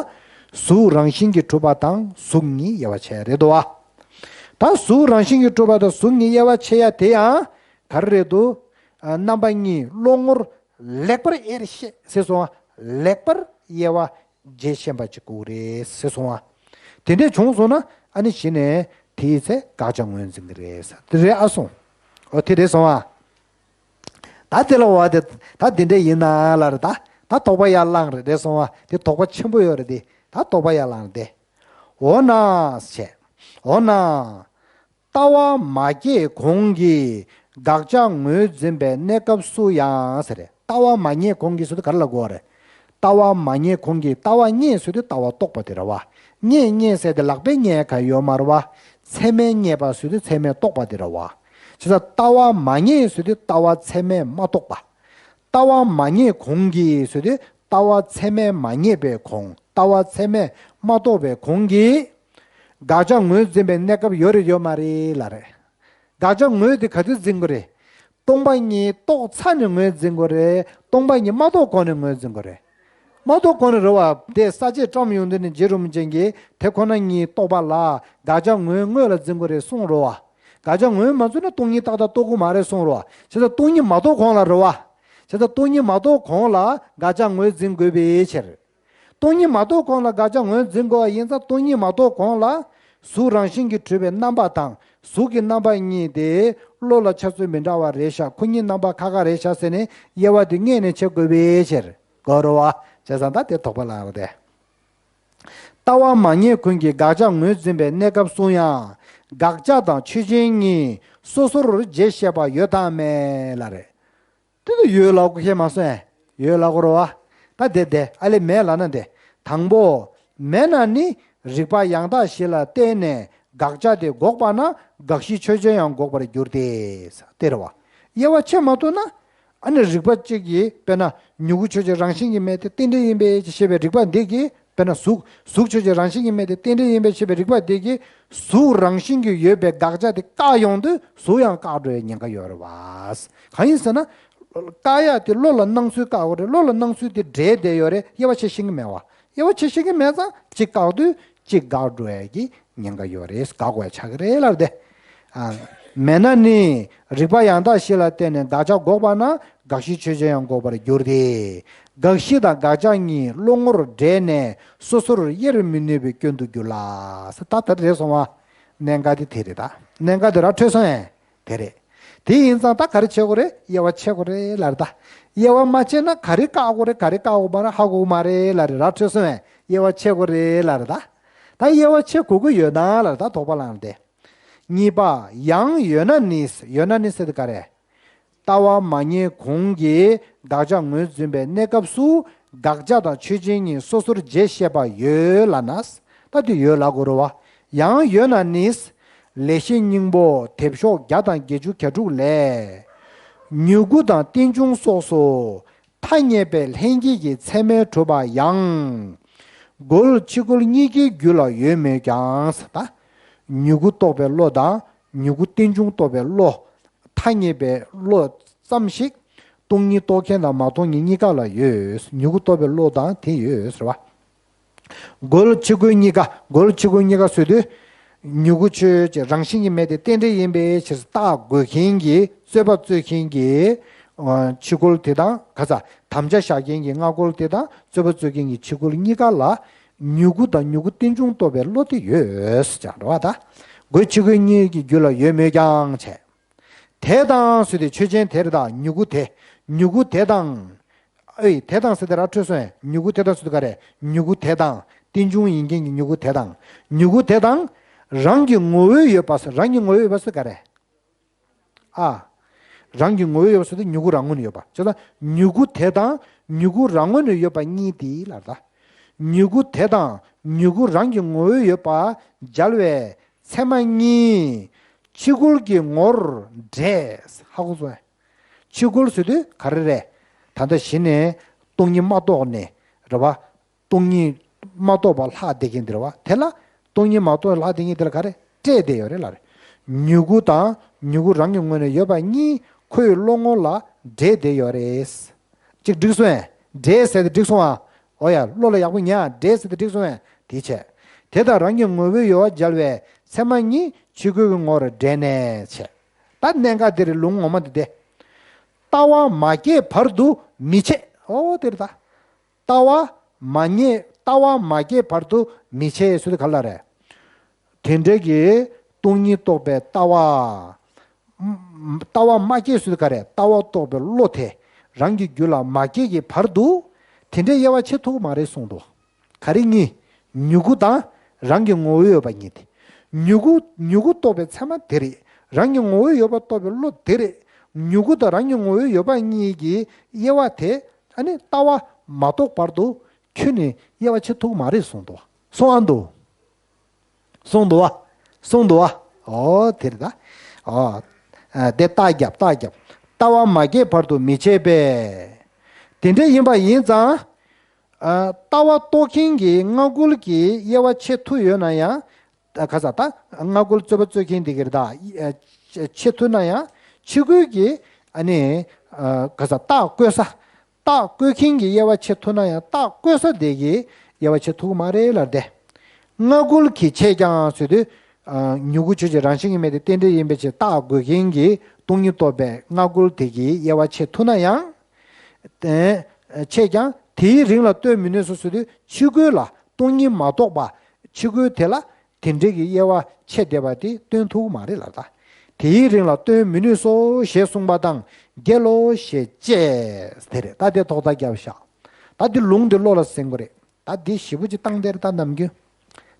གཟུགས་རང་བཞིན་གྱིས་གྲུབ་པ་དང་གཟུགས་གཉིས་དབྱེ་བ་ཕྱེ་རེད་དོ། ད་གཟུགས་རང་བཞིན་གྱིས་གྲུབ་པ་དང་གཟུགས་གཉིས་དབྱེ་བ་ཕྱེ་ཡ་དེ་ཡང་ག་རེ་རེད་འདུག་ཨ། རྣམ་པ་གཉིས་བློ་ངོར་ལེགས་པར་དབྱེར་བཤད་ཟེར་སོང་བ། ལེགས་པར་དབྱེ་བ་འབྱེད་ཤེས་པ་ཅིག་དགོས་རེད་ཟེར་སོང་བ། དེ་འདྲས་བྱུང་སོང་ན་ཨ་ནི་གཞི་ནས་དེའི་ཚེ་དགག་བྱ་ངོས་འཛིན་གྱི་རེད་ཟེར། དེ་རེད་ཨ་སོང་། འོ་དེ་རེད་སོང་བ། ད་དེ་ལ་འོ་དེ་ད་དེ་འདྲས་ཡིན་ན་ལ་རེད་ད། ད་དོགས་པ་ཡར་ལངས་རེད། རེད་སོང་བ། དེ་དོགས་པ་ཆེན་པོ་ཡོད་རེད་དེ། ད་དོགས་པ་ཡར་ལངས་རེད་དེ། འོ་ན་ཟེར། འོ་ན། ལྟ་བ་མ་སྐྱེས་གོང་གི་དགག་བྱ་ངོས་འཛིན་པའི་གནས་སྐབས་སུ་ཡང་ཟེར། ལྟ་བ་མ་རྙེད་གོང་གི་ཟེར་དུས་ག་རེ་ལ་གོ་བ་རེད། ལྟ་བ་མ་རྙེད་གོང་གི་ལྟ་བ་རྙེད་ཟེར་དུས་ལྟ་བ་རྟོགས་པ་དེ་རེད་བ། རྙེད་རྙེད་ཟེར་དེ་ལག་པས་རྙེད་ག་ཡོད་མ་རེད་བ། ཚད་མས་རྙེད་པ་ཟེར་དུས་ཚད་མས་རྟོགས་པ་དེ་རེད་བ། བྱས་ཙང་ལྟ་བ་མ་རྙེད་ཟེར་དུས་ལྟ་བ་ཚད་མས་མ་རྟོགས་པ། ལྟ་བ་མ་རྙེད་གོང་གི་ཟེར་དུས་ལྟ་བ་ཚད་མས་མ་རྙེད་པའི་གོང་། ལྟ་བ་ཚད་མས་མ་རྟོགས་པའི་གོང་གི་དགག་བྱ་ངོས་འཛིན་པའི་གནས་སྐབས་ཡོད་རེད་ཡོད་མ་རེད་ལ་རེད། དགག་བྱ་ངོས་དེ་ག་དུས་འཛིན་དགོས་རེད། སྟོང་པ་ཉིད་རྟོགས་ཚར་ནས་ངོས་འཛིན་དགོས་རེད། སྟོང་པ་ཉིད་མ་རྟོགས་གོང་ནས་ངོས་འཛིན་དགོས་རེད། མ་རྟོགས་གོང་ནས་རེད་བ། དེ་ས་བཅད་བཀྲམ་ཡོང་དུས་ནས་རྗེ་རིན་པོ་ཆེ་གིས་དེ་ཁོ་ན་ཉིད་རྟོགས་པ་ལ་དགག་བྱ་ངོས་དངོས་ལ་འཛིན་དགོས་རེད་གསུངས་རེད་བ། དགག་བྱ་ངོས་མ་འཛིན་ན་སྟོང་ཉིད་ཏག་ཏག་རྟོགས་ཀྱི་མ་རེད་གསུངས་རེད་བ། བྱས་ཙང་སྟོང་ཉིད་མ་རྟོགས་གོང་ལ་རེད་བ། བྱས་ཙང་སྟོང་ཉིད་མ་རྟོགས་གོང་ལ་དགག་བྱ་ངོས་འཛིན་དགོས་པའི་ཕྱིར། སྟོང་ཉིད་མ་རྟོགས་གོང་ལ་དགག་བྱ་ངོས་འཛིན་དགོས་པ་ཡིན་ཙང་སྟོང་ཉིད་མ་རྟོགས་གོང་ལ་གཟུགས་རང་བཞིན་གྱིས་གྲུབ་པའི་རྣམ་པ་དང་གཟུགས་ཀྱི་རྣམ་པ་གཉིས་དེ་བློ་ལ་འཆར་ཚུལ་མི་འདྲ་བ་རེད་ཤག་ཁོ་གཉིས་རྣམ་པ་ཁ་ཁ་རེད་ཤག་ཟེར་ནས་དབྱེ་བ་དེ་སྔོན་ནས་ཕྱེ་དགོས་པའི་ཕྱིར་དགོས་རེད་བ། བྱས་ཙང་ད་དེ་དོགས་པ་ལངས་རེད། ལྟ་བ་མ་རྙེད་གོང་གི་དགག་བྱ་ངོས་འཛིན་པའི་གནས་སྐབས་སུ་ཡང་དགག་བྱ་དང་ཆོས་ཅན་གཉིས་སོ་སོར་འབྱེད་ཤེས་པ་ཡོད་དམ་མེད་ལ་རེད། དེ་ཚོ་ཡོད་ལབ་དགོས་ཁྱད་མ་སོང་ཨེ། ཡོད་ལབ་དགོས་རེད་བ། ད་དེ་དེ་ཨ་ལེ་མེད་ལབ་ན་དེ། དང་པོ། མེད་ན་ནི་རིགས་པ་ཡང་དག་བཞི་ལ་བརྟེན་ནས་དགག་བྱ་དེ་འགོག་པ་ན་དགག་གཞི་ཆོས་ཅན་ཡང་འགོག་པར་འགྱུར་ཏེ། དེ་རེད་བ། དབྱེ་བ་ཕྱེ་མ་ཐུབ་ན། ཨ་ནི་རིགས་པ་གཅིག་གིས་དཔེར་ན་མྱུ་གུ་ཆོས་ཅན་རང་བཞིན་གྱིས་མེད་དེ་རྟེན་འབྲེལ་ཡིན་པས་ཞེས་པའི་རིགས་པ་འདི་གིས། དཔེར་ན་གཟུགས། གཟུགས་ཆོས་ཅན་རང་བཞིན་གྱིས་མེད་དེ་རྟེན་འབྲེལ་ཡིན་པས་ཞེས་པའི་རིགས་པ་འདི་གིས་གཟུགས་རང་བཞིན་གྱིས་ཡོད་པའི་དགག་བྱ་དེ་བཀག་ཡོང་དུས་གཟུགས་ཡང་བཀག་འགྲོ་བའི་ཉེན་ཁ་ཡོད་རེད་བ། གང་ཡིན་ཟེར་ན། བཀག་ཡ་དེ་བློ་ལ་སྣང་ཚུལ་བཀག་དགོས་རེད། བློ་ལ་སྣང་ཚུལ་དེ་འདྲེས་བསྡད་ཡོད་རེད། དབྱེ་བ་ཕྱེ་ཤེས་ཀྱི་མེད་བ། དབྱེ་བ་ཕྱེ་ཤེས་ཀྱི་མེད་ཙང་གཅིག་བཀག་དུས་གཅིག་འགག་འགྲོ་ཡ་གི་ཉེན་ཁ་ཡོད་རེད། འགག་དགོས་ཡ་ཆགས་ཀྱི་རེད་ལབ་དེ། ཨ། མེད་ན་ནི་རིགས་པ་ཡང་དག་བཞི་ལ་བརྟེན་ནས་དགག་བྱ་འགོག་པ་ན་དགག་གཞི་ཆོས་ཅན་ཡང་འགོག་པར་འགྱུར་ཏེ། དགག་གཞི་དང་དགག་བྱ་གཉིས་བློ་ངོར་འདྲེས་ནས་སོ་སོར་དབྱེར་མི་ནུས་པའི་སྐྱོན་དུ་འགྱུར་ལ། ད་ལྟ་རེད་སོང་བ། གནད་འགག་དེ་དེ་རེད་ད། གནད་འགག་དེ་ར་འཕྲོད་སོང་ཨེ། དེ་རེད། དེ་ཡིན་ཙང་ད་ག་རེ་བྱེད་དགོས་རེད། དབྱེ་བ་ཕྱེ་དགོས་རེད་ལབ་རེད་ད། དབྱེ་བ་མ་ཕྱེ་ན་ག་རེ་བཀག་དགོས་རེད། ག་རེ་བཀག་དགོས་མ་རེད། ཧ་གོ་གི་མ་རེད་ལབ་རེད། ར་འཕྲོད་སོང་བས། དབྱེ་བ་ཕྱེ་དགོས་རེད་ལབ་རེད་ད། ད་དབྱེ་བ་ཕྱེ་དགོས་ཀྱི་ཡོད་ན་ལབ་རེད་ད། དོགས་པ་ལངས་ཏེ། གཉིས་པ། ཡང་ཡོད་ན་ནི། ཡོད་ན་ནི་ཟེར་དེ་ག་རེད། ལྟ་བ་མ་རྙེད་གོང་གི་དགག་བྱ་ངོས་འཛིན་པའི་གནས་སྐབས་སུ་དགག་བྱ་དང་ཆོས་ཅན་གཉིས་སོ་སོར་འབྱེད་ཤེས་པ་ཡོད་ལབ་ན། ད་དེ་ཡོད་ལབ་དགོས་རེད་བ། ཡང་ཡོད་ན་ནི། ལེགས་བཤད་སྙིང་པོ་དེབ་ཤོག་བརྒྱ་དང་བརྒྱད་ཅུ་གྱ་དྲུག་ལས། མྱུ་གུ་དང་རྟེན་འབྱུང་སོགས་སུ་ཐ་སྙད་པའི་ལྷན་སྐྱེས་ཀྱི་ཚད་མས་གྲུབ་པ་ཡང་། རྒོལ་ཕྱི་རྒོལ་གཉིས་ཀའི་རྒྱུད་ལ་ཡོད་མོད་ཀྱང་། ད་མྱུ་གུ་རྟོགས་པའི་བློ་དང་མྱུ་གུ་རྟེན་འབྱུང་རྟོགས་པའི་བློ། ཐ་སྙད་པའི་བློ་ཙམ་ཞིག་སྟོང་ཉིད་རྟོགས་མཁན་དང་མ་རྟོགས་མཁན་གཉིས་ཀ་ལ་ཡོད། མྱུ་གུ་རྟོགས་པའི་བློ་དང་དེ་ཡོད་ཟེར་བ། རྒོལ་ཕྱི་རྒོལ་གཉིས་ཀ། རྒོལ་ཕྱི་རྒོལ་གཉིས་ཀ་ཟེར་དུས། མྱུ་གུ་ཆོས་ཅན་རང་བཞིན་གྱིས་མེད་དེ་རྟེན་འབྲེལ་ཡིན་པའི་ཕྱིར་བརྟག་དགོས་མཁན་གྱི་རྩོད་པ་རྩོད་མཁན་གྱི། ཨ། ཕྱི་རྒོལ་དེ་དང་ག་ས་དམ་བཅའ་བཞག་མཁན་གྱི་སྔ་རྒོལ་དེ་དང་རྩོད་པ་རྩོད་མཁན་གྱི་ཕྱི་རྒོལ་གཉིས་ཀ་ལ། མྱུ་གུ་དང་མྱུ་གུ་རྟེན་འབྱུང་རྟོགས་པའི་བློ་དེ་ཡོད་ཟེར་ཀྱང་རེད་བ་ད། རྒོལ་ཕྱི་རྒོལ་གཉིས་ཀྱི་རྒྱུད་ལ་ཡོད་མོད་ཀྱང་བྱས། དེ་དང་ཟེར་དུས་ཆོས་ཅན་དེ་རེད་ད། མྱུ་གུ་དེ། མྱུ་གུ་དེ་དང་། ཨེ། དེ་དང་ཟེར་དེ་ར་འཕྲོད་སོང་ཨེ། མྱུ་གུ་དེ་དང་ཟེར་དུས་ག་རེ། མྱུ་གུ་དེ་དང་། རྟེན་འབྱུང་ཡིན་མཁན་གྱི་མྱུ་གུ་དེ་དང་། མྱུ་གུ་དེ་དང་། རང་གི་ངོ་བོའི་ཡོད་པ་ཟེར། རང་གི་ངོ་བོའི་ཡོད་པ་ཟེར་དུས་ག་རེ། ཨ། རང་གི་ངོ་བོའི་ཡོད་པ་ཟེར་དུས་མྱུ་གུ་རང་ངོས་ནས་ཡོད་པ། བྱས་ཙང་མྱུ་གུ་དེ་དང་མྱུ་གུ་རང་ངོས་ནས་ཡོད་པ་གཉིས་དེ་ལ་ད། མྱུ་གུ་དེ་དང་མྱུ་གུ་རང་གི་ངོ་བོའི་ཡོད་པ་སྦྱར་བའི་ཚད་མ་གཉིས་ཕྱི་རྒོལ་གྱི་ངོར་འདྲེས། ཧ་གོ་སོང་ངས། ཕྱི་རྒོལ་ཟེར་དུས་ག་རེ་རེད། ད་ལྟ་གཞི་ནས་སྟོང་ཉིད་མ་རྟོགས་ནས་རེད་བ། སྟོང་ཉིད་མ་རྟོགས་པ་ལྷག་བསྡད་མཁན་དེ་རེད་བ། དེ་ལ་སྟོང་ཉིད་མ་རྟོགས་ལྷག་བསྡད་མཁན་དེ་ལ་ག་རེ་སྤྲད་བསྡད་ཡོད་རེད་ལབ་རེད། མྱུ་གུ་དང་མྱུ་གུ་རང་གི་ངོས་ནས་ཡོད་པ་གཉིས་ཁོའི་བློ་ངོ་ལ་འདྲེས་བསྡད་ཡོད་རེད། ཅིག་འགྲིག་སོང་ངས། འདྲེས་ཟེར་དེ་འགྲིག་སོང་ཨ། འོ་ཡ། བློ་ལ་ཡག་པོ་ཉན་ཨ། འདྲེས་ཟེར་དེ་འགྲིག་སོང་ངས། དེ་བྱས། དེ་དང་རང་གི་ངོ་བོའི་ཡོད་པ་སྦྱར་བའི་ཚད་མ་གཉིས་ཕྱི་རྒོལ་གྱི་ངོར་འདྲེས་ནས་བྱས། ད་གནད་འགག་དེ་རེད། ལུང་ངོ་མ་དེ་དེ། ལྟ་བ་མ་སྐྱེས་བར་དུ་མི་འཆད། ཨོ་དེ་རེད་ད། ལྟ་བ་མ་རྙེད། ལྟ་བ་མ་སྐྱེས་བར་དུ་མི་འཆད་ཟེར་དུས་ག་ལ་རེད། དེ་འདྲ་གི་སྟོང་ཉིད་རྟོགས་པའི་ལྟ་བ། ལྟ་བ་མ་སྐྱེས་ཟེར་དུས་ག་རེ། ལྟ་བ་རྟོགས་པའི་བློ་དེ་རང་གི་རྒྱུད་ལ་མ་སྐྱེས་ཀྱི་བར་དུ་དེ་འདྲའི་དབྱེ་བ་ཕྱེ་ཐུབ་ཀྱི་མ་རེད་གསུངས་འདུག་ག་རེ་གཉིས། མྱུ་གུ་དང་རང་གི་ངོ་བོ་ཡོད་པ་གཉིས་དེ། མྱུ་གུ། མྱུ་གུ་རྟོགས་པའི་ཚད་མ་དེ་རེད། རང་གི་ངོ་བོ་ཡོད་པ་རྟོགས་པའི་བློ་དེ་རེད། མྱུ་གུ་དང་རང་གི་ངོ་བོ་ཡོད་པ་གཉིས་ཀྱི་དབྱེ་བ་དེ། ཨ་ནི་ལྟ་བ་མ་རྟོགས་བར་དུ་ཁྱོན་ནས་དབྱེ་བ་ཕྱེ་ཐུབ་ཀྱི་མ་རེད་གསུངས་འདུག་གསུངས་ཨ་འདུག་གསུངས་འདུག་བ། གསུངས་འདུག་བ། ཨོ་དེ་རེད་ད། ཨོ། ཨ། དེ་རྟགས་རྒྱབ། རྟགས་རྒྱབ། ལྟ་བ་མ་སྐྱེས་བར་དུ་མི་འཆད་པས། དེ་འདྲ་ཡིན་པ་ཡིན་ཙང་། ཨ། ལྟ་བ་རྟོགས་མཁན་གྱི་སྔ་རྒོལ་གྱི་དབྱེ་བ་ཕྱེ་ཐུབ་ཡོད་ན་ཡང་། ཨ། ག་ས་ད་སྔ་རྒོལ་རྩོད་པ་རྩོད་མཁན་དེ་གིར་ད། ཨ། ཕྱེ་ཐུབ་ན་ཡང་ཕྱི་རྒོལ་གྱི། ཨ་ནི། ཨ། ག་ས་རྟགས་བཀོད་ས། རྟགས་བཀོད་མཁན་གྱི་དབྱེ་བ་ཕྱེ་ཐུབ་ན་ཡང་རྟགས་བཀོད་ས་དེ་གི་དབྱེ་བ་ཕྱེ་ཐུབ་ཀྱི་མ་རེད་ལབ་དེ། སྔ་རྒོལ་གྱིས་འཆད་ཀྱང་ཟེར་དུས། ཨ། མྱུ་གུ་ཆོས་ཅན་རང་བཞིན་གྱིས་མེད་དེ་རྟེན་འབྲེལ་ཡིན་པའི་ཕྱིར་བརྟག་དགོས་མཁན་གྱི་སྟོང་ཉིད་རྟོགས་པའི་སྔ་རྒོལ་དེ་གི་དབྱེ་བ་ཕྱེ་ཐུབ་ན་ཡང་། དེ། འཆད་ཀྱང་དེའི་རིང་ལ་སྟོན་མི་ནུས་སོ་ཟེར་དུས་ཕྱི་རྒོལ་ལ་སྟོང་ཉིད་མ་རྟོགས་པ། ཕྱི་རྒོལ་དེ་ལ། དེ་འདྲའི་གི་དབྱེ་བ་ཕྱེ་བསྡད་པ་དེ་སྟོན་ཐུབ་མ་རེད་ལབ་ད། དེའི་རིང་ལ་སྟོན་མི་ནུས་སོ་ཞེས་གསུངས་པ་དང་འགལ་ལོ་ཞེས་དཔྱད། དེ་རེད། ད་དེ་ཐོག་མཐའ་བརྒྱབ་བཞག་ད་དེ་ལུང་དེ་བློ་ལ་ཟིན་དགོས་རེད། ད་དེ་ཞེ་པོ་ཅིག་བཏང་དེ་རེད་ད་ནམ་རྒྱུན།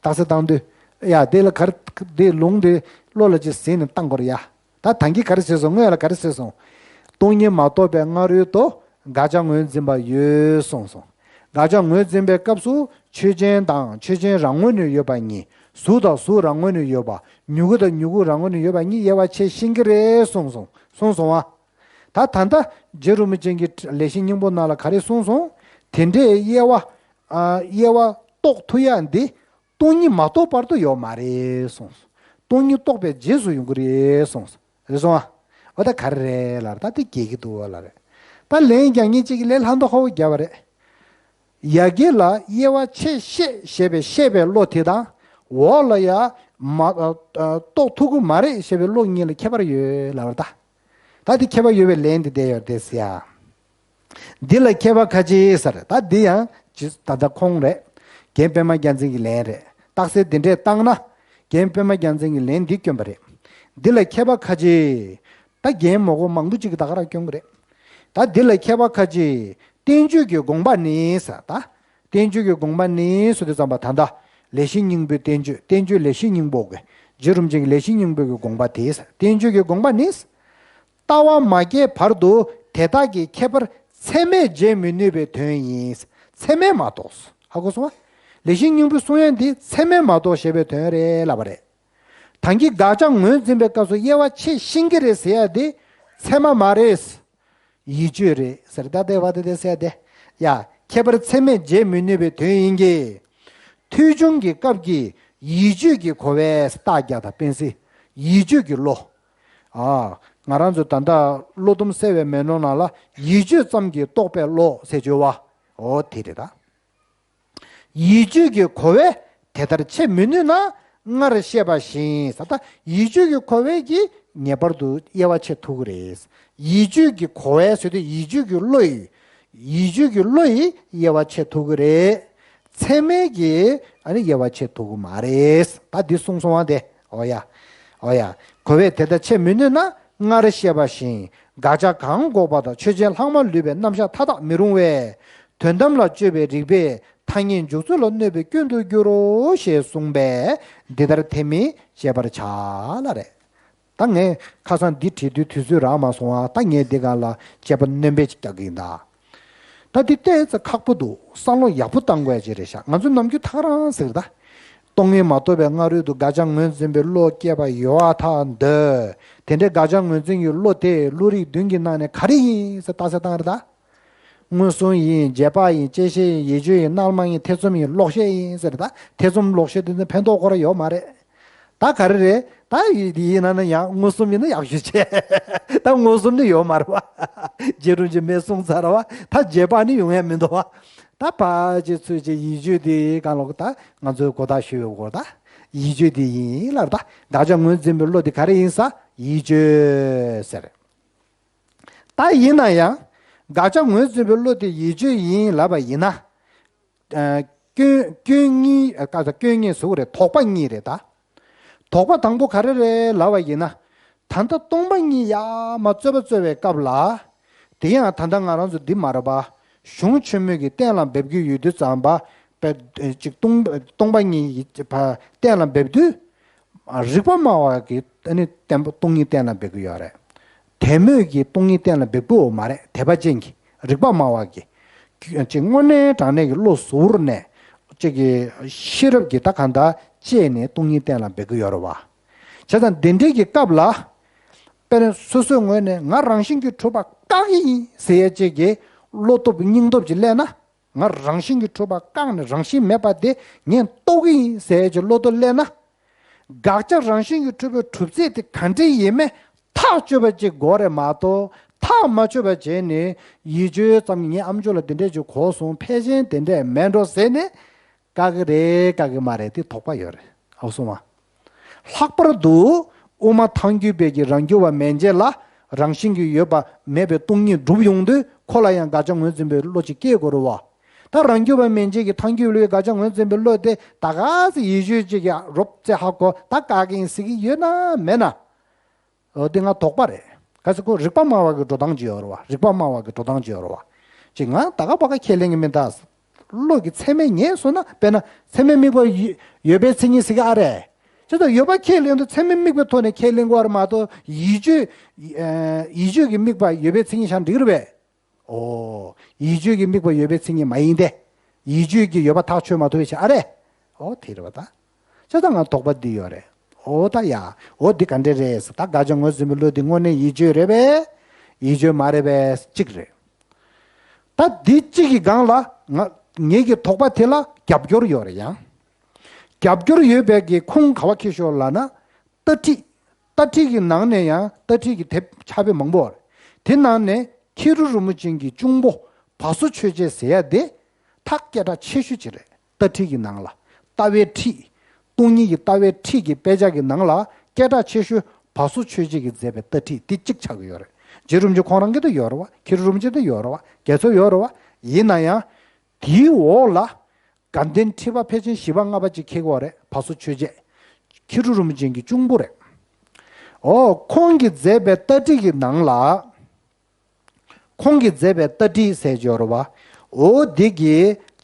རྟགས་གསལ་བཏང་དུས། ཡ་དེ་ལ་ག་རེ། དེ་ལུང་དེ་བློ་ལ་ཅིག་ཟིན་ནས་བཏང་དགོས་རེད་ཡ། ད་ད་གིན་ག་རེ་ཟེར་སོང་། སྔོན་ལ་ག་རེ་ཟེར་སོང་། སྟོང་ཉིད་མ་རྟོགས་པའི་སྔ་རོལ་དུ་དགག་བྱ་ངོས་འཛིན་པ་ཡོད་གསུངས་སོ། དགག་བྱ་ངོས་འཛིན་པའི་སྐབས་སུ་ཆོས་ཅན་དང་ཆོས་ཅན་རང་ངོས་ནས་ཡོད་པ་གཉིས། གཟུགས་དང་གཟུགས་རང་ངོས་ནས་ཡོད་པ། མྱུ་གུ་དང་མྱུ་གུ་རང་ངོས་ནས་ཡོད་པ་གཉིས་དབྱེ་བ་ཕྱེ་ཤེས་ཀྱི་རེད་གསུངས་སོང་། གསུངས་སོང་བ། ད་ད་ལྟ་རྗེ་རིན་པོ་ཆེ་གིས་ལེགས་བཤད་སྙིང་པོ་ནང་ལ་ག་རེ་གསུངས་སོང་། དེ་འདྲའི་དབྱེ་བ། ཨ། དབྱེ་བ་རྟོགས་ཐུབ་ཡ་འདི་སྟོང་ཉིད་མ་རྟོགས་བར་དུ་ཡོད་མ་རེད་གསུངས་སོང་། སྟོང་ཉིད་རྟོགས་པའི་རྗེས་སུ་ཡོང་གི་རེད་གསུངས་སོང་། རེད་སོང་ཨ། འོ་ད་ག་རེ་རེད་ལབ་རེད། ད་དེ་རྒྱས་ཀྱི་འདུག་བ་ལབ་རེད། ད་ལན་རྒྱག་མཁན་གཅིག་གིས་ལན་ལྷག་འདུག་ཧ་གོ་རྒྱབ་པ་རེད། ཡ་གི་ལ་དབྱེ་བ་ཕྱེ་ཤེས་ཞེས་པའི་ཤེས་པའི་བློ་དེ་དང་། འོག་ལ་ཡ་མ་ཨ་ཨ་རྟོགས་ཐུབ་ཀྱི་མ་རེད་ཞེས་པའི་བློ་གཉིས་ལ་ཁྱད་པར་ཡོད་ལབ་རེད་ད། ད་དེ་ཁྱད་པར་ཡོད་པའི་ལན་དེ་བསྡད་ཡོད་རེད་ཟེར་ཡ། འདི་ལ་མཁས་པ་ཁ་ཅིག་ཟེར། ད་འདི་ཡང་ཇི་ད་ལྟ་ཁོང་རེད། རྒན་པད་མ་རྒྱལ་མཚན་གྱི་ལན་རེད། རྟགས་གསལ་འདི་འདྲས་བཏང་ན། རྒན་པད་མ་རྒྱལ་མཚན་གྱི་ལན་འདི་སྐྱོན་པ་རེད། འདི་ལ་མཁས་པ་ཁ་ཅིག་ད་རྒན་མོ་གོ་མང་པོ་ཅིག་གིས་ད་ག་རང་སྐྱོན་གྱི་རེད། ད་འདི་ལ་མཁས་པ་ཁ་ཅིག་བསྟན་བཅོས་ཀྱི་དགོངས་པ་ནི་ཟེར་ད། བསྟན་བཅོས་ཀྱི་དགོངས་པ་ནི་ཟེར་དུས་ཙམ་པ་ད་ལྟ་ལེགས་བཤད་སྙིང་པོའི་བསྟན་བཅོས། བསྟན་བཅོས་ལེགས་བཤད་སྙིང་པོ་གི་རྗེ་རིན་པོ་ཆེ་གི་ལེགས་བཤད་སྙིང་པོ་གི་དགོངས་པ་དེ་ཟེར། བསྟན་བཅོས་ཀྱི་དགོངས་པ་ནི། ལྟ་བ་མ་སྐྱེས་བར་དུ་དེ་དག་གི་ཁྱད་པར་ཚད་མས་འབྱེད་མི་ནུས་པའི་དོན་ཡིན། ཚད་མས་མ་རྟོགས། ཧ་གོ་སོང་ང་། ལེགས་བཤད་སྙིང་པོའི་གསུང་ཡ་འདི་ཚད་མས་མ་རྟོགས་ཞེས་པའི་དོན་རེད་ལབ་པ་རེད། ད་གིན་དགག་བྱ་ངོས་འཛིན་པའི་སྐབས་སུ་དབྱེ་བ་ཕྱེ་ཤེས་ཀྱི་རེད་ཟེར་ཡ་འདི་ཚད་མ་མ་རེད། ཡིད་དཔྱོད་རེད་ཟེར། ད་ལྟའི་བར་དུ་དེ་ཟེར་ཡ་དེ། ཡ། ཁྱད་པར་ཚད་མས་འབྱེད་མི་ནུས་པའི་དོན་ཡིན་གྱི། ཐོས་བྱུང་གི་སྐབས་ཀྱི་ཡིད་དཔྱོད་ཀྱི་གོ་བས་རྟགས་བརྒྱ་དང་སྤེན་སྲིད། ཡིད་དཔྱོད་ཀྱི་བློ། ཨ། ང་རང་ཚོ་ད་ལྟ་བློ་སྡོམ་གསལ་བའི་མེ་ནོར་ནང་ལ་ཡིད་དཔྱོད་ཙམ་གྱིས་རྟོགས་པའི་བློ་ཟེར་བརྗོད་པ། འོ་དེ་རེད་ད། ཡིད་དཔྱོད་ཀྱི་གོ་བས་དེ་ལྟར་ཕྱེ་མི་ནུས་ན། སྔར་བཤད་པ་བཞིན་ཟེར། ད་ཡིད་དཔྱོད་ཀྱི་གོ་བས་ཀྱིས་ངེས་པར་དུ་དབྱེ་བ་ཕྱེ་ཐུབ་ཀྱི་རེད། ཡིད་དཔྱོད་ཀྱི་གོ་བས་ཟེར་དུས་ཡིད་དཔྱོད་ཀྱི་བློ་ཡིས། ཡིད་དཔྱོད་ཀྱི་བློ་ཡིས་དབྱེ་བ་ཕྱེ་ཐུབ་ཀྱི་རེད། ཚད་མས་ཀྱིས་ཨ་ནི་དབྱེ་བ་ཕྱེ་ཐུབ་ཀྱི་མ་རེད། ད་འདི་གསུངས་སོང་བ་དེ། འོ་ཡ། འོ་ཡ། གོ་བས་དེ་ལྟར་ཕྱེ་མི་ནུས་ན། སྔར་བཤད་པ་བཞིན་དགག་བྱ་གང་འགོག་པ་དང་ཆོས་ཅན་ལྷག་མ་ལུས་པའི་རྣམ་གཞག་མཐའ་དག་མི་རུང་བས། དོན་དམ་ལ་དཔྱོད་པའི་རིགས་པས་ཐ་སྙད་འཇུག་ཚུལ་ལ་གནོད་པའི་སྐྱོན་དུ་འགྱུར་རོ་ཞེས་གསུངས་པས། འདི་ལྟར་དེ་མིན་དཔྱད་པར་བྱ་ལ་རེད། ད་ངས་ཁ་སང་འདི་བྲིས་དུས་དུས་ཚོད་རག་མ་སོང་བ། ད་ངས་འདི་ག་ལ་དཔྱད་པ་སྣོན་པ་ཅིག་རྒྱག་གི་ཡིན་ད། ད་འདི་ཏོག་ཙམ་ཁག་པོ་འདུག་བསམ་བློ་ཡག་པོ་བཏང་དགོས་ཡ་ཅིག་རེད་ཤག་ང་ཚོ་ནམ་རྒྱུན་ཐག་རང་ཟེར་ད། སྟོང་ཉིད་མ་རྟོགས་པའི་སྔ་རོལ་དུ་དགག་བྱ་ངོས་འཛིན་པའི་བློ་སྐྱེས་པ་ཡོད་པར་ཐལ་འདོད། དེ་འདྲའི་དགག་བྱ་ངོས་འཛིན་གྱི་བློ་དེ་བློ་རིག་བདུན་གྱི་ནང་ནས་ག་རེ་ཡིན་ཟེར་རྟགས་གསལ་བཏང་རེད་ད། མངོན་སུམ་ཡིན། རྗེས་དཔག་ཡིན། བཅད་ཤེས་ཡིན། ཡིད་དཔྱོད་ཡིན། རྣལ་མ་ཡིན། ཐེ་ཚོམ་ཡིན། ལོག་ཤེས་ཡིན་ཟེར་ད། ཐེ་ཚོམ་ལོག་ཤེས་དེ་ཚོ་ཕན་ཐོགས་ཁོ་རང་ཡོད་མ་རེད། ད་ག་རེ་རེད། ད་ཡིན་ན་ན་ཡང་མངོན་སུམ་ཡིན་ན་ཡག་ཤོས་བྱས། ད་མངོན་སུམ་ནི་ཡོད་མ་རེད་བ། རྗེ་རིན་པོ་ཆེ་མས་གསུངས་ཚར་བ། ད་རྗེས་དཔག་ནི་ཡོང་ཡ་མི་འདུག་བ། ད་ཕར་ཅིག་ཚུར་ཅིག་ཡིད་དཔྱོད་དེ་གང་ལོག་ད་ང་ཚོའི་གོ་བརྡ་ཞུ་ཡོད་གོ་ད། ཡིད་དཔྱོད་དེ་ཡིན་ལབ་ད། དགག་བྱ་ངོས་འཛིན་པའི་བློ་དེ་ག་རེ་ཡིན་ས། ཡིད་དཔྱོད་ཟེར། ད་ཡིན་ན་ཡང་། དགག་བྱ་ངོས་འཛིན་པའི་བློ་དེ་ཡིད་དཔྱོད་ཡིན་ལབ་པ་ཡིན་ན། ཨ། སྐྱོན་སྐྱོན་གཉིས། ཨ། ཀ་ས་སྐྱོན་གཉིས་ཟེར་གྱི་རེད། དོགས་པ་གཉིས་རེད་ད། དོགས་པ་དང་པོ་ག་རེ་རེད་ལབ་པ་ཡིན་ན། ད་ལྟ་སྟོང་པ་ཉིད་ཡར་མར་རྩོད་པ་རྩོད་པའི་སྐབས་ལ། དེ་ཡང་ད་ལྟ་ང་རང་ཚོ་འདི་མ་རེད་པ། གཞུང་ཆེན་མོ་གིས་གཏན་ལ་འབེབས་ཀྱི་ཡོད་དུས་ཙམ་པ། པའི་ཅིག་སྟོང་སྟོང་པ་ཉིད་ཀྱི་བ་གཏན་ལ་འབེབས་དུས། རིགས་པ་སྨྲ་བ་གིས་ཨ་ནི་བརྟན་པོ་སྟོང་ཉིད་གཏན་ལ་འབེབས་ཀྱི་ཡོད་རེད། དད་མོས་ཀྱིས་སྟོང་ཉིད་གཏན་ལ་འབེབས་ཀྱི་ཡོད་མ་རེད། དད་པ་ཅན་གྱིས། རིགས་པ་སྨྲ་བ་གིས། ཅིག་དངོས་གནས་དྲང་གནས་ཀྱི་བློ་གཟུ་བོར་ནས། ཅིག་གི་ཤེས་རབ་ཀྱིས་ད་གང་ལྟར་དཔྱད་ནས་སྟོང་ཉིད་གཏན་ལ་འབེབས་ཀྱི་ཡོད་རེད་བ། བྱས་ཙང་འདི་འདྲའི་གི་སྐབས་ལ། དཔེར་ན་སོ་སོའི་ངོས་ནས་ང་རང་བཞིན་གྱིས་གྲུབ་པ་བཀག་གི་ཡིན་ཟེར་ཡ་ཅིག་གི་བློ་སྟོབས་སྙིང་སྟོབས་ཅིག་སླེབས་ན། ང་རང་བཞིན་གྱིས་གྲུབ་པ་བཀག་ནས་རང་བཞིན་མེད་པ་དེ་ངས་རྟོགས་ཀྱི་ཡིན་ཟེར་གྱི་བློ་སྟོབས་སླེབས་ན། དགག་བྱ་རང་བཞིན་གྱིས་གྲུབ་པའི་གྲུབ་ཚུལ་དེ་ག་འདྲ་ཡིན་མིན་ཐག་ཆོད་པ་ཅིག་དགོས་རེད་མ་གཏོགས། ཐག་མ་ཆོད་པ་བྱས་ནས་ཡིད་དཔྱོད་ཙམ་གྱིས་ངའི་ཨམ་ཅོག་ལ་དེ་འདྲས་ཅིག་གོ་སོང་། ཕལ་ཆེར་དེ་འདྲས་མེད་འགྲོ་ཟེར་ནས། བཀག་གི་རེད་བཀག་གི་མ་རེད་དེ་དོགས་པ་ཡོད་རེད། ཨོ་སོང་བ། ལྷག་པར་དུ་དབུ་མ་ཐལ་འགྱུར་བས་ཀྱི་རང་རྒྱུད་པ་མན་ཆད་ལ་རང་བཞིན་གྱིས་ཡོད་པ་མེད་པའི་སྟོང་ཉིད་སྒྲུབ་ཡོང་དུས་ཁོ་ལ་ཡང་དགག་བྱ་ངོས་འཛིན་པའི་བློ་ཅིག་སྐྱེ་དགོས་རེད་བ། ད་རང་རྒྱུད་པ་མན་ཆད་ཀྱི་ཐལ་འགྱུར་བའི་དགག་བྱ་ངོས་འཛིན་པའི་བློ་དེ་ད་ག་ཚོད་ཡིད་དཔྱོད་ཅིག་ཡ་རོབ་ཙེ་ཧ་གོ་ད་བཀག་གི་ཡིན་ཟེར་གྱི་ཡོད་ན་མེད་ན། འོ་དེ་ང་དོགས་པ་རེད། ག་ཚོད་ཁོ་རིགས་པ་སྨྲ་བ་གི་འགྲོ་སྟངས་ཅིག་ཡོད་རེད་བ། རིགས་པ་སྨྲ་བ་གི་འགྲོ་སྟངས་ཅིག་ཡོད་རེད་བ། ཅིག་ང་ད་ག་བ་ག་ཁས་ལེན་གྱི་མིན་ད། བློ་གི་ཚད་མས་ངེས་སོང་ན་དཔེར་ན་ཚད་མས་དམིགས་པ་ཡོད་པའི་མཚན་ཉིད་ཟེར་གྱི་ཨ་རེད། ཅི་ལྟར་ཡོད་པ་ཁས་ལེན་དུས་ཚད་མའི་དམིགས་པའི་ཐོག་ནས་ཁས་ལེན་དགོས་པ་རེད་མ་གཏོགས་ཡིད་དཔྱོད། ཡིད་དཔྱོད་ཀྱི་དམིགས་པ་ཡོད་པའི་མཚན་ཉིད་བཞག་འགྲིག་རེད་པས། ཨོ། ཡིད་དཔྱོད་ཀྱི་དམིགས་པ་ཡོད་པའི་མཚན་ཉིད་མ་ཡིན་ཏེ། ཡིད་དཔྱོད་ཀྱིས་ཡོད་པ་ཐག་ཆོད་མ་ཐུབ་པའི་ཕྱིར་ཨ་རེད། ཨོ་དེ་རེད་པ་ད། ཅི་ལྟར་ང་དོགས་པ་འདི་ཡོད་རེད། ཨོ་ད་ཡ། ཨོ་འདི་ག་འདྲ་རེད་ཟེར་ད་དགག་བྱ་ངོས་ཟིན་པའི་བློ་འདི་དངོས་གནས་ཡིད་དཔྱོད་རེད་པས། ཡིད་དཔྱོད་མ་རེད་པས་གཅིག་རེད། ད་འདི་གཅིག་གི་སྒང་ལ་ང་ངེད་ཀྱི་དོགས་པ་དེ་ལ་རྒྱབ་སྐྱོར་ཡོད་རེད་ཡང་། རྒྱབ་སྐྱོར་ཡོད་པའི་གི་ཁུངས་ག་བ་ཁྱེར་ཤོག་ལབ་ན། ལྟ་ཁྲིད། ལྟ་ཁྲིད་ཀྱི་ནང་ནས་ཡང་ལྟ་ཁྲིད་ཀྱི་དེབ་ཕྱག་དཔེ་མང་པོ་ཡོད་རེད། དེ་ནང་ནས་ཁེ་རུ་རིན་པོ་ཆེ་གི་གཅུང་པོ་བ་སོ་ཆོས་རྗེ་ཟེར་ཡ་དེ་ཐག་སྐད་གྲགས་ཆེ་ཤོས་ཅིག་རེད། ལྟ་ཁྲིད་ཀྱི་ནང་ལ་ལྟ་བའི་ཁྲིད། སྟོང་ཉིད་ཀྱི་ལྟ་བའི་ཁྲིད་ཀྱི་དཔེ་ཆ་གི་ནང་ལ་སྐད་གྲགས་ཆེ་ཤོས་བ་སོ་ཆོས་རྗེ་གིས་མཛད་པའི་ལྟ་ཁྲིད་དེ་གཅིག་ཆགས་ཀྱི་ཡོད་རེད། རྗེ་རིན་པོ་ཆེ་ཁོང་རང་གི་དེ་ཡོད་རེད་བ། ཁེ་རུ་རིན་པོ་ཆེ་དེ་ཡོད་རེད་བ། རྒྱལ་ཚབ་ཡོད་རེད་བ། ཡིན་ན་ཡང་། དེའི་འོག་ལ། དགའ་ལྡན་ཁྲི་པ་ཕལ་ཆེར་བཞི་པ་ལྔ་པ་ཅིག་འཁེལ་གྱི་ཡོད་རེད། བ་སོ་ཆོས་རྗེ། ཁེ་རུ་རིན་པོ་ཆེ་གི་གཅུང་པོ་རེད། ཨོ་ཁོང་གིས་མཛད་པའི་ལྟ་ཁྲིད་ཀྱི་ནང་ལ། ཁོང་གིས་མཛད་པའི་ལྟ་ཁྲིད་ཟེར་གྱི་ཡོད་རེད་བ། ཨོ་འདི་གི་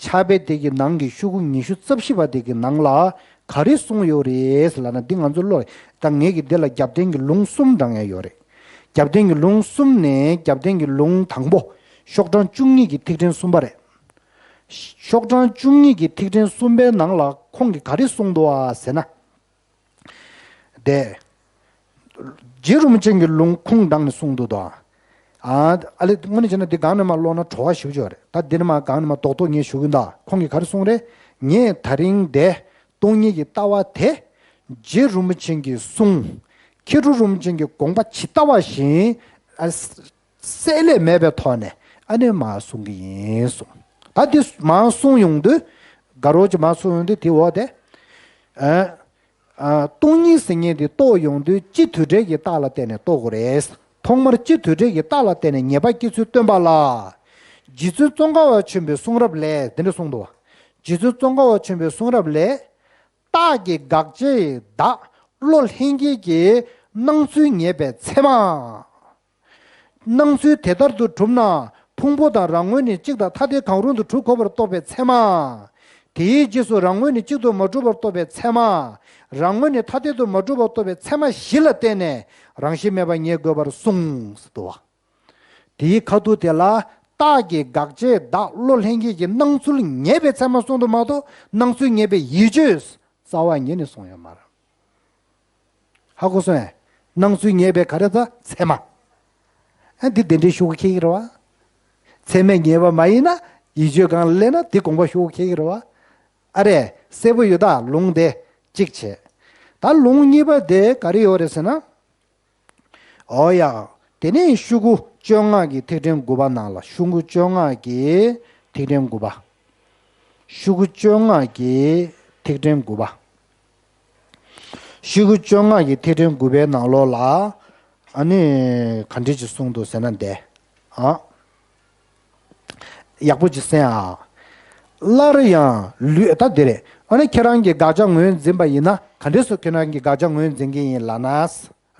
ཕྱག་དཔེ་དེ་གི་ནང་གི་ཤོག་གུ་ཉི་ཤུ་རྩ་བཞི་པ་དེ་གི་ནང་ལ་ག་རེ་གསུངས་ཡོད་རེད་ལབ་ན། འདི་ང་ཚོ་ཀློག་ད་ངེད་ཀྱི་འདི་ལ་རྒྱབ་རྟེན་གྱི་ལུང་གསུམ་བགྲང་ཡ་ཡོད་རེད། རྒྱབ་རྟེན་གྱི་ལུང་གསུམ་ནས་རྒྱབ་རྟེན་གྱི་ལུང་དང་པོ། ཤོག་གྲངས་བཅུ་གཉིས་ཀྱི་ཐིག་ཕྲེང་གསུམ་པ་རེད། ཤོག་གྲངས་བཅུ་གཉིས་ཀྱི་ཐིག་ཕྲེང་གསུམ་པའི་ནང་ལ་ཁོང་གིས་ག་རེ་གསུངས་འདུག་ཨ་ཟེར་ན། དེ། རྗེ་རིན་པོ་ཆེ་གི་ལུང་ཁུངས་དྲངས་ནས་གསུངས་འདུག་དོ། ཨ་ཨ་ལེ་དངོས་གནས་བྱས་ན་འདི་སྒང་ནས་མར་ཀློག་ན་བྲོ་བ་ཞེ་པོ་ཅིག་ཡོད་རེད། ད་འདི་ནས་མར་སྒང་ནས་མར་རྡོག་རྡོག་ངས་ཞུ་གི་ཡིན་ད། ཁོང་གིས་ག་རེ་གསུངས་རེད། ངས་ད་རིང་འདི་སྟོང་ཉིད་ཀྱི་ལྟ་བ་དེ། རྗེ་རིན་པོ་ཆེ་གིས་གསུངས། ཁེ་རུ་རིན་པོ་ཆེ་གི་དགོངས་པ་ཇི་ལྟ་བ་བཞིན། ཨ། བསྲེ་ལྷད་མེད་པའི་ཐོག་ནས་ཨ་ནི་མར་གསུང་གི་ཡིན་གསུངས། ད་འདི་མར་གསུང་ཡོང་དུས། དགའ་རོགས་ཀྱིས་མར་གསུང་ཡོང་དུས་དེ་འོག་དེ། ཨ། ཨ། སྟོང་ཉིད་ཟེར་མཁན་དེ་རྟོགས་ཡོང་དུས་སྤྱི་དོལ་བྲལ་གྱི་རྟགས་ལ་བརྟེན་ནས་རྟོགས་དགོས་རེད། ཐོག་མར་སྤྱི་དོལ་བྲལ་གྱི་རྟགས་ལ་བརྟེན་ནས་ངེས་པ་སྐྱེ་ཚུལ་སྟོན་པ་ལ། རྗེ་བཙུན་ཙོང་ཁ་པ་ཆེན་པོའི་གསུང་རབ་ལས་དེ་འདྲ་གསུངས་འདུག་བ། རྗེ་བཙུན་ཙོང་ཁ་པ་ཆེན་པོའི་གསུང་རབ་ལས། རྟགས་ཀྱི་དགག་བྱའི་བདག་བློ་ལྷན་སྐྱེས་ཀྱི་སྣང་ཚུལ་ངེས་པའི་ཚད་མ། སྣང་ཚུལ་དེ་ལྟར་དུ་གྲུབ་ན་ཕུང་པོ་དང་རང་ངོས་ནས་གཅིག་དང་ཐ་དད་གང་རུང་དུ་གྲུབ་དགོས་པར་རྟོགས་པའི་ཚད་མ། དེའི་རྗེས་སུ་རང་ངོས་ནས་གཅིག་ཏུ་མ་གྲུབ་པར་རྟོགས་པའི་ཚད་མ། རང་ངོས་ནས་ཐ་དད་དུ་མ་གྲུབ་པར་རྟོགས་པའི་ཚད་མ་བཞི་ལ་བརྟེན་ནས་རང་བཞིན་མེད་པ་ངེས་དགོས་པར་གསུངས་སུ་འདུག་བ། དེའི་ཁ་ཐུག་དེ་ལ་རྟགས་ཀྱི་དགག་བྱའི་བདག་བློ་ལྷན་སྐྱེས་ཀྱི་སྣང་ཚུལ་ངེས་པའི་ཚད་མ་གསུངས་འདུག་མ་གཏོགས་སྣང་ཚུལ་ངེས་པའི་ཡིད་དཔྱོད་རྩ་བ་ཉིད་ནས་གསུངས་ཡོད་མ་རེད། ཧ་གོ་སོང་ངས། སྣང་ཚུལ་ངེས་པའི་ག་རེ་ད་ཚད་མ། ཨ་འདི་དེ་འདྲའི་ཤོག་གུ་འཁྱེར་གྱི་རེད་བ། ཚད་མས་ངེས་པ་མ་ཡིན་ན་ཡིད་དཔྱོད་སྒང་ལ་སླེབས་ན་འདི་དགོངས་པ་ཤོག་གུ་འཁྱེར་གྱི་རེད་བ། ཨ་རེ་གསལ་པོ་ཡོད་ད་ལུང་དེ་གཅིག་བྱས། ད་ལུང་གཉིས་པ་དེ་ག་རེ་ཡོད་རེད་ཟེར་ན། ཨོ་ཡ། དེ་ནས་ཤོག་གུ་བཅོ་ལྔ་གི་ཐིག་ཕྲེང་དགུ་པ་ནང་ལ་ཤོག་གུ་བཅོ་ལྔ་གི་ཐིག་ཕྲེང་དགུ་པ། ཤོག་གུ་བཅོ་ལྔ་གི་ཐིག་ཕྲེང་དགུ་པ། ཤོག་གུ་བཅོ་ལྔ་གི་ཐིག་ཕྲེང་དགུ་པའི་ནང་ལོགས་ལ། ཨ་ནི་ག་འདྲ་ཅིག་གསུངས་འདུག་ཟེར་ན་འདི། ཨ། ཡག་པོ་ཅིག་གསན་ཨ། སླར་ཡང་ལུས་ད་འདི་རེད། ཨ་ནི་ཁྱེད་རང་གིས་དགག་བྱ་ངོས་འཛིན་པ་ཡིན་ན་ག་འདྲ་སེ་ཁྱེད་རང་གིས་དགག་བྱ་ངོས་འཛིན་གྱི་ཡིན་ལབ་ན།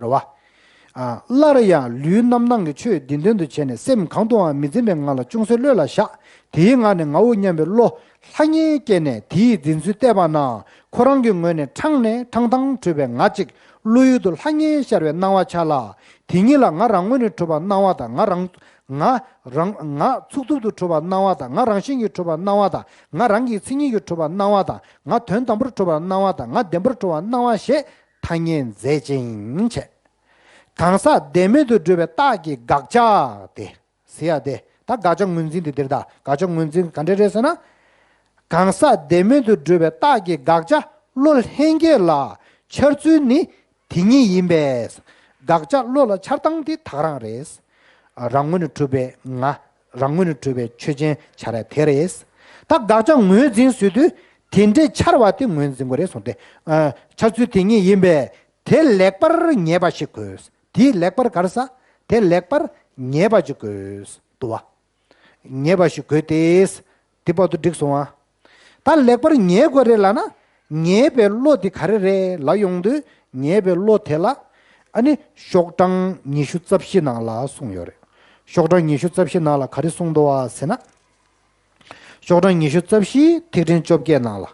རེད་བ། ཨ། སླར་ཡང་ལུས་རྣམ་སྣང་གི་ཆོས་འདི་དོན་དུ་བྱས་ནས་སེམས་གང་དུའང་མི་འཛིན་པའི་ངང་ལ་ཅུང་ཟད་གློད་ལ་བཞག་དེའི་ངང་ནས་ངའོ་སྙམ་པའི་བློ་ལྷང་ངེར་སྐྱེས་ནས་དེའི་འཛིན་ཚུལ་བལྟས་པ་ན་ཁོ་རང་གི་ངོས་ནས་ཕྲང་ནས་ཕྲང་ཐང་གྲུབ་པའི་ངང་ཅིག་བློ་ཡུལ་དུ་ལྷང་ངེར་ཤར་བའི་སྣང་བ་འཆར་ལ། དེ་ཉིད་ལ་ང་རང་ངོས་ནས་གྲུབ་པར་སྣང་བ་དང་ང་རང་ང་རང་ང་ཚུགས་ཐུབ་ཏུ་གྲུབ་པར་སྣང་བ་དང་ང་རང་བཞིན་གྱིས་གྲུབ་པར་སྣང་བ་དང་ང་རང་གི་མཚན་ཉིད་ཀྱིས་གྲུབ་པར་སྣང་བ་དང་ང་དོན་དམ་པར་གྲུབ་པར་སྣང་བ་དང་ང་བདེན་པར་གྲུབ་པར་སྣང་བ་ཞེས་ཐ་སྙད་མཛད་ཅིང་བྱས། གང་ཟག་བདེན་མེད་དུ་གྲུབ་པའི་རྟགས་ཀྱི་དགག་བྱ་སྟེ། ཟེར་ཡ་དེ་ད་དགག་བྱ་ངོས་འཛིན་དེ་འདིར་ད་དགག་བྱ་ངོས་འཛིན་ག་འདྲ་རེད་ཟེར་ན། གང་ཟག་བདེན་མེད་དུ་གྲུབ་པའི་རྟགས་ཀྱི་དགག་བྱ་བློ་ལྷན་སྐྱེས་ལ་འཆར་ཚུལ་ནི་དེ་ཉིད་ཡིན་པས། དགག་བྱ་བློ་ལ་འཆར་སྟངས་དེ་དག་རང་རེད། རང་ངོས་ནས་གྲུབ་པའི་ང་རང་ངོས་ནས་གྲུབ་པའི་ཆོས་ཅན་འཆར་ཡ་དེ་རེད། ད་དགག་བྱ་ངོས་འཛིན་ཟེར་དུས་དེ་འདྲའི་འཆར་བ་དེ་ངོས་འཛིན་དགོས་རེད་གསུངས་ཏེ། འཆར་ཚུལ་དེ་ཉིད་ཡིན་པས་དེ་ལེགས་པར་ངེས་པ་ཞིག་དགོས། དེ་ལེགས་པར་ག་རེ་ཟ། དེ་ལེགས་པར་ངེས་པ་ཅིག་དགོས་འདུག་བ། ངེས་པ་ཞིག་དགོས་ཏེ། དེ་བར་དུ་འགྲིག་སོང་ཨ། ད་ལེགས་པར་ངེས་དགོས་རེད་ལབ་ན། ངེས་པའི་བློ་དེ་ག་རེ་རེད་ལབ་ཡོང་དུས་ངེས་པའི་བློ་དེ་ལ། ཨ་ནི་ཤོག་གྲངས་ཉི་ཤུ་རྩ་བཞི་ནང་ལ་གསུངས་ཡོད་རེད། ཤོག་གྲངས་ཉི་ཤུ་རྩ་བཞི་ནང་ལ་ག་རེ་གསུངས་འདུག་བ་ཟེར་ན། ཤོག་གྲངས་ཉི་ཤུ་རྩ་བཞི་ཐིག་ཕྲེང་བཅོ་བརྒྱད་ནང་ལ།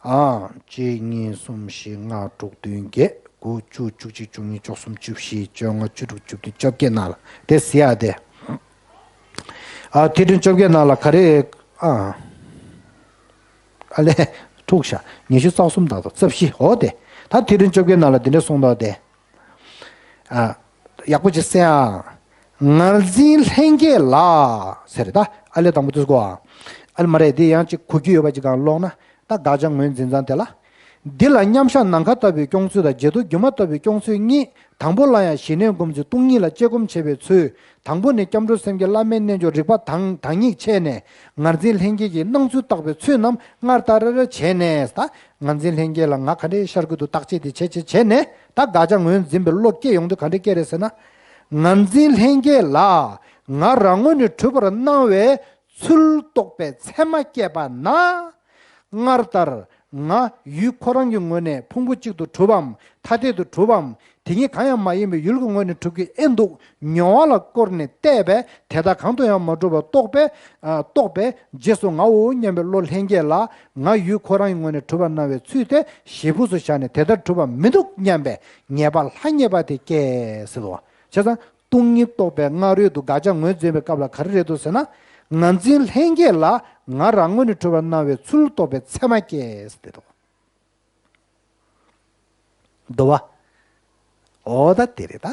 ཨ། གཅིག་གཉིས་གསུམ་བཞི་ལྔ་དྲུག་བདུན་བརྒྱད་དགུ་བཅུ་བཅུ་གཅིག་བཅུ་གཉིས་བཅུ་གསུམ་བཅུ་བཞི་བཅོ་ལྔ་བཅུ་དྲུག་བཅུ་བདུན་བཅོ་བརྒྱད་ནང་ལ་དེ་གཟིགས་ཡ་དེ། ཨ། ཐིག་ཕྲེང་བཅོ་བརྒྱད་ནང་ལ་ག་རེ། ཨ། ཨ་ལས། འཁྲུག་ཤག་ཉི་ཤུ་རྩ་གསུམ་དང་རྩ་བཞི། འོ་དེ། ད་ཐིག་ཕྲེང་བཅོ་བརྒྱད་ནང་ལ་དེ་འདྲ་གསུངས་འདུག་སྟེ། ཨ། ཡག་པོ་ཅིག་གསན་ཨ། ངར་འཛིན་ལྷན་སྐྱེས་ལ། ཟེར་ད། ཨ་ལས་དང་པོ་དུས་གོ་ཨ། ཨ་ལས་མ་རེད། དེ་ཡང་ཅིག་གོ་རྒྱུ་ཡོད་པ་ཅིག་གང་ཀློག་ན། ད་དགག་བྱ་ངོས་འཛིན་སྟངས་དེ་ལ། འདི་ལ་མཉམ་བཞག་ནམ་མཁའ་ལྟ་བུའི་སྐྱོང་ཚུལ་དང་བརྗེད་ཐོབ་སྒྱུ་མ་ལྟ་བུའི་སྐྱོང་ཚུལ་གཉིས། དང་པོ་ལ་ཡང་ཞི་གནས་སྒོམ་ཚུལ་སྟོང་ཉིད་ལ་དཔྱད་སྒོམ་བྱེད་པའི་ཚུལ། དང་པོ་ནི་སྐྱབས་འགྲོ་སེམས་བསྐྱེད་བླ་མའི་རྣལ་འབྱོར་རིག་པ་དང་དང་ཉིད་ཕྱེ་ནས། ངར་འཛིན་ལྷན་སྐྱེས་ཀྱི་སྣང་ཚུལ་བརྟག་པའི་ཚུལ་རྣམས་སྔར་ལྟར་བྱས་ནས། ད་ངར་འཛིན་ལྷན་སྐྱེས་ལ་ང་ག་འདྲའི་ཤར་གྱི་འདུག་བརྟག་དཔྱད་དེ་བྱས་བྱས་བྱས་ནས། ད་དགག་བྱ་ངོས་འཛིན་པའི་བློ་སྐྱེ་ཡོང་དུས་ག་འདྲ་སྐྱེ་རེད་ཟེར་ན། ངར་འཛིན་ལྷན་སྐྱེས་ལ་ང་རང་ངོས་ནས་གྲུབ་པར་སྣང་བའི་ཚུལ་རྟོགས་པའི་མཚན་མ་སྐྱེས་པ་ན། སྔར་ལྟར་ང་ཡུལ་ཁོ་རང་གི་ངོས་ནས་ཕུང་པོ་གཅིག་ཏུ་གྲུབ་བམ། ཐ་དད་དུ་གྲུབ་བམ། དེ་ཉིད་གང་ཡང་མ་ཡིན་པའི་ཡུལ་གྱི་ངོས་ནས་གྲུབ་ཀྱི་ཨེ་འདུག་མྱོང་བ་ལ་བསྐོར་ནས་བལྟས་པས་དེ་དག་གང་དུ་ཡང་མ་གྲུབ་པ་རྟོགས་པས། ཨ། རྟོགས་པས་རྗེས་སུ་ངའོ་སྙམ་པའི་བློ་ལྷན་སྐྱེས་ལ། ང་ཡུལ་ཁོ་རང་གི་ངོས་ནས་གྲུབ་པར་སྣང་བའི་ཚུལ་དེ་ཞེ་ཕུགས་སུ་བཞག་ནས་དེ་ལྟར་གྲུབ་པ་མི་འདུག་སྙམ་པའི་ངེས་པ་ལྷང་ངེ་བ་དེ་སྐྱེས་ཟེར་བ། བྱས་ཙང་སྟོང་ཉིད་རྟོགས་པའི་སྔ་རོལ་དུ་དགག་བྱ་ངོས་འཛིན་པའི་སྐབས་ལ་ག་རེ་རེད་འདུག་ཟེར་ན། ངར་འཛིན་ལྷན་སྐྱེས་ལ་ང་རང་ངོས་ནས་གྲུབ་པར་སྣང་བའི་ཚུལ་རྟོགས་པའི་མཚན་མ་སྐྱེས་ཟེར་ཏེ་འདུག་འདུག་བ། འོ་ད་དེ་རེད་ད།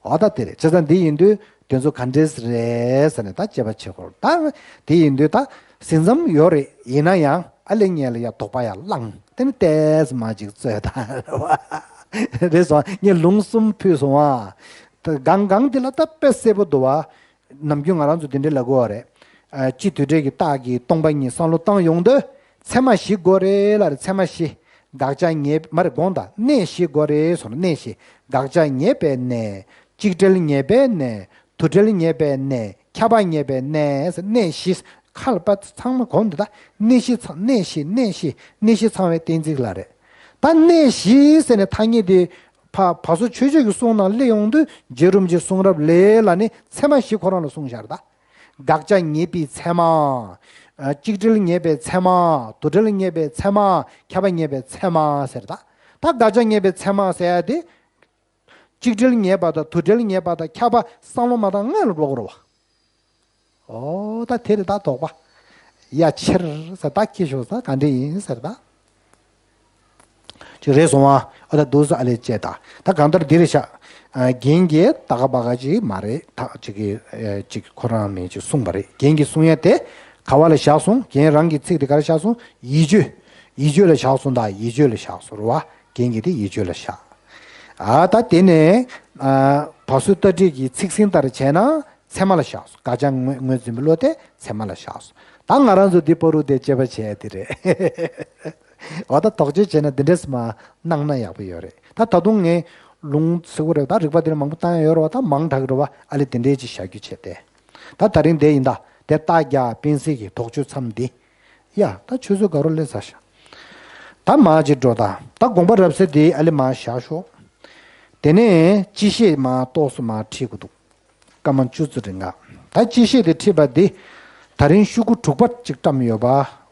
འོ་ད་དེ་རེད། བྱས་ཙང་འདི་ཡིན་དུས་དེ་ཚོ་ག་འདྲས་རེད་ཟེར་ནས་ད་དཔྱད་པ་བྱེད་དགོས་རེད་ད། དེ་ཡིན་དུས་ད་ཟིན་མཚམས་ཡོད་རེད། ཡིན་ན་ཡང་ཨ་ལེ་ངས་ལ་ཡ་དོགས་པ་ཡ་བླངས་དེ་ནི་ཏོག་ཙམ་མ་ཅིག་རྩོད་ད། རེད་སོང་། ངས་ལུང་གསུམ་ཕུལ་སོང་བ། ད་གང་གང་དེ་ལ་ད་དཔེ་གསལ་པོ་འདུག་བ། ནམ་རྒྱུན་ང་རང་ཚོ་འདི་འདྲའི་ལབ་དགོས་པ་རེད། ཨ། སྤྱི་དོན་འབྲེལ་གྱི་རྟགས་ཀྱིས་སྟོང་པ་ཉིད་བསམ་བློ་བཏང་ཡོང་དུས་ཚད་མ་བཞི་དགོས་རེད་ལབ་རེད། ཚད་མ་བཞི། དགག་བྱ་ངེས་མ་རེད་དགོངས་དག་གནས་བཞི་དགོས་རེད་སོང་། གནས་བཞི། དགག་བྱ་ངེས་པའི་གནས། གཅིག་བྲལ་ངེས་པའི་གནས། དུ་བྲལ་ངེས་པའི་གནས། ཁྱབ་པ་ངེས་པའི་གནས། གནས་བཞི། ཁ་ལ་པ་ཚང་མ་གོ་འདི་ད། གནས་བཞི་ཚང་། གནས་བཞི་གནས་བཞི་གནས་བཞི་ཚང་བའི་གཏན་ཚིགས་ལ་རེད། ད་གནས་བཞི་ཟེར་ནས་ཐ་སྙད་དེ། ཕ་ཕ་སོ་ཆོས་སྤྱོད་ཀྱི་གསུང་ནང་སླེབས་ཡོང་དུས་རྗེ་རིན་པོ་ཆེའི་གསུང་རབ་ལས་ལ་ནི་ཚད་མ་བཞི་ཁོ་རང་ལ་གསུངས་བཞག་རེད་ད། དགག་བྱ་ངེས་པའི་ཚད་མ། ཨ། གཅིག་བྲལ་ངེས་པའི་ཚད་མ། དུ་བྲལ་ངེས་པའི་ཚད་མ། ཁྱབ་པ་ངེས་པའི་ཚད་མ་ཟེར་ད། ད་དགག་བྱ་ངེས་པའི་ཚད་མ་ཟེར་ཡ་དེ། གཅིག་བྲལ་ངེས་པ་དང་དུ་བྲལ་ངེས་པ་དང་ཁྱབ་པ་བསམ་བློ་མ་བཏང་སྔོན་ལ་འགྲོ་དགོས་རེད་བ། ཨོ་ད་དེ་རེད་ད་དོགས་པ། ཡ་ཕྱིར་ཟེར་ད་ཁྱི་ཤོག་ཟེར་ག་འདྲ་ཡིན་ཟེར་ད། ཅིག་རེད་སོང་བ། ཨོ་ད་འདུག་ཟེར་ཨ་ལས་བྱས་ད། ད་གང་ལྟར་འདི་རེད་ཤག་ཨ། རྒན་གྱིས་ད་ག་བ་ག་ཅིག་མ་རེད་ད། ཅིག་གི་ཨ། ཅིག་ཁོ་རང་མིན་ཅིག་གསུངས་པ་རེད། རྒན་གྱིས་གསུང་ཡ་དེ་ག་བ་ལ་བཞག་སོང་། རྒན་རང་གི་ཚིག་དེ་ག་རེ་བཞག་སོང་། ཡིད་དཔྱོད། ཡིད་དཔྱོད་ལ་བཞག་སོང་ད། ཡིད་དཔྱོད་ལ་བཞག་སོང་རེད་བ། རྒན་གྱིས་དེ་ཡིད་དཔྱོད་ལ་བཞག་ཨ། ད་དེ་ནས་ཨ། བ་སུ་ཏ་ཏྲི་གི་ཚིག་ཟིན་ལྟར་བྱས་ན། ཚད་མ་ལ་བཞག་སོང་། དགག་བྱ་ངོས་ངོས་འཛིན་པའི་བློ་དེ་ཚད་མ་ལ་བཞག་སོང་། ད་ང་རང་ཚོ་འདི་པོ་རུ་དེ་དཔྱད་པ་བྱས་དེ་རེད། འོ་ད་དོགས་གཅོད་བྱས་ན་འདི་འདྲས་མ་གནང་ན་ཡག་པོ་ཡོད་རེད། ད་ད་དུང་ངས་ལུང་ཟེར་བ་རེད། ད་རིགས་པ་འདི་ལ་མང་པོ་བཏང་ཡ་ཡོད་རེད་བ། ད་མང་དྲགས་རེད་བ། ཨ་ལེ་དེ་འདྲས་ཅིག་བཞག་རྒྱུ་བྱས་ཏེ། ད་ད་རིང་དེ་ཡིན་ད། དེ་རྟགས་བརྒྱད་དཔེ་གསལ་གྱི་དོགས་གཅོད་མཚམས་འདི། ཡ་ད་ཆུ་ཚོད་དགའ་རོགས་སླེབས་ཚར་ཤག་ད་མར་ཅིག་འགྲོ་ད། ད་དགོངས་པ་རབ་གསལ་འདི་ཨ་ལེ་མར་བཞག་ཤོག་དེ་ནས་སྤྱི་བཤད་མར་ཏོག་ཙམ་མར་ཁྲིད་དགོས་འདུག་སྐར་མ་བཅུ་ཙམ་རིང་ག་ད་སྤྱི་བཤད་དེ་ཁྲིད་པ་འདི། ད་རིང་ཤོག་གུ་དྲུག་པ་ཅིག་བཀྲམ་ཡོད་པ།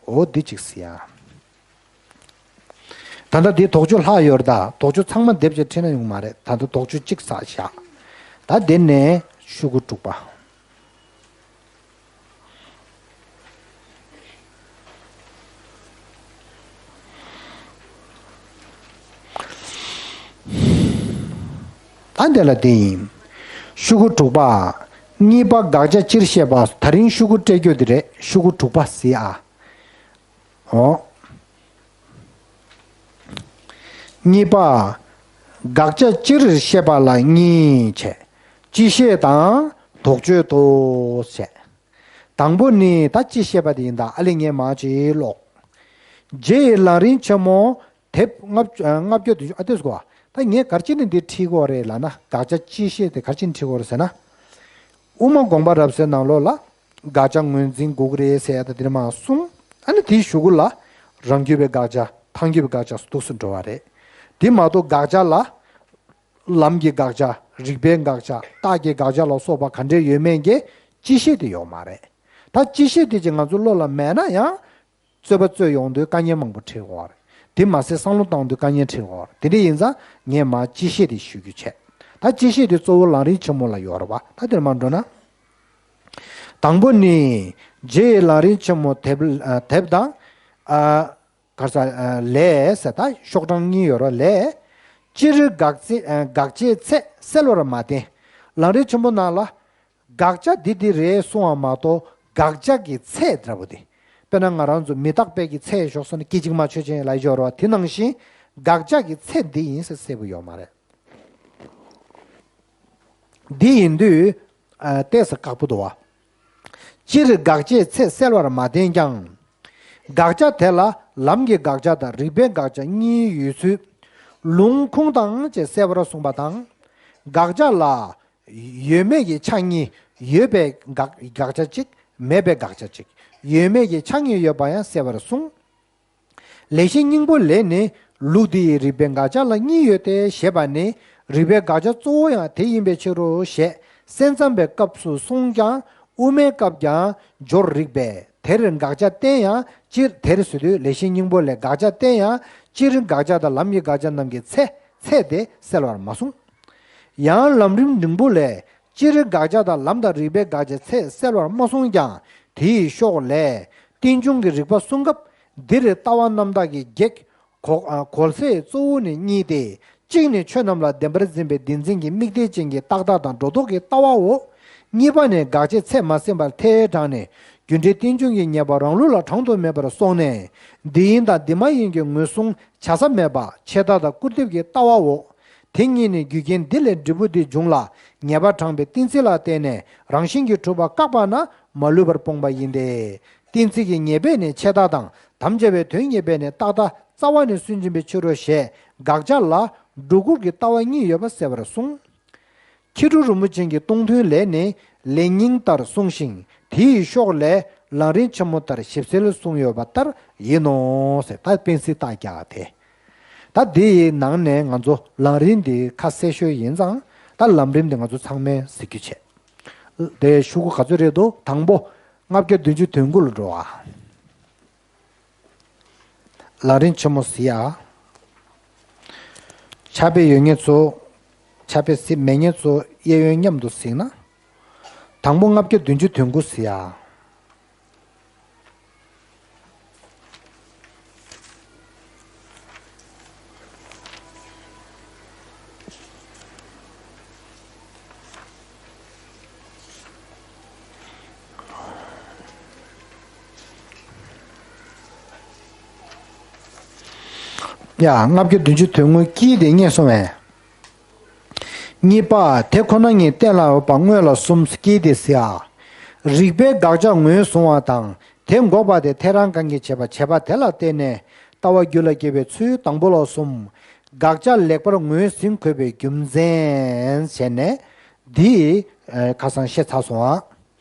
འོ་འདི་ཅིག་གཟིགས་ཡ། ད་ལྟ་འདི་དོགས་གཅོད་ལྷག་ཡོད་རེད་ད། དོགས་གཅོད་ཚང་མ་སྡེབ་བྱས་ཁྲིད་ན་ཡོང་མ་རེད། ད་ལྟ་དོགས་གཅོད་གཅིག་བསགས་བཞག་ད་འདི་ནས་ཤོག་གུ་དྲུག་པ། ད་འདི་ལ་འདི་ཡིན། ཤོག་གུ་དྲུག་པ། གཉིས་པ་དགག་བྱ་སྤྱིར་བཤད་པ། ད་རིང་ཤོག་གུ་སྤྲད་རྒྱུ་འདི་རེད། ཤོག་གུ་དྲུག་པ་གཟིགས་ཨ། འོ། གཉིས་པ། དགག་བྱ་སྤྱིར་བཤད་པ་ལ་གཉིས་བྱས། སྤྱི་བཤད་དང་དོགས་གཅོད་དོ་བྱས། དང་པོ་ནི་ད་སྤྱི་བཤད་པ་དེ་ཡིན་ད། ཨ་ལེ་ངས་མར་ཅིག་ཀློག་རྗེ་ཡི་ལམ་རིམ་ཆེན་མོ་དེབ་ལྔ་བཅུ་ལྔ་བཅུ་དོན་གཅིག་ཨ་ལྟོས་སོ། ད་ངས་ག་རེ་བྱས་ནས་འདི་ཁྲིད་ཀྱི་ཡོད་རེད་ལབ་ན། དགག་བྱ་སྤྱི་བཤད་དེ་ག་རེ་བྱས་ནས་ཁྲིད་ཀྱི་ཡོད་རེད་ཟེར་ན། དབུ་མ་དགོངས་པ་རབ་གསལ་ནང་ལོགས་ལ་དགག་བྱ་ངོས་འཛིན་དགོས་ཀྱི་རེད་ཟེར་ཡ་ད་དེ་ནས་མར་གསུངས། ཨ་ནི་དེའི་གཞུག་གུ་ལ་རང་རྒྱུད་པའི་དགག་བྱ། ཐལ་འགྱུར་བའི་དགག་བྱ་སོགས་འདུག་སེ་འགྲོ་བ་རེད། དེ་མ་གཏོགས་དགག་བྱ་ལ། ལམ་གྱི་དགག་བྱ། རིགས་པའི་དགག་བྱ། རྟགས་ཀྱི་དགག་བྱ་ལ་སོགས་པ་ག་འདྲས་ཡོད་མེད་ཀྱི་སྤྱི་བཤད་དེ་ཡོད་མ་རེད། ད་སྤྱི་བཤད་དེ་ཅིག་ང་ཚོ་བློ་ལ་མེད་ན་ཡང་། རྩོད་པ་རྩོད་ཡོང་དུས་དཀའ་ངལ་མང་པོ་འཕྲད་ཀྱི་ཡོད་རེད། དེ་མ་ཟད་བསམ་བློ་བཏང་དུས་དཀའ་ངལ་འཕྲད་ཀྱི་ཡོད་རེད། དེ་འདྲ་ཡིན་ཙང་ངས་མར་སྤྱི་བཤད་དེ་ཞུ་རྒྱུ་བྱས། ད་སྤྱི་བཤད་དེ་གཙོ་བོ་ལམ་རིམ་ཆེན་མོ་ལ་ཡོད་རེད་བ། ད་དེར་མར་འགྲོ་ན། དང་པོ་ནི། རྗེ་ཡི་ལམ་རིམ་ཆེན་མོ་དེབ་ཨ་དེབ་དང་། ཨ་ག་རེ་ཟེར། ཨ་ལས་ཟེར། ད་ཤོག་གྲངས་གཉིས་ཡོད་རེད་བ། ལས། སྤྱིར་དགག་བྱའི་ཨ་དགག་བྱའི་ཚད་གསལ་བར་མ་བསྟན། ལམ་རིམ་ཆེན་མོ་ནང་ལ། དགག་བྱ་འདི་འདི་རེད་གསུང་བ་མ་གཏོགས། དགག་བྱ་གི་ཚད་འདྲ་པོ་དེ། དཔེར་ན་ང་རང་ཚོ་མི་རྟག་པའི་གི་ཚད་ཞོག་སོང་ན། སྐད་ཅིག་མ་ཆོས་ཅན་ལབ་ཡོད་རེད་བ། དེ་ནང་བཞིན་དགག་བྱ་གི་ཚད་འདི་ཡིན་ཟེར་གསལ་པོ་ཡོད་མ་རེད། འདི་ཡིན་དུས། ཨ་ཏོག་ཙམ་ཁག་པོ་འདུག་བ། སྤྱིར་དགག་བྱའི་ཚད་གསལ་བར་མ་བསྟན་ཀྱང་། དགག་བྱ་དེ་ལ་ལམ་གྱི་དགག་བྱ་དང་རིགས་པའི་དགག་བྱ་གཉིས་ཡོད་ཚུལ། ལུང་ཁུངས་དང་བཅས་གསལ་བར་གསུངས་པ་དང་། དགག་བྱ་ལ། ཡོད་མེད་ཀྱི་ཆ་གཉིས། ཡོད་པའི་དགག་དགག་བྱ་གཅིག་མེད་པའི་དགག་བྱ་གཅིག་ཡོད་མེད་ཀྱི་ཆ་གཉིས་ཡོད་པ་ཡང་གསལ་བར་གསུངས། ལེགས་བཤད་སྙིང་པོ་ལས་ནི། ལུགས་འདི་ཡི་རིགས་པའི་དགག་བྱ་ལ་གཉིས་ཡོད་དེ་ཞེས་པ་ནི། རིགས་པའི་དགག་བྱ་གཙོ་བོ་ཡང་དེ་ཡིན་པའི་ཕྱིར་རོ་ཞེས་གསན་བསམ་པའི་སྐབས་སུ་གསུངས་ཀྱང་། དབུ་མའི་སྐབས་ཀྱང་སྦྱོར་རིགས་པས་དེར་དགག་བྱ་བསྟན་ཡང་། སྤྱིར་དེར་ཟེར་དུས་ལེགས་བཤད་སྙིང་པོ་ལས་དགག་བྱ་བསྟན་ཡང་། སྤྱིར་དགག་བྱ་དང་ལམ་གྱི་དགག་བྱ་རྣམས་ཀྱི་ཚད་ཚད་དེ་གསལ་བར་མ་གསུངས། ཡང་ལམ་རིམ་འབྲིང་པོ་ལས། སྤྱིར་དགག་བྱ་དང་ལམ་དང་རིགས་པའི་དགག་བྱའི་ཚད་གསལ་བར་མ་གསུངས་ཀྱང་། དེའི་ཤོག་ལས། རྟེན་འབྱུང་གི་རིགས་པ་གསུང་སྐབས། འདིར་ལྟ་བ་རྣམ་དག་གི་གེགས་གོ་ཨ་གོལ་ཚད་གཙོ་བོ་ནི་གཉིས་ཏེ། གཅིག་ནི་ཆོས་རྣམས་ལ་བདེན་པར་འཛིན་པའི་བདེན་འཛིན་གྱི་དམིགས་གཏད་ཅན་གྱི་རྟག་མཐའ་དང་སྒྲོ་འདོགས་ཀྱི་ལྟ་བའོ། གཉིས་པ་ནི་དགག་བྱའི་ཚད་མ་ཟིན་པར་ཐལ་དྲངས་ནས། རྒྱུ་འབྲས་རྟེན་འབྱུང་གི་ངེས་པ་རང་ལུགས་ལ་དྲང་དུ་མེད་པར་སོང་ནས། འདི་ཡིན་དང་འདི་མ་ཡིན་གྱི་ངོས་བཟུང་བྱ་ས་མེད་པ། ཆད་ལྟ་དང་སྐུར་འདེབས་ཀྱི་ལྟ་བའོ། དེ་གཉིས་ནི་རྒྱུ་རྐྱེན་འདི་ལས་འབྲས་བུ་འདི་འབྱུང་ལ། ངེས་པ་དྲངས་པའི་གཏན་ཚིགས་ལ་བརྟེན་ནས་རང་བཞིན་གྱིས་གྲུབ་པ་བཀག་པ་ན་མ་ལུས་པར་སྤོང་བ་ཡིན་ཏེ། གཏན་ཚིགས་ཀྱི་ངེས་པས་ནི་ཆད་ལྟ་དང་། དམ་བཅའ་བའི་དོན་ངེས་པས་ནི་རྟག་མཐའ་རྩ་བ་ནས་སུན་འབྱིན་པའི་ཕྱིར་རོ་ཞེས་དགག་བྱ་ལ་སྒྲོ་སྐུར་གྱི་ལྟ་བ་གཉིས་ཡོད་པ་གསལ་བར་གསུངས། མཁས་གྲུབ་རིན་པོ་ཆེ་གི་སྟོང་ཐུན་ལས་ནི་ལེགས་སྙིང་ལྟར་གསུངས་ཤིང་། དེའི་ཤོག་ལས་ལམ་རིམ་ཆེན་མོ་ལྟར་ཞིབ་གསལ་གསུངས་ཡོད་པ་ལྟར་ཡིན་ནོ་ཟེར། ད་དཔེ་ཚིག་རྟགས་རྒྱག་དེ། ད་འདི་ཡི་ནང་ནས་ང་ཚོ་ལམ་རིམ་འདི་ཁ་གསལ་ཤོས་ཡིན་ཙང་། ད་ལམ་རིམ་འདི་ང་ཚོ་ཚང་མས་གཟིགས་རྒྱུ་བྱས། དེ་ཤོག་གུ་ག་ཚོད་རེད་འདུག་དང་པོ་ལྔ་བརྒྱ་བདུན་ཅུ་དོན་དགུ་ལ་འགྲོ་བ། ལམ་རིམ་ཆེན་མོ་གཟིགས་ཡ། ཕྱག་དཔེ་ཡོད་མཁན་ཚོ། ཕྱག་དཔེ་གཟིགས་མེད་མཁན་ཚོ་གཡས་གཡོན་མཉམ་དུ་གཟིགས་ན། དང་པོ་ལྔ་བརྒྱ་བདུན་ཅུ་དོན་དགུ་གཟིགས་ཡ། ཡ། ལྔ་བརྒྱ་བདུན་ཅུ་དོན་དགུ་དཀྱིལ་དེ་རྙེད་སོང་བས། གཉིས་པ། དེ་ཁོ་ན་ཉིད་གཏན་ལ་དབབ་པ་དངོས་ལ་གསུམ་དཀྱིལ་དེ་གཟིགས་ཡ། རིགས་པའི་དགག་བྱ་ངོས་བཟུང་བ་དང་། དེ་འགོག་པ་དེ་ཐལ་རང་གང་གིས་བྱེད་པ་བྱེད་པ་དེ་ལ་བརྟེན་ནས་ལྟ་བ་རྒྱུད་ལ་སྐྱེ་བའི་ཚུལ་དང་པོ་ལ་གསུམ། དགག་བྱ་ལེགས་པར་ངོས་ཟིན་དགོས་པའི་རྒྱུ་མཚན་བྱས་ནས་འདི་ཁ་སང་བཤད་ཚར་སོང་ཨ།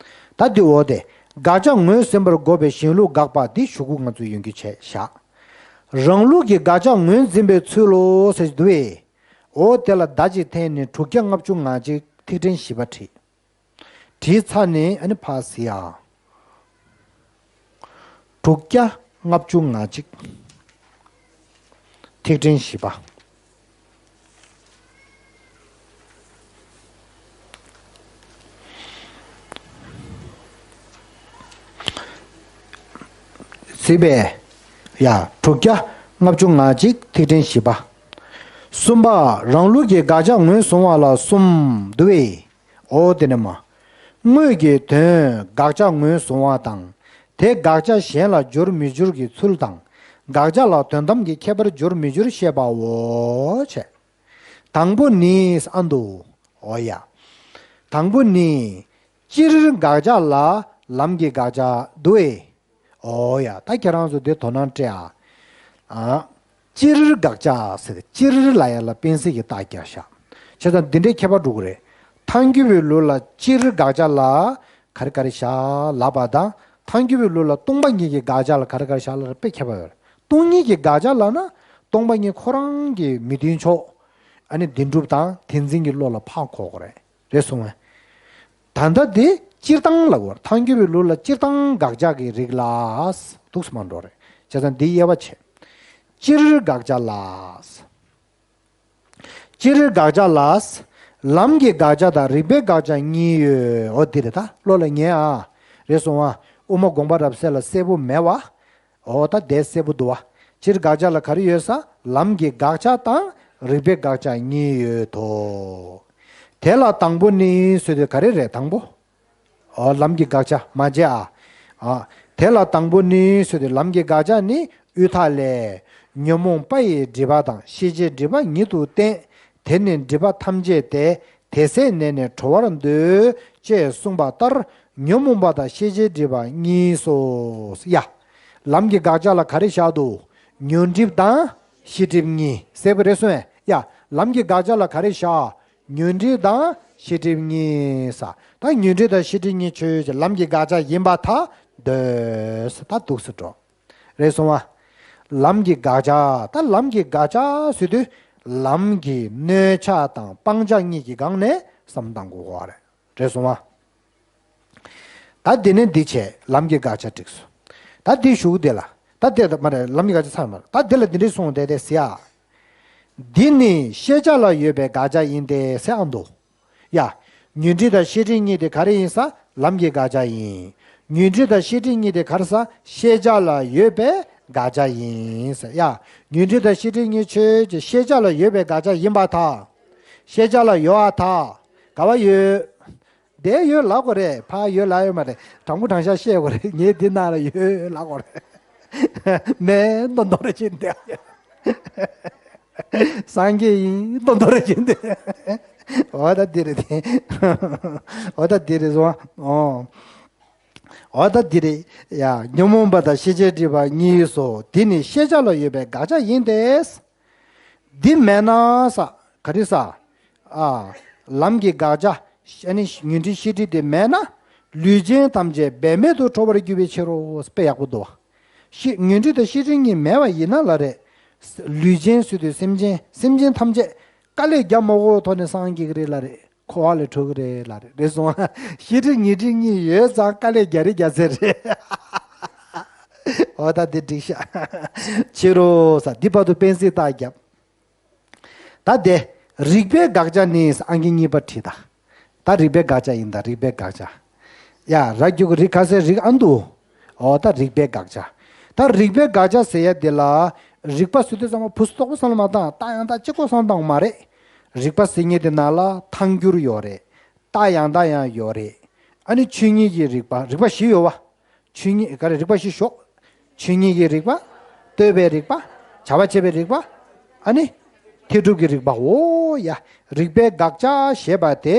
ད་འདི་འོ་དེ། དགག་བྱ་ངོས་ཟིན་པར་དགོས་པའི་གཞན་ལུགས་དགག་པ་འདི་ཞུ་གུ་ང་ཚོས་ཡོང་རྒྱུ་བྱས་བཞག་རང་ལུགས་ཀྱི་དགག་བྱ་ངོས་འཛིན་པའི་ཚུལ་ལོ་ཟེར་གྱི་འདུག་བས། འོ་དེ་ལ་བརྡ་གཅིག་འཐེན་ནས་དྲུག་བརྒྱ་ལྔ་བཅུ་ང་གཅིག་ཐིག་ཕྲེང་བཞི་པ་བྲིས། བྲིས་ཚར་ནས་ཨ་ནི་ཕར་གཟིགས་ཨ། དྲུག་བརྒྱ་ལྔ་བཅུ་ང་གཅིག་ཐིག་ཕྲེང་བཞི་པ། གཟིགས་པས། ཡ། དྲུག་བརྒྱ་ལྔ་བཅུ་ང་གཅིག་ཐིག་ཕྲེང་བཞི་པ། གསུམ་པ། རང་ལུགས་ཀྱི་དགག་བྱ་ངོས་བཟུང་བ་ལ་གསུམ་འདུ་བས། འོ་དེ་ནི་མ། དངོས་ཀྱི་དོན་དགག་བྱ་ངོས་བཟུང་བ་དང་། དེ་དགག་བྱ་གཞན་ལ་སྦྱོར་མི་སྦྱོར་གྱི་ཚུལ་དང་། དགག་བྱ་ལ་དོན་དམ་གྱི་ཁྱད་པར་སྦྱོར་མི་སྦྱོར་བཤད་པའོ། བྱས། དང་པོ་ནི་ཨ་འདུ། འོ་ཡ། དང་པོ་ནི། སྤྱིར་དགག་བྱ་ལ་ལམ་གྱི་དགག་བྱ་འདུ་བས། འོ་ཡ། ད་ཁྱེད་རང་ཚོ་དེ་དོ་སྣང་སྤྲད་ཨ། ཨ། སྤྱིར་དགག་བྱ་ཟེར་ཏེ་སྤྱིར་ལབ་ཡ་ལ་དཔེ་ཚིག་གི་རྟགས་རྒྱག་ཤག་བྱས་ཙང་འདི་འདྲའི་ཁྱད་པར་འགྲོ་གི་རེད། ཐལ་འགྱུར་བའི་ལུགས་ལ་སྤྱིར་དགག་བྱ་ལ་ག་རེ་ག་རེ་བཞག་ལབ་པ་དང་། ཐལ་འགྱུར་བའི་ལུགས་ལ་སྟོང་པ་ཉིད་ཀྱི་དགག་བྱ་ལ་ག་རེ་ག་རེ་བཞག་ལབ་དཔེ་ཁྱད་པར་ཡོད་རེད། སྟོང་ཉིད་ཀྱི་དགག་བྱ་ལབ་ན་སྟོང་པ་ཉིད་ཁོ་རང་གི་མི་མཐུན་ཕྱོགས། ཨ་ནི་བདེན་གྲུབ་དང་དེ་འཛིན་གྱི་བློ་ལ་ཕར་གོ་དགོས་རེད། རེད་སོང་བས། ད་ལྟ་དེ་སྤྱིར་བཏང་ལ་གོ། ཐལ་འགྱུར་བའི་ལུགས་ལ་སྤྱིར་བཏང་དགག་བྱ་གི་རིགས་ལ་འདུག་སེ་མར་འགྲོ་རེད། བྱས་ཙང་འདི་དབྱེ་བ་ཕྱེ། སྤྱིར་དགག་བྱ་ལ། སྤྱིར་དགག་བྱ་ལ། ལམ་གྱི་དགག་བྱ་དང་རིགས་པའི་དགག་བྱ་གཉིས་ཡོད། འོ་འདི་རེད། ད་བློ་ལ་ངེས་ཨ། རེད་སོང་ཨ། དབུ་མ་དགོངས་པ་རབ་གསལ་ལ་གསལ་པོ་མེད་བ། འོ་ད་དེ་གསལ་པོ་འདུག་བ། སྤྱིར་དགག་བྱ་ལ་ག་རེ་ཡོད་ས། ལམ་གྱི་དགག་བྱ་དང་རིགས་པའི་དགག་བྱ་གཉིས་ཡོད་དོ། དེ་ལ་དང་པོ་ནི་ཟེར་དུས་ག་རེ་རེད་དང་པོ། འོ་ལམ་གྱི་དགག་བྱ་མ་བྱས་ཨ། ཨ། དེ་ལ་དང་པོ་ནི་ཟེར་དུས་ལམ་གྱི་དགག་བྱ་ནི་དབུས་མཐའ་ལས། ཉོན་མོངས་པ་ཡི་སྒྲིབ་པ་དང་ཤེས་བྱའི་སྒྲིབ་པ་ཉིད་དུ་བསྟན། དེ་ནི་སྒྲིབ་པ་ཐམས་ཅད་དེ། དེ་ཟད་ནས་ནི་གྲོལ་བར་འདོད། ཅེས་གསུངས་པ་ལྟར། ཉོན་མོངས་པ་དང་ཤེས་བྱའི་སྒྲིབ་པ་གཉིས་སོ། ཡ། ལམ་གྱི་དགག་བྱ་ལ་ག་རེ་བཞག་འདུག་ཉོན་སྒྲིབ་དང་ཤེས་སྒྲིབ་གཉིས། གསལ་པོ་རེད་སོང་ངས། ཡ། ལམ་གྱི་དགག་བྱ་ལ་ག་རེ་བཞག་ཉོན་སྒྲིབ་དང་ཤེས་སྒྲིབ་གཉིས་ས། ད་ཉོན་སྒྲིབ་དང་ཤེས་སྒྲིབ་གཉིས་ཆོས་ཅན་ལམ་གྱི་དགག་བྱ་ཡིན་པར་ཐལ་འདོད་ས། ད་འདུག་སེ་འགྲོ། རེད་སོང་བ། ལམ་གྱི་དགག་བྱ། ད་ལམ་གྱི་དགག་བྱ་ཟེར་དུས་ལམ་གྱི་གནོད་བྱ་དང་སྤང་བྱ་གཉིས་ཀྱི་སྒང་ནས་བསམ་བློ་བཏང་དགོས་པ་རེད། རེད་སོང་བ། ད་འདི་ནས་འདི་བྱས་ལམ་གྱི་དགག་བྱ་འགྲིགས་སོང་། ད་འདི་གཞུག་འདི་ལ། ད་འདི་ལ་མ་རེད། ལམ་གྱི་དགག་བྱ་ཚར་མ་རེད། ད་འདི་ལ་འདི་འདྲས་གསུངས་བསྡད་དེ་ཟེར་ཡ། འདི་ནི་ཤེས་བྱ་ལ་ཡོད་པའི་དགག་བྱ་ཡིན་ཏེ་ཟེར་ཨ་འདུག་ཡ། ཉོན་སྒྲིབ་དང་ཤེས་སྒྲིབ་གཉིས་དེ་ག་རེ་ཡིན་ས། ལམ་གྱི་དགག་བྱ་ཡིན། ཉོན་སྒྲིབ་དང་ཤེས་སྒྲིབ་གཉིས་དེ་ག་རེ་ས། ཤེས་བྱ་ལ་ཡོད་པའི་དགག་བྱ་ཡིན་ཟེར་ཡ། ཉོན་སྒྲིབ་དང་ཤེས་སྒྲིབ་གཉིས་ཆོས་ཅན་ཤེས་བྱ་ལ་ཡོད་པའི་དགག་བྱ་ཡིན་པར་ཐལ། ཤེས་བྱ་ལ་ཡོད་པར་ཐལ། ག་བ་ཡོད། དེ་ཡོད་ལབ་དགོས་རེད། ཕར་ཡོད་ལབ་ཡོད་མ་རེད། དྲང་པོ་དྲང་བཞག་བཤད་དགོས་རེད། ངས་འདི་ནང་ལ་ཡོད་ལབ་དགོས་རེད། མེད་མདོག་མདོག་རེ་བྱེད་འདི། སངས་རྒྱས་ཡིན་མདོག་མདོག་རེ་བྱེད་འདི། འོ་ད་འདི་རེད་དེ། འོ་ད་འདི་རེད་སོང་། འོ། འོ་ད་འདི་རེད་ཡ། ཉོན་མོངས་པ་དང་ཤེས་བྱའི་སྒྲིབ་པ་གཉིས་སོ། དེ་ནི་ཤེས་བྱ་ལ་ཡོད་པའི་དགག་བྱ་ཡིན་ཏེ། འདི་མེད་ན་ས། ག་རེ་ས། ཨ། ལམ་གྱི་དགག་བྱ། ཨ་ནི་ཉོན་སྒྲིབ་ཤེས་སྒྲིབ་དེ་མེད་ན། ལུས་ཅན་ཐམས་ཅད་འབད་མེད་དུ་གྲོལ་བར་འགྱུར་བའི་ཕྱིར་རོ། དཔེ་ཡག་པོ་འདུག་བ། ཤེས་ཉོན་སྒྲིབ་དང་ཤེས་སྒྲིབ་གཉིས་མེད་པ་ཡིན་ན་ལ་རེད། ལུས་ཅན་ཟེར་དུས་སེམས་ཅན། སེམས་ཅན་ཐམས་ཅད་དཀའ་ལས་རྒྱག་མ་དགོས་ཐོག་ནས་སངས་རྒྱས་ཀྱི་རེད་ལ་རེད། འཁོར་བ་ལས་གྲོལ་གྱི་རེད་ལ་རེད། རེད་སོང་ཨ། ཤེས་སྒྲིབ་ཉོན་སྒྲིབ་གཉིས་ཡོད་ཙང་དཀའ་ལས་རྒྱག་རེད་རྒྱག་ཚད་རེད། འོ་ད་འདི་འགྲིག་ཤག་ཕྱིར་རོ་ས། འདི་བར་དུ་དཔེ་གཟིགས་རྟགས་བརྒྱབ། ད་དེ། རིགས་པའི་དགག་བྱ་ནི་ཨང་ཀི་གཉིས་པ་བྲིས་ད། ད་རིགས་པའི་དགག་བྱ་ཡིན་ད་རིགས་པའི་དགག་བྱ། ཡ་ར་རྒྱུག་རིགས་ཁ་སའི་རིགས་ཨ་འདུག་འོ་ད་རིགས་པའི་དགག་བྱ། ད་རིགས་པའི་དགག་བྱ་ཟེར་ཡ་དེ་ལ། རིགས་པ་ཟེར་དུས་ཙམ་པ་ཕུ་སུ་དོག་པོ་བསམ་བློ་མ་བཏང་། རྟགས་ཡང་དག་གཅིག་པོ་བསམ་བཏང་མ་རེད། རིགས་པ་ཟེར་མཁན་དེ་ནང་ལ་ཐལ་འགྱུར་ཡོད་རེད། རྟགས་ཡང་དག་ཡང་ཡོད་རེད། ཨ་ནི་ཆོས་ཉིད་ཀྱི་རིགས་པ། རིགས་པ་བཞི་ཡོད་བ། ཆོས་ཉིད་ག་རེ་རིགས་པ་བཞི་ཞོག་ཆོས་ཉིད་ཀྱི་རིགས་པ། ལྟོས་པའི་རིགས་པ། བྱ་བ་བྱེད་པའི་རིགས་པ། ཨ་ནི། མཐས་གྲུབ་ཀྱི་རིགས་པ། འོ་ཡ། རིགས་པའི་དགག་བྱ་ཞེས་པ་དེ།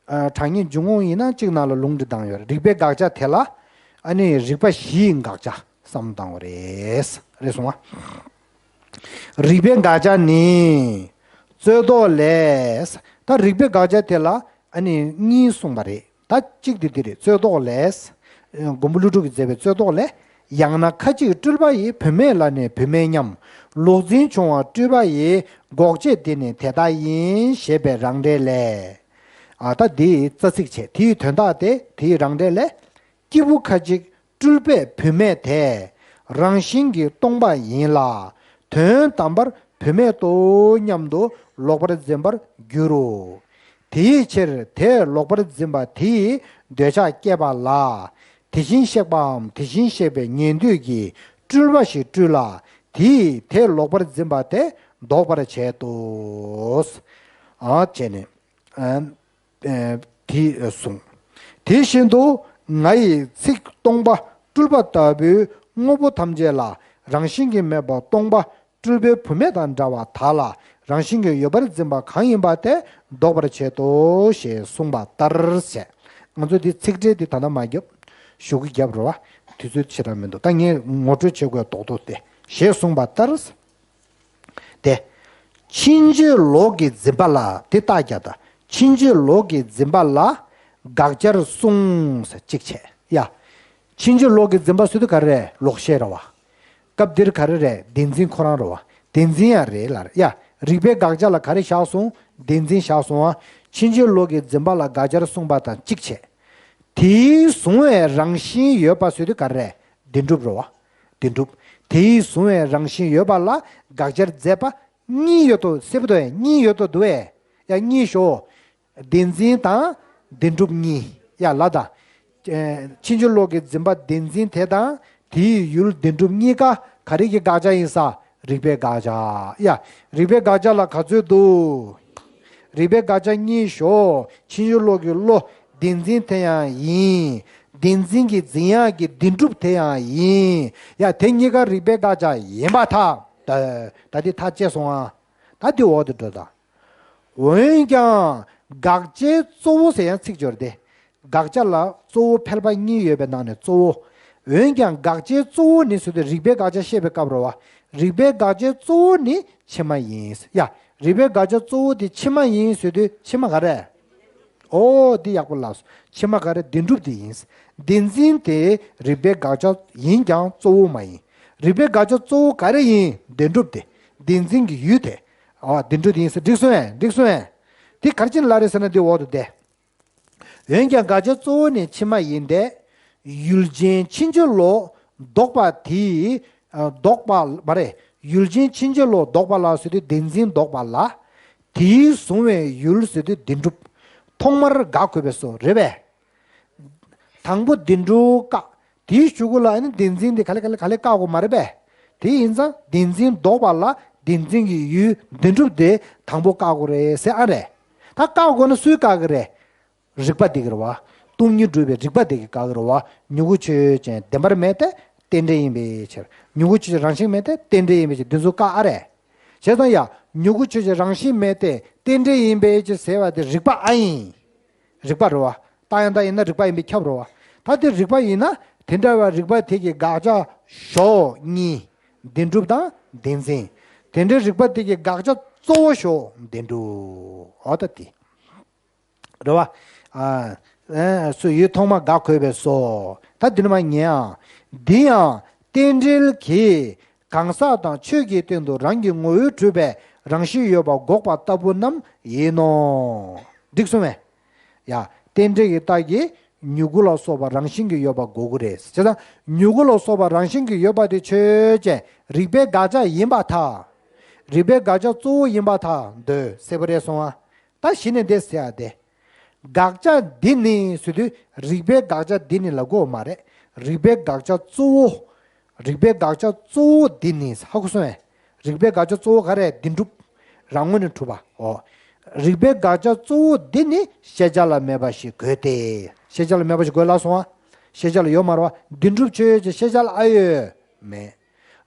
ཨ། གྲངས་ངེས་འཇུག་ངོགས་ཡིན་ན་གཅིག་ནང་ལ་ལུང་འདྲེན་བཏང་ཡོད་རེད། རིགས་པའི་དགག་བྱ་དེ་ལ། ཨ་ནི་རིགས་པ་བཞིའི་དགག་བྱ་བསམ་བློ་བཏང་བ་རེད། རེད་སོང་ང་། རིགས་པའི་དགག་བྱ་ནི། རྩོད་ཟློག་ལས། ད་རིགས་པའི་དགག་བྱ་དེ་ལ་ཨ་ནི་གཉིས་གསུངས་པ་རེད། ད་གཅིག་དེ་འདི་རེད། རྩོད་ཟློག་ལས། མགོན་པོ་ཀླུ་སྒྲུབ་ཀྱིས་མཛད་པའི་རྩོད་ཟློག་ལས། ཡང་ན་ཁ་ཅིག་སྤྲུལ་པ་ཡིས་བུད་མེད་ལ་ནི་བུད་མེད་སྙམ། ལོག་འཛིན་བྱུང་བ་སྤྲུལ་པ་ཡིས། འགོག་བྱེད་འདི་ནི་དེ་ལྟ་ཡིན། ཞེས་པའི་རང་འགྲེལ་ལས། ཨ། ད་འདི་རྩ་ཚིག་བྱས། དེའི་དོན་དག་དེ་དེའི་རང་འགྲེལ་ལས། སྐྱེས་བུ་ཁ་ཅིག་སྤྲུལ་པས་བུད་མེད་དེ་རང་བཞིན་གྱིས་སྟོང་པ་ཡིན་ལ། དོན་དམ་པར་བུད་མེད་དོ་སྙམ་དུ་ལོག་པར་འཛིན་པར་འགྱུར་རོ། དེའི་ཕྱིར་དེས་ལོག་པར་འཛིན་པ་དེ་ཡི་འདོད་ཆགས་སྐྱེས་པ་ལ། དེ་བཞིན་གཤེགས་པའམ་དེ་བཞིན་གཤེགས་པའི་ཉན་ཐོས་ཀྱིས་སྤྲུལ་པ་ཞིག་སྤྲུལ་ལ། དེ་ཡིས་དེ་ལོག་པར་འཛིན་པ་དེ་ལྡོག་པར་བྱེད་དོ། ཨ། བྱས་ནས། ཨ། ཨ། དེ་གསུངས། དེ་བཞིན་དུ་ང་ཡི་ཚིག་སྟོང་པ་སྤྲུལ་པ་ལྟ་བུའི་དངོས་པོ་ཐམས་ཅད་ལ་རང་བཞིན་གྱིས་མེད་པ་སྟོང་པ་སྤྲུལ་པའི་བུད་མེད་དང་འདྲ་བ་དག་ལ་རང་བཞིན་གྱིས་ཡོད་པར་འཛིན་པ་གང་ཡིན་པ་དེ་ལྡོག་པར་བྱེད་དོ། ཞེས་གསུངས་པ་ལྟར་ཟེར། ང་ཚོ་འདི་ཚིག་འགྲེལ་འདི་ད་ལྟ་མ་བརྒྱབ། གཞུག་གུ་བརྒྱབ་རེད་བ། དུས་ཚོད་ཞེ་དྲག་མི་འདུག་ད་ངས་ངོ་སྤྲོད་བྱེད་དགོས་རྡོག་རྡོག་སྟེ། ཞེས་གསུངས་པ་ལྟར། དེ། ཕྱིན་ཅི་ལོག་གི་འཛིན་པ་ལ་དེ་རྟགས་རྒྱག་དང་། ཕྱིན་ཅི་ལོག་གི་འཛིན་པ་ལ་དགག་བྱར་གསུངས་ཟེར་གཅིག་བྱས། ཡ། ཕྱིན་ཅི་ལོག་གི་འཛིན་པ་ཟེར་དུས་ག་རེ་རེད། ལོག་ཤེས་རེད་བ། སྐབས་འདིར་ག་རེ་རེད། བདེན་འཛིན་ཁོ་རང་རེད་བ། བདེན་འཛིན་ཡང་རེད་ལ། ཡ། རིགས་པའི་དགག་བྱ་ལ་ག་རེ་བཞག་སོང་། བདེན་འཛིན་བཞག་སོང་ཨ། ཕྱིན་ཅི་ལོག་གི་འཛིན་པ་ལ་དགག་བྱར་གསུངས་པ་དང་གཅིག་བྱས། དེའི་གཟུང་བའི་རང་བཞིན་ཡོད་པ་ཟེར་དུས་ག་རེ་རེད། བདེན་གྲུབ་རེད་བ། བདེན་གྲུབ། དེས་བཟུང་བའི་རང་བཞིན་ཡོད་པ་ལ་དགག་བྱར་མཛད་པ་གཉིས་ཡོད་དོ། གསལ་པོ་འདུག་གས། གཉིས་ཡོད་དོ། འདུག་གས། ཡ། གཉིས་ཤོ། བདེན་འཛིན་དང་བདེན་གྲུབ་གཉིས། ཡ། ལ་དང་། ཕྱིན་ཅི་ལོག་གི་འཛིན་པ་བདེན་འཛིན་དེ་དང་དེའི་ཡུལ་བདེན་གྲུབ་གཉིས་ཀ་ག་རེ་གི་དགག་བྱ་ཡིན་ས། རིགས་པའི་དགག་བྱ། ཡ། རིགས་པའི་དགག་བྱ་ལ་ག་ཚོད་འདུག་རིགས་པའི་དགག་བྱ་གཉིས་ཤོ། ཕྱིན་ཅི་ལོག་གི་བློ་བདེན་འཛིན་དེ་ཡང་ཡིན། བདེན་འཛིན་གྱི་འཛིན་ཡག་གི་བདེན་གྲུབ་དེ་ཡང་ཡིན། ཡ། དེ་གཉིས་ཀ་རིགས་པའི་དགག་བྱ་ཡིན་པར་ཐལ། ད་ད་འདི་ཐག་བཅད་སོང་ཨ། ད་འདི་འོག་ཏུ་འགྲོ་དང་། འོན་ཀྱང་དགག་བྱའི་གཙོ་བོ་ཟེར་ཡང་ཚིག་སྦྱོར་ཏེ། དགག་བྱ་ལ་གཙོ་བོ་ཕལ་པ་གཉིས་ཡོད་པའི་ནང་ནས་གཙོ་བོ། འོན་ཀྱང་དགག་བྱའི་གཙོ་བོ་ནི་ཟེར་དུས་རིགས་པའི་དགག་བྱ་བཤད་པའི་སྐབས་རེད་བ། རིགས་པའི་དགག་བྱའི་གཙོ་བོ་ནི་ཕྱི་མ་ཡིན། ཡ། རིགས་པའི་དགག་བྱ་གཙོ་བོ་དེ་ཕྱི་མ་ཡིན་ཟེར་དུས་ཕྱི་མ་ག་རེ། ཨོ། འདི་ཡག་པོ་ལབ་སོང་། ཕྱི་མ་ག་རེ། བདེན་གྲུབ་དེ་ཡིན། བདེན་འཛིན་དེ་རིགས་པའི་དགག་བྱ་ཡིན་ཀྱང་གཙོ་བོ་མ་ཡིན། རིགས་པའི་དགག་བྱ་གཙོ་བོ་ག་རེ་ཡིན། བདེན་གྲུབ་དེ། བདེན་འཛིན་གྱི་ཡུལ་དེ། ཨོ། བདེན་གྲུབ་དེ་ཡིན་ཟེར། འགྲིག་སོང་ངས། འགྲིག་སོང་ངས། དེ་ག་རེ་བྱས་ནས་ལབ་རེད་ཟེར་ན་འདི་འོག་ཏུ་བསྡད། འོན་ཀྱང་དགག་བྱ་གཙོ་བོ་ནི་ཕྱི་མ་ཡིན་ཏེ། ཡུལ་ཅན་ཕྱིན་ཅི་ལོག་ལྡོག་པ་དེའི། ཨ། ལྡོག་པ་མ་རེད། ཡུལ་ཅན་ཕྱིན་ཅི་ལོག་ལྡོག་པ་ལ་ཟེར་དུས་བདེན་འཛིན་ལྡོག་པ་ལ། དེས་བཟུང་བའི་ཡུལ་ཟེར་དུས་བདེན་གྲུབ། ཐོག་མར་དགག་དགོས་པས་སོ། རེད་པས། དང་པོ་བདེན་གྲུབ་བཀག་དེའི་གཞུག་གུ་ལ་ཨ་ནི་བདེན་འཛིན་དེ་ག་ལེ་ག་ལེ་ག་ལེ་བཀག་དགོས་མ་རེད་པས། དེ་ཡིན་ཙང་བདེན་འཛིན་ལྡོག་པ་ལ་བདེན་འཛིན་གྱི་ཡུལ་བདེན་གྲུབ་དེ་དང་པོ་བཀག་དགོས་རེད་ཟེར་ཨ་རེད། ད་བཀག་དགོས་ན་སུས་བཀག་གི་རེད། རིགས་པ་དེ་གི་རེད་བ། སྟོང་ཉིད་སྒྲུབ་པའི་རིགས་པ་དེ་གི་བཀག་གི་རེད་བ། མྱུ་གུ་ཆོས་ཅན། བདེན་པར་མེད་དེ་རྟེན་འབྲེལ་ཡིན་པའི་ཕྱིར། མྱུ་གུ་ཆོས་ཅན། རང་བཞིན་མེད་དེ་རྟེན་འབྲེལ་ཡིན་པའི་ཕྱིར། འདི་ཚོ་བཀག་ཨ་རེད། བྱས་ཙང་ཡ། མྱུ་གུ་ཆོས་ཅན། རང་བཞིན་མེད་དེ་རྟེན་འབྲེལ་ཡིན་པའི་ཕྱིར་ཟེར་བ་དེ་རིགས་པ་ཨ་ཡིན། རིགས་པ་རེད་བ། རྟགས་ཡང་དག་ཡིན་ན་རིགས་པ་ཡིན་པས་ཁྱབ་རེད་བ། ད་དེ་རིགས་པ་ཡིན་ན་དེ་འདྲ་བའི་རིགས་པ་དེ་གི་དགག་བྱ་ཤོ་གཉིས། བདེན་གྲུབ་དང་བདེན་འཛིན། དེ་འདྲའི་རིགས་པ་དེ་གི་དགག་བྱ་གཙོ་བོ་ཤོ་བདེན་གྲུབ། འོ་ད་དེ། རེད་བ། ཨ། ཨ། སུ། ཡུལ་ཐོག་མར་དགག་དགོས་པས་སོ། ད་འདི་ནི་མ་ཉན་ཨ། འདི་ཡང་རྟེན་འབྲེལ་གྱིས་གང་ཟག་དང་ཆོས་ཀྱི་སྟེང་དུ་རང་གི་ངོ་བོས་གྲུབ་པའི་རང་བཞིན་ཡོད་པ་འགོག་པ་ལྟ་བུ་རྣམས་ཡིན་ནོ། འགྲིག་སོང་ངས། ཡ། རྟེན་འབྲེལ་གྱི་རྟགས་ཀྱིས་མྱུ་གུ་ལ་སོགས་པ་རང་བཞིན་གྱིས་ཡོད་པ་འགོག་གི་རེད། བྱས་ཙང་མྱུ་གུ་ལ་སོགས་པ་རང་བཞིན་གྱིས་ཡོད་པ་དེ་ཆོས་ཅན། རིགས་པའི་དགག་བྱ་ཡིན་པར་ཐལ། རིགས་པའི་དགག་བྱ་གཙོ་བོ་ཡིན་པར་ཐལ། འདོད། གསལ་པོ་རེད་སོང་ཨ། ད་གཞི་ནས་འདི་ཟེར་ཡ་དེ། དགག་བྱ་འདི་ནི་ཟེར་དུས་རིགས་པའི་དགག་བྱ་འདི་ནི་ལབ་དགོས་མ་རེད། རིགས་པའི་དགག་བྱ་གཙོ་བོ། རིགས་པའི་དགག་བྱ་གཙོ་བོ་འདི་ནི། ཧ་གོ་སོང་ངས། རིགས་པའི་དགག་བྱ་གཙོ་བོ་ག་རེ། བདེན་གྲུབ། རང་ངོས་ནས་གྲུབ་པ། འོ། རིགས་པའི་དགག་བྱ་གཙོ་བོ་འདི་ནི་ཤེས་བྱ་ལ་མེད་པ་ཞིག་དགོས་ཏེ། ཤེས་བྱ་ལ་མེད་པ་ཞིག་དགོས་ལབ་སོང་ཨ། ཤེས་བྱ་ལ་ཡོད་མ་རེད་བ། བདེན་གྲུབ་ཆོས་ཅན། ཤེས་བྱ་ལ་ཨ་ཡོད། མེད།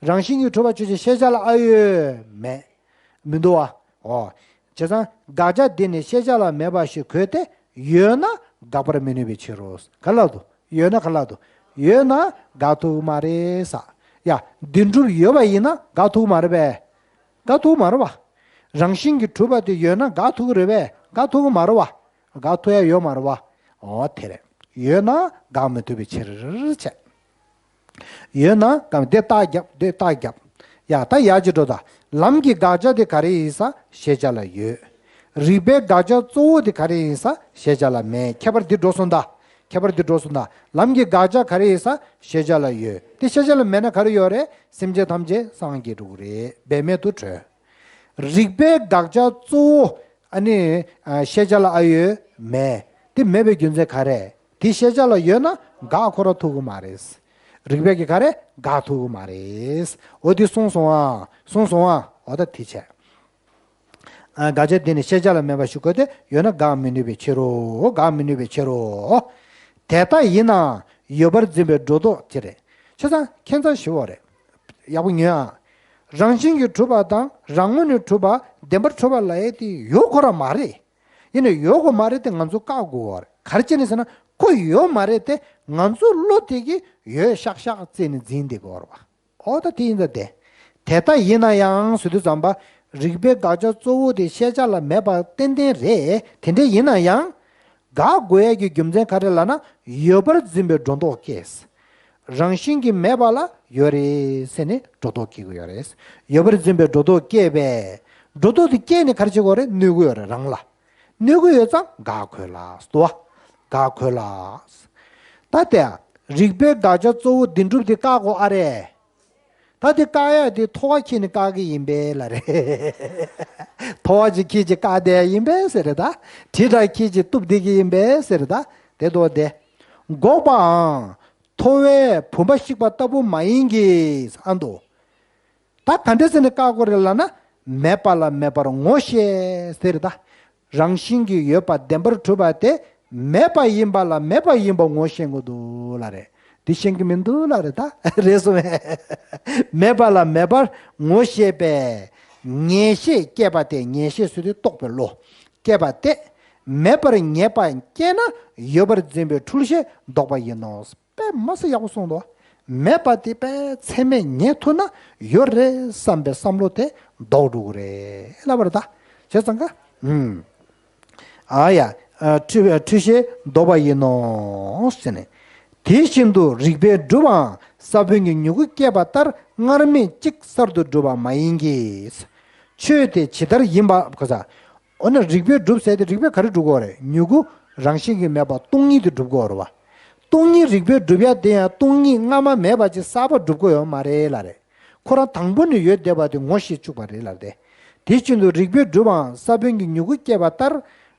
རང་བཞིན་གྱིས་གྲུབ་པ་ཆོས་ཅན། ཤེས་བྱ་ལ་ཨ་ཡོད། མེད། མི་འདུག་བ། འོ། བྱས་ཙང་དགག་བྱ་འདི་ནི་ཤེས་བྱ་ལ་མེད་པ་ཞིག་དགོས་ཏེ། ཡོད་ན་དགག་པར་མི་ནུས་པའི་ཕྱིར་རོ། ག་ལ་འདུག་ཡོད་ན་ག་ལ་འདུག་ཡོད་ན་དགག་ཐུབ་ཀྱི་མ་རེད་ས། ཡ། བདེན་གྲུབ་ཡོད་པ་ཡིན་ན་དགག་ཐུབ་ཀྱི་མ་རེད་པས། དགག་ཐུབ་ཀྱི་མ་རེད་བ། རང་བཞིན་གྱིས་གྲུབ་པ་དེ་ཡོད་ན་དགག་ཐུབ་ཀྱི་རེད་པས། དགག་ཐུབ་ཀྱི་མ་རེད་བ། དགག་ཐུབ་ཡ་ཡོད་མ་རེད་བ། འོ་དེ་རེད། ཡོད་ན་དགག་མི་ཐུབ་པའི་ཕྱིར་བྱས། ཡོད་ན་དགག་མི། འདི་རྟགས་རྒྱབ། འདི་རྟགས་རྒྱབ། ཡ། ད་ཡར་ཅིག་འགྲོ་ད། ལམ་གྱི་དགག་བྱ་དེ་ག་རེ་ཡིན་ས། ཤེས་བྱ་ལ་ཡོད། རིགས་པའི་དགག་བྱ་གཙོ་བོ་དེ་ག་རེ་ཡིན་ས། ཤེས་བྱ་ལ་མེད། ཁྱད་པར་འདི་འགྲོ་སོང་ད། ཁྱད་པར་འདི་འགྲོ་སོང་ད། ལམ་གྱི་དགག་བྱ་ག་རེ་ཡིན་ས། ཤེས་བྱ་ལ་ཡོད། དེ་ཤེས་བྱ་ལ་མེད་ན་ག་རེ་ཡོད་རེད། སེམས་ཅན་ཐམས་ཅད་སངས་རྒྱས་འགྲོ་གི་རེད། འབད་མེད་དུ་གྲོལ། རིགས་པའི་དགག་བྱ་གཙོ་བོ། ཨ་ནི། ཨ། ཤེས་བྱ་ལ་ཨ་ཡོད་མེད། དེ་མེད་པའི་རྒྱུ་མཚན་ག་རེ། དེ་ཤེས་བྱ་ལ་ཡོད་ན་དགག་ཁོ་རང་ཐུབ་ཀྱི་མ་རེད། རིགས་པས་ཀྱི་ག་རེ། དགག་ཐུབ་ཀྱི་མ་རེད། འོ་དེ་གསུངས་སོང་ཨ། གསུངས་སོང་ཨ། འོ་ད་དེ་བྱས། ཨ། དགག་བྱ་འདི་ནི་ཤེས་བྱ་ལ་མེད་པ་ཞིག་དགོས་ཏེ། ཡོད་ན་དགག་མི་ནུས་པའི་ཕྱིར་རོ། དགག་མི་ནུས་པའི་ཕྱིར་རོ། དེ་ལྟ་ཡིན་ནའང་ཡོད་པར་འཛིན་པའི་སྒྲོ་འདོགས་ཅི་རེད། བྱས་ཙང་ཁྱད་མཚར་ཞེ་པོ་རེད། ཡག་པོ་ཉོན་ཨ། རང་བཞིན་གྱིས་གྲུབ་པ་དང་རང་ངོས་ནས་གྲུབ་པ། བདེན་པར་གྲུབ་པ་ལབ་ཡས་དེ་ཡོད་ཁོ་རང་མ་རེད། ཡིན་ནའི་ཡོད་དགོས་མ་རེད་དེ་ང་ཚོ་བཀག་དགོས་པ་རེད། ག་རེ་བྱས་ནས་ཟེར་ན་ཁོ་ཡོད་མ་རེད་དེ་ང་ཚོ་བློ་དེ་གིས་ཡོད་ཤག་ཤག་བརྩིས་ནས་འཛིན་བསྡད་དགོས་པ་རེད་བ། འོ་ད་དེ་ཡིན་ད་དེ། དེ་ལྟ་ཡིན་ན་ཡང་ཟེར་དུས་ཙམ་པ། རིགས་པའི་དགག་བྱ་གཙོ་བོ་དེ་ཤེས་བྱ་ལ་མེད་པ་ཏན་ཏན་རེད། དེ་འདྲ་ཡིན་ན་ཡང་། དགག་དགོས་ཡས་ཀྱི་རྒྱུ་མཚན་ག་རེ་ལབ་ན་ཡོད་པར་འཛིན་པའི་སྒྲོ་འདོགས་སྐྱེས། རང་བཞིན་གྱིས་མེད་པ་ལ་ཡོད་རེད་ཟེར་ནས་སྒྲོ་འདོགས་སྐྱེ་གི་ཡོད་རེད། ཡོད་པར་འཛིན་པའི་སྒྲོ་འདོགས་སྐྱེས་པས། སྒྲོ་འདོགས་དེ་སྐྱེས་ནས་ག་རེ་བྱེད་དགོས་རེད། གནོད་ཀྱི་ཡོད་རེད་རང་ལ། གནོད་ཀྱི་ཡོད་ཙང་དགག་དགོས་ལ། ལྟོས་པ། དགག་དགོས་ལ། ད་དེ། རིགས་པའི་དགག་བྱ་གཙོ་བོ་བདེན་གྲུབ་དེ་བཀག་དགོས་ཨ་རེད། ད་དེ་བཀག་ཡ་དེ་ཐོ་བ་ཁྱེར་ནས་བཀག་གི་ཡིན་པས་ལབ་རེད། ཐོ་བ་ཅིག་ཁྱེར་ཅིག་བཀག་བསྡད་ཡིན་པས་ཟེར་རེད་ད། གྲི་འདྲ་ཁྱེར་ཅིག་གཏུབ་བསྡད་ཀྱི་ཡིན་པས་ཟེར་རེད་ད། དེ་དོ་དེ། འགོག་པའང་ཐོ་བས་བུམ་པ་བཤིག་པ་ལྟ་བུ་མ་ཡིན་གྱི་ཨ་འདུག་ད་ག་འདྲ་ཟེར་ནས་བཀག་དགོས་རེད་ལབ་ན། མེད་པ་ལ་མེད་པར་ངོ་ཤེས་ཟེར་ད། རང་བཞིན་གྱིས་ཡོད་པ་བདེན་པར་གྲུབ་པ་དེ་མེད་པ་ཡིན་པ་ལ་མེད་པ་ཡིན་པ་ངོ་ཤེས་དགོས་འདུག་ལབ་རེད། འདི་ཤེས་ཀྱི་མི་འདུག་ལབ་རེད་ད། རེད་སོང་བས། མེད་པ་ལ་མེད་པར་ངོ་ཤེས་པས། ངེས་ཤེས་སྐྱེས་པ་སྟེ། ངེས་ཤེས་ཟེར་དུས་རྟོགས་པའི་བློ། སྐྱེས་པ་སྟེ། མེད་པར་ངེས་པ་སྐྱེས་ན་ཡོད་པར་འཛིན་པའི་འཁྲུལ་ཤེས་ལྡོག་པ་ཡིན་ནོ། དཔེ་མ་སྲིད་ཡག་པོ་གསུངས་འདུག་མེད་པ་དེ་དཔེ་ཚད་མས་ངེས་ཐུབ་ན་ཡོད་རེད་བསམ་པའི་བསམ་བློ་དེ་ལྡོག་འགྲོ་གི་རེད་ལབ་པ་རེད་ད། བྱས་ཙང་ཀ་ཨུམ། ཨ་ཡ། འཁྲུལ་འཁྲུལ་ཤེས་ལྡོག་པ་ཡིན་ནོ། ཟེར་ནས། དེ་བཞིན་དུ་རིགས་པས་སྒྲུབ་པའང་ས་བོན་གྱི་མྱུ་གུ་སྐྱེས་པ་ལྟར་སྔར་མེད་ཅིག་གསར་དུ་སྒྲུབ་པ་མ་ཡིན་གྱི། ཆོས་དེ་ཇི་ལྟར་ཡིན་པ་གོ་ས། འོ་ན་རིགས་པས་སྒྲུབ་ཟེར་ཏེ་རིགས་པས་ག་རེ་སྒྲུབ་དགོས་རེད། མྱུ་གུ་རང་བཞིན་གྱིས་མེད་པ་སྟོང་ཉིད་དེ་སྒྲུབ་དགོས་རེད་བ། སྟོང་ཉིད་རིགས་པས་སྒྲུབ་ཡ་དེ་ཡང་སྟོང་ཉིད་སྔ་མ་མེད་པ་ཅིག་གསར་པ་སྒྲུབ་དགོས་ཡོད་མ་རེད་ལབ་རེད། ཁོ་རང་དང་པོ་ནས་ཡོད་བསྡད་པ་དེ་ངོ་ཤེས་བཅུག་པ་རེད་ལབ་སྟེ། དེ་བཞིན་དུ་རིགས་པས་སྒྲུབ་པའང་ས་བོན་གྱི་མྱུ་གུ་སྐྱེས་པ་ལྟར་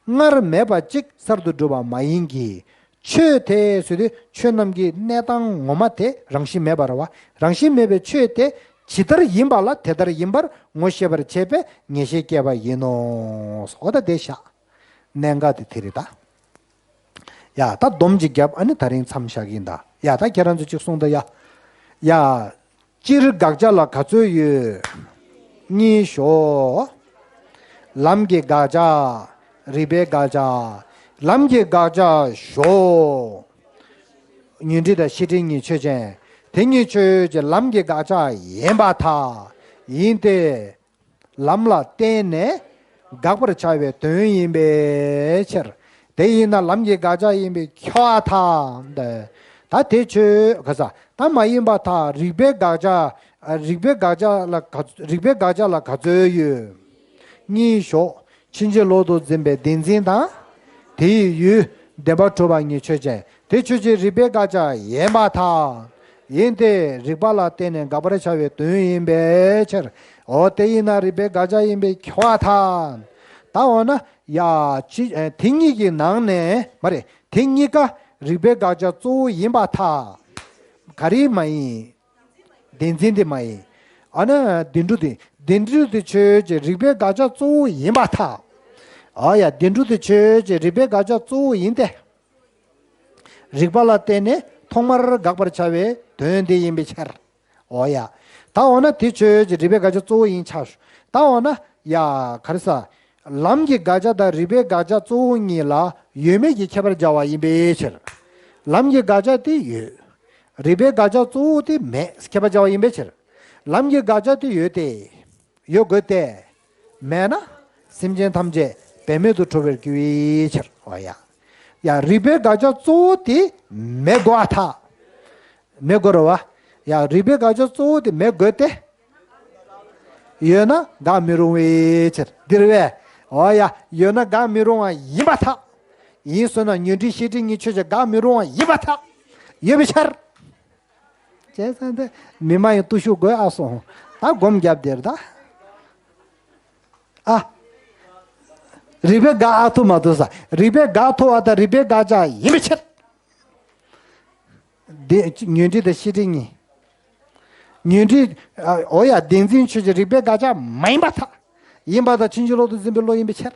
སྔར་མེད་པ་ཅིག་གསར་དུ་སྒྲུབ་པ་མ་ཡིན་གྱི། ཆོས་དེ་ཟེར་དུས་ཆོས་རྣམས་ཀྱི་གནས་སྟངས་ངོ་མ་དེ་རང་བཞིན་མེད་པ་རེད་བ། རང་བཞིན་མེད་པའི་ཆོས་དེ་ཇི་ལྟར་ཡིན་པ་ལ་དེ་ལྟར་ཡིན་པར་ངོ་ཤེས་པར་བྱེད་པས་ངེས་ཤེས་སྐྱེས་པ་ཡིན་ནོ། འོ་ད་དེ་བཞག་གནད་འགག་དེ་དེ་རེད་ད། ཡ་ད་སྡོམ་གཅིག་བརྒྱབ། ཨ་ནི་ད་རིང་མཚམས་བཞག་གི་ཡིན་ད། ཡ་ད་ཁྱེད་རང་ཚོ་གཅིག་གསུངས་ད་ཡ། ཡ། སྤྱིར་དགག་བྱ་ལ་ག་ཚོད་ཡོད། གཉིས་ཞོག་ལམ་གྱི་དགག་བྱ། རིགས་པའི་དགག་བྱ། ལམ་གྱི་དགག་བྱ་ཞོག་ཉོན་སྒྲིབ་དང་ཤེས་སྒྲིབ་གཉིས་ཆོས་ཅན། དེ་གཉིས་ཆོས་ཅན། ལམ་གྱི་དགག་བྱ་ཡིན་པར་ཐལ། ཡིན་ཏེ། ལམ་ལ་བརྟེན་ནས་དགག་པར་བྱ་བའི་དོན་ཡིན་པའི་ཕྱིར། དེ་ཡིན་ན་ལམ་གྱི་དགག་བྱ་ཡིན་པས་ཁྱབ་པར་ཐལ། ད་དེ་ཆོས་ག་ས་ད་མ་ཡིན་པར་ཐལ། རིགས་པའི་དགག་བྱ། རིགས་པའི་དགག་བྱ་ལ་ག་རིགས་པའི་དགག་བྱ་ལ་ག་ཚོད་ཡོད། གཉིས་ཞོག་ཕྱིན་ཅི་ལོག་ཏུ་འཛིན་པའི་བདེན་འཛིན་དང་། དེའི་ཡུལ་བདེན་པར་གྲུབ་པ་གཉིས་ཆོས་ཅན། དེ་ཆོས་ཅན། རིགས་པའི་དགག་བྱ་ཡིན་པར་ཐལ། ཡིན་ཏེ། རིགས་པ་ལ་བརྟེན་ནས་དགག་པར་བྱ་བའི་དོན་ཡིན་པའི་ཕྱིར། འོ་དེ་ཡིན་ན་རིགས་པའི་དགག་བྱ་ཡིན་པས་ཁྱབ་པར་ཐལ། ད་འོ་ན་ཡ་ཅི་དེ་གཉིས་ཀྱི་ནང་ནས་མ་རེད། དེ་གཉིས་ཀ་རིགས་པའི་དགག་བྱ་གཙོ་བོ་ཡིན་པར་ཐལ། ག་རེ་མ་ཡིན། བདེན་འཛིན་དེ་མ་ཡིན། ཨ་ན་བདེན་གྲུབ་དེ། བདེན་གྲུབ་དེ་ཆོས་ཅན། རིགས་པའི་དགག་བྱ་གཙོ་བོ་ཡིན་པར་ཐལ། ཨ་ཡ། བདེན་གྲུབ་དེ་ཆོས་ཅན། རིགས་པའི་དགག་བྱ་གཙོ་བོ་ཡིན་ཏེ། རིགས་པ་ལ་བརྟེན་ནས་ཐོག་མར་དགག་པར་བྱ་བའི་དོན་དེ་ཡིན་པའི་ཕྱིར། འོ་ཡ། ད་འོ་ན་དེ་ཆོས་ཅན། རིགས་པའི་དགག་བྱ་གཙོ་བོ་ཡིན་ཆགས། ད་འོ་ན་ཡ་ག་རེ་ཟ། ལམ་གྱི་དགག་བྱ་དང་རིགས་པའི་དགག་བྱ་གཙོ་བོ་གཉིས་ལ་ཡོད་མེད་ཀྱི་ཁྱད་པར་སྦྱར་བ་ཡིན་པའི་ཕྱིར། ལམ་གྱི་དགག་བྱ་དེ་ཡོད། རིགས་པའི་དགག་བྱ་གཙོ་བོ་དེ་མེད། ཁྱད་པར་སྦྱར་བ་ཡིན་པའི་ཕྱིར། ལམ་གྱི་དགག་བྱ་དེ་ཡོད་དེ། ཡོད་དགོས་ཏེ། མེད་ན། སེམས་ཅན་ཐམས་ཅད་འབད་མེད་དུ་འགྲོ་བར་འགྱུར་བའི་ཕྱིར། འོ་ཡ། ཡ་རིགས་པའི་དགག་བྱ་གཙོ་བོ་དེ་མེད་དགོས་པར་ཐལ། མེད་དགོས་རེད་བ། ཡ་རིགས་པའི་དགག་བྱ་གཙོ་བོ་དེ་མེད་དགོས་ཏེ། ཡོད་ན་དགག་མི་རུང་བའི་ཕྱིར། འདི་རེད་བས། འོ་ཡ། ཡོད་ན་དགག་མི་རུང་བ་ཡིན་པར་ཐལ། ཡིན་སོང་ན་ཉོན་སྒྲིབ་ཤེས་སྒྲིབ་གཉིས་ཆོས་ཅན། དགག་མི་རུང་བ་ཡིན་པར་ཐལ། ཡོད་པའི་ཕྱིར། བྱས་ཙང་དེ་མི་མ་ཡིན་བརྟུལ་ཞུགས་དགོས་ཨ་སོང་། ད་སྒོམ་རྒྱབ་དེར་ད། ཨ། རིགས་པས་དགག་ཨ་ཐུབ་མ་ཐུབ་ས། རིགས་པས་དགག་ཐུབ་པ་དང་རིགས་པའི་དགག་བྱ་ཡིན་པའི་ཕྱིར། དེ་ཉོན་སྒྲིབ་དང་ཤེས་སྒྲིབ་གཉིས། ཉོན་སྒྲིབ། ཨ། འོ་ཡ། བདེན་འཛིན་ཆོས་ཅན། རིགས་པའི་དགག་བྱ་མ་ཡིན་པར་ཐལ། ཡིན་པ་དང་ཕྱིན་ཅི་ལོག་ཏུ་འཛིན་པའི་བློ་ཡིན་པའི་ཕྱིར།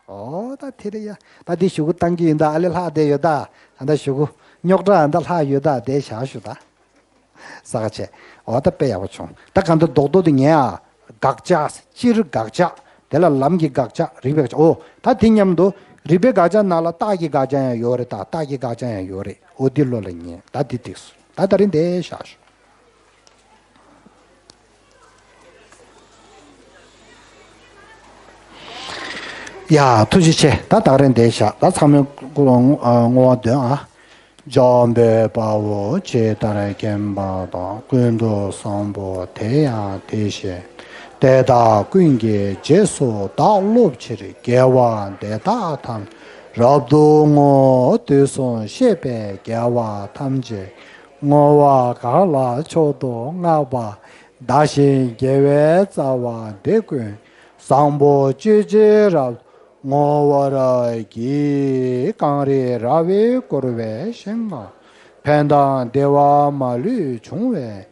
འོ་ད་དེ་རེད་ཡ། ད་འདི་ཞུ་གུ་བཏང་གི་ཡིན་ད། ཨ་ལེ་ལྷག་བསྡད་ཡོད་ད། ཨ་ད་ཞུ་གུ་རྙོག་དྲ་ཨ་ད་ལྷག་ཡོད་ད། དེ་བཞག་ཞུ་ད། ས་ག་ཆེ། འོ་ད་དཔེ་ཡག་པོ་བྱུང་། ད་གང་ལྟར་རྡོག་རྡོག་དེ་ཉན་ཨ། དགག་བྱ། སྤྱིར་དགག་བྱ། དེ་ལ་ལམ་གྱི་དགག་བྱ། རིགས་པའི་དགག་བྱ། འོ་ད་དེ་མཉམ་དུ་རིགས་པའི་དགག་བྱ་ནང་ལ་རྟགས་ཀྱི་དགག་བྱ་ཡང་ཡོད་རེད། ད་རྟགས་ཀྱི་དགག་བྱ་ཡང་ཡོད་རེད། འོ་འདི་བློ་ལ་ཉན། ད་འདི་འགྲིག་སོང་། ད་ད་རིང་འདི་བཞག་ཞུ། ཡ། ཐུགས་རྗེ་ཆེ། ད་ད་རིང་འདི་བཞག། ད་ཚང་མས་ཀུན་སློང་བསྔོ་བ་འདོན་ཨ། འཇམ་དཔལ་དཔའ་བོས་ཇི་ལྟར་མཁྱེན་པ་དང་། ཀུན་ཏུ་བཟང་པོ་དེ་ཡང་དེ་བཞིན་ཏེ། དེ་དག་ཀུན་གྱི་རྗེས་སུ་བདག་སློབ་ཕྱིར། དགེ་བ་འདི་དག་ཐམས་ཅད་རབ་ཏུ་བསྔོ། དུས་གསུམ་གཤེགས་པའི་རྒྱལ་བ་ཐམས་ཅད་ བསྔོ་བ་གང་ལ་མཆོག་ཏུ་བསྔགས་པ། བདག་གཞན་དགེ་བའི་རྩ་བ་འདི་ཀུན། བཟང་པོ་སྤྱོད་ཕྱིར་རབ་བསྔོ་བར་བགྱི། ཀཾ་རི་ར་བས་བསྐོར་བའི་ཞིང་ཁམས། ཕན་དང་བདེ་བ་མ་ལུས་འབྱུང་བའི་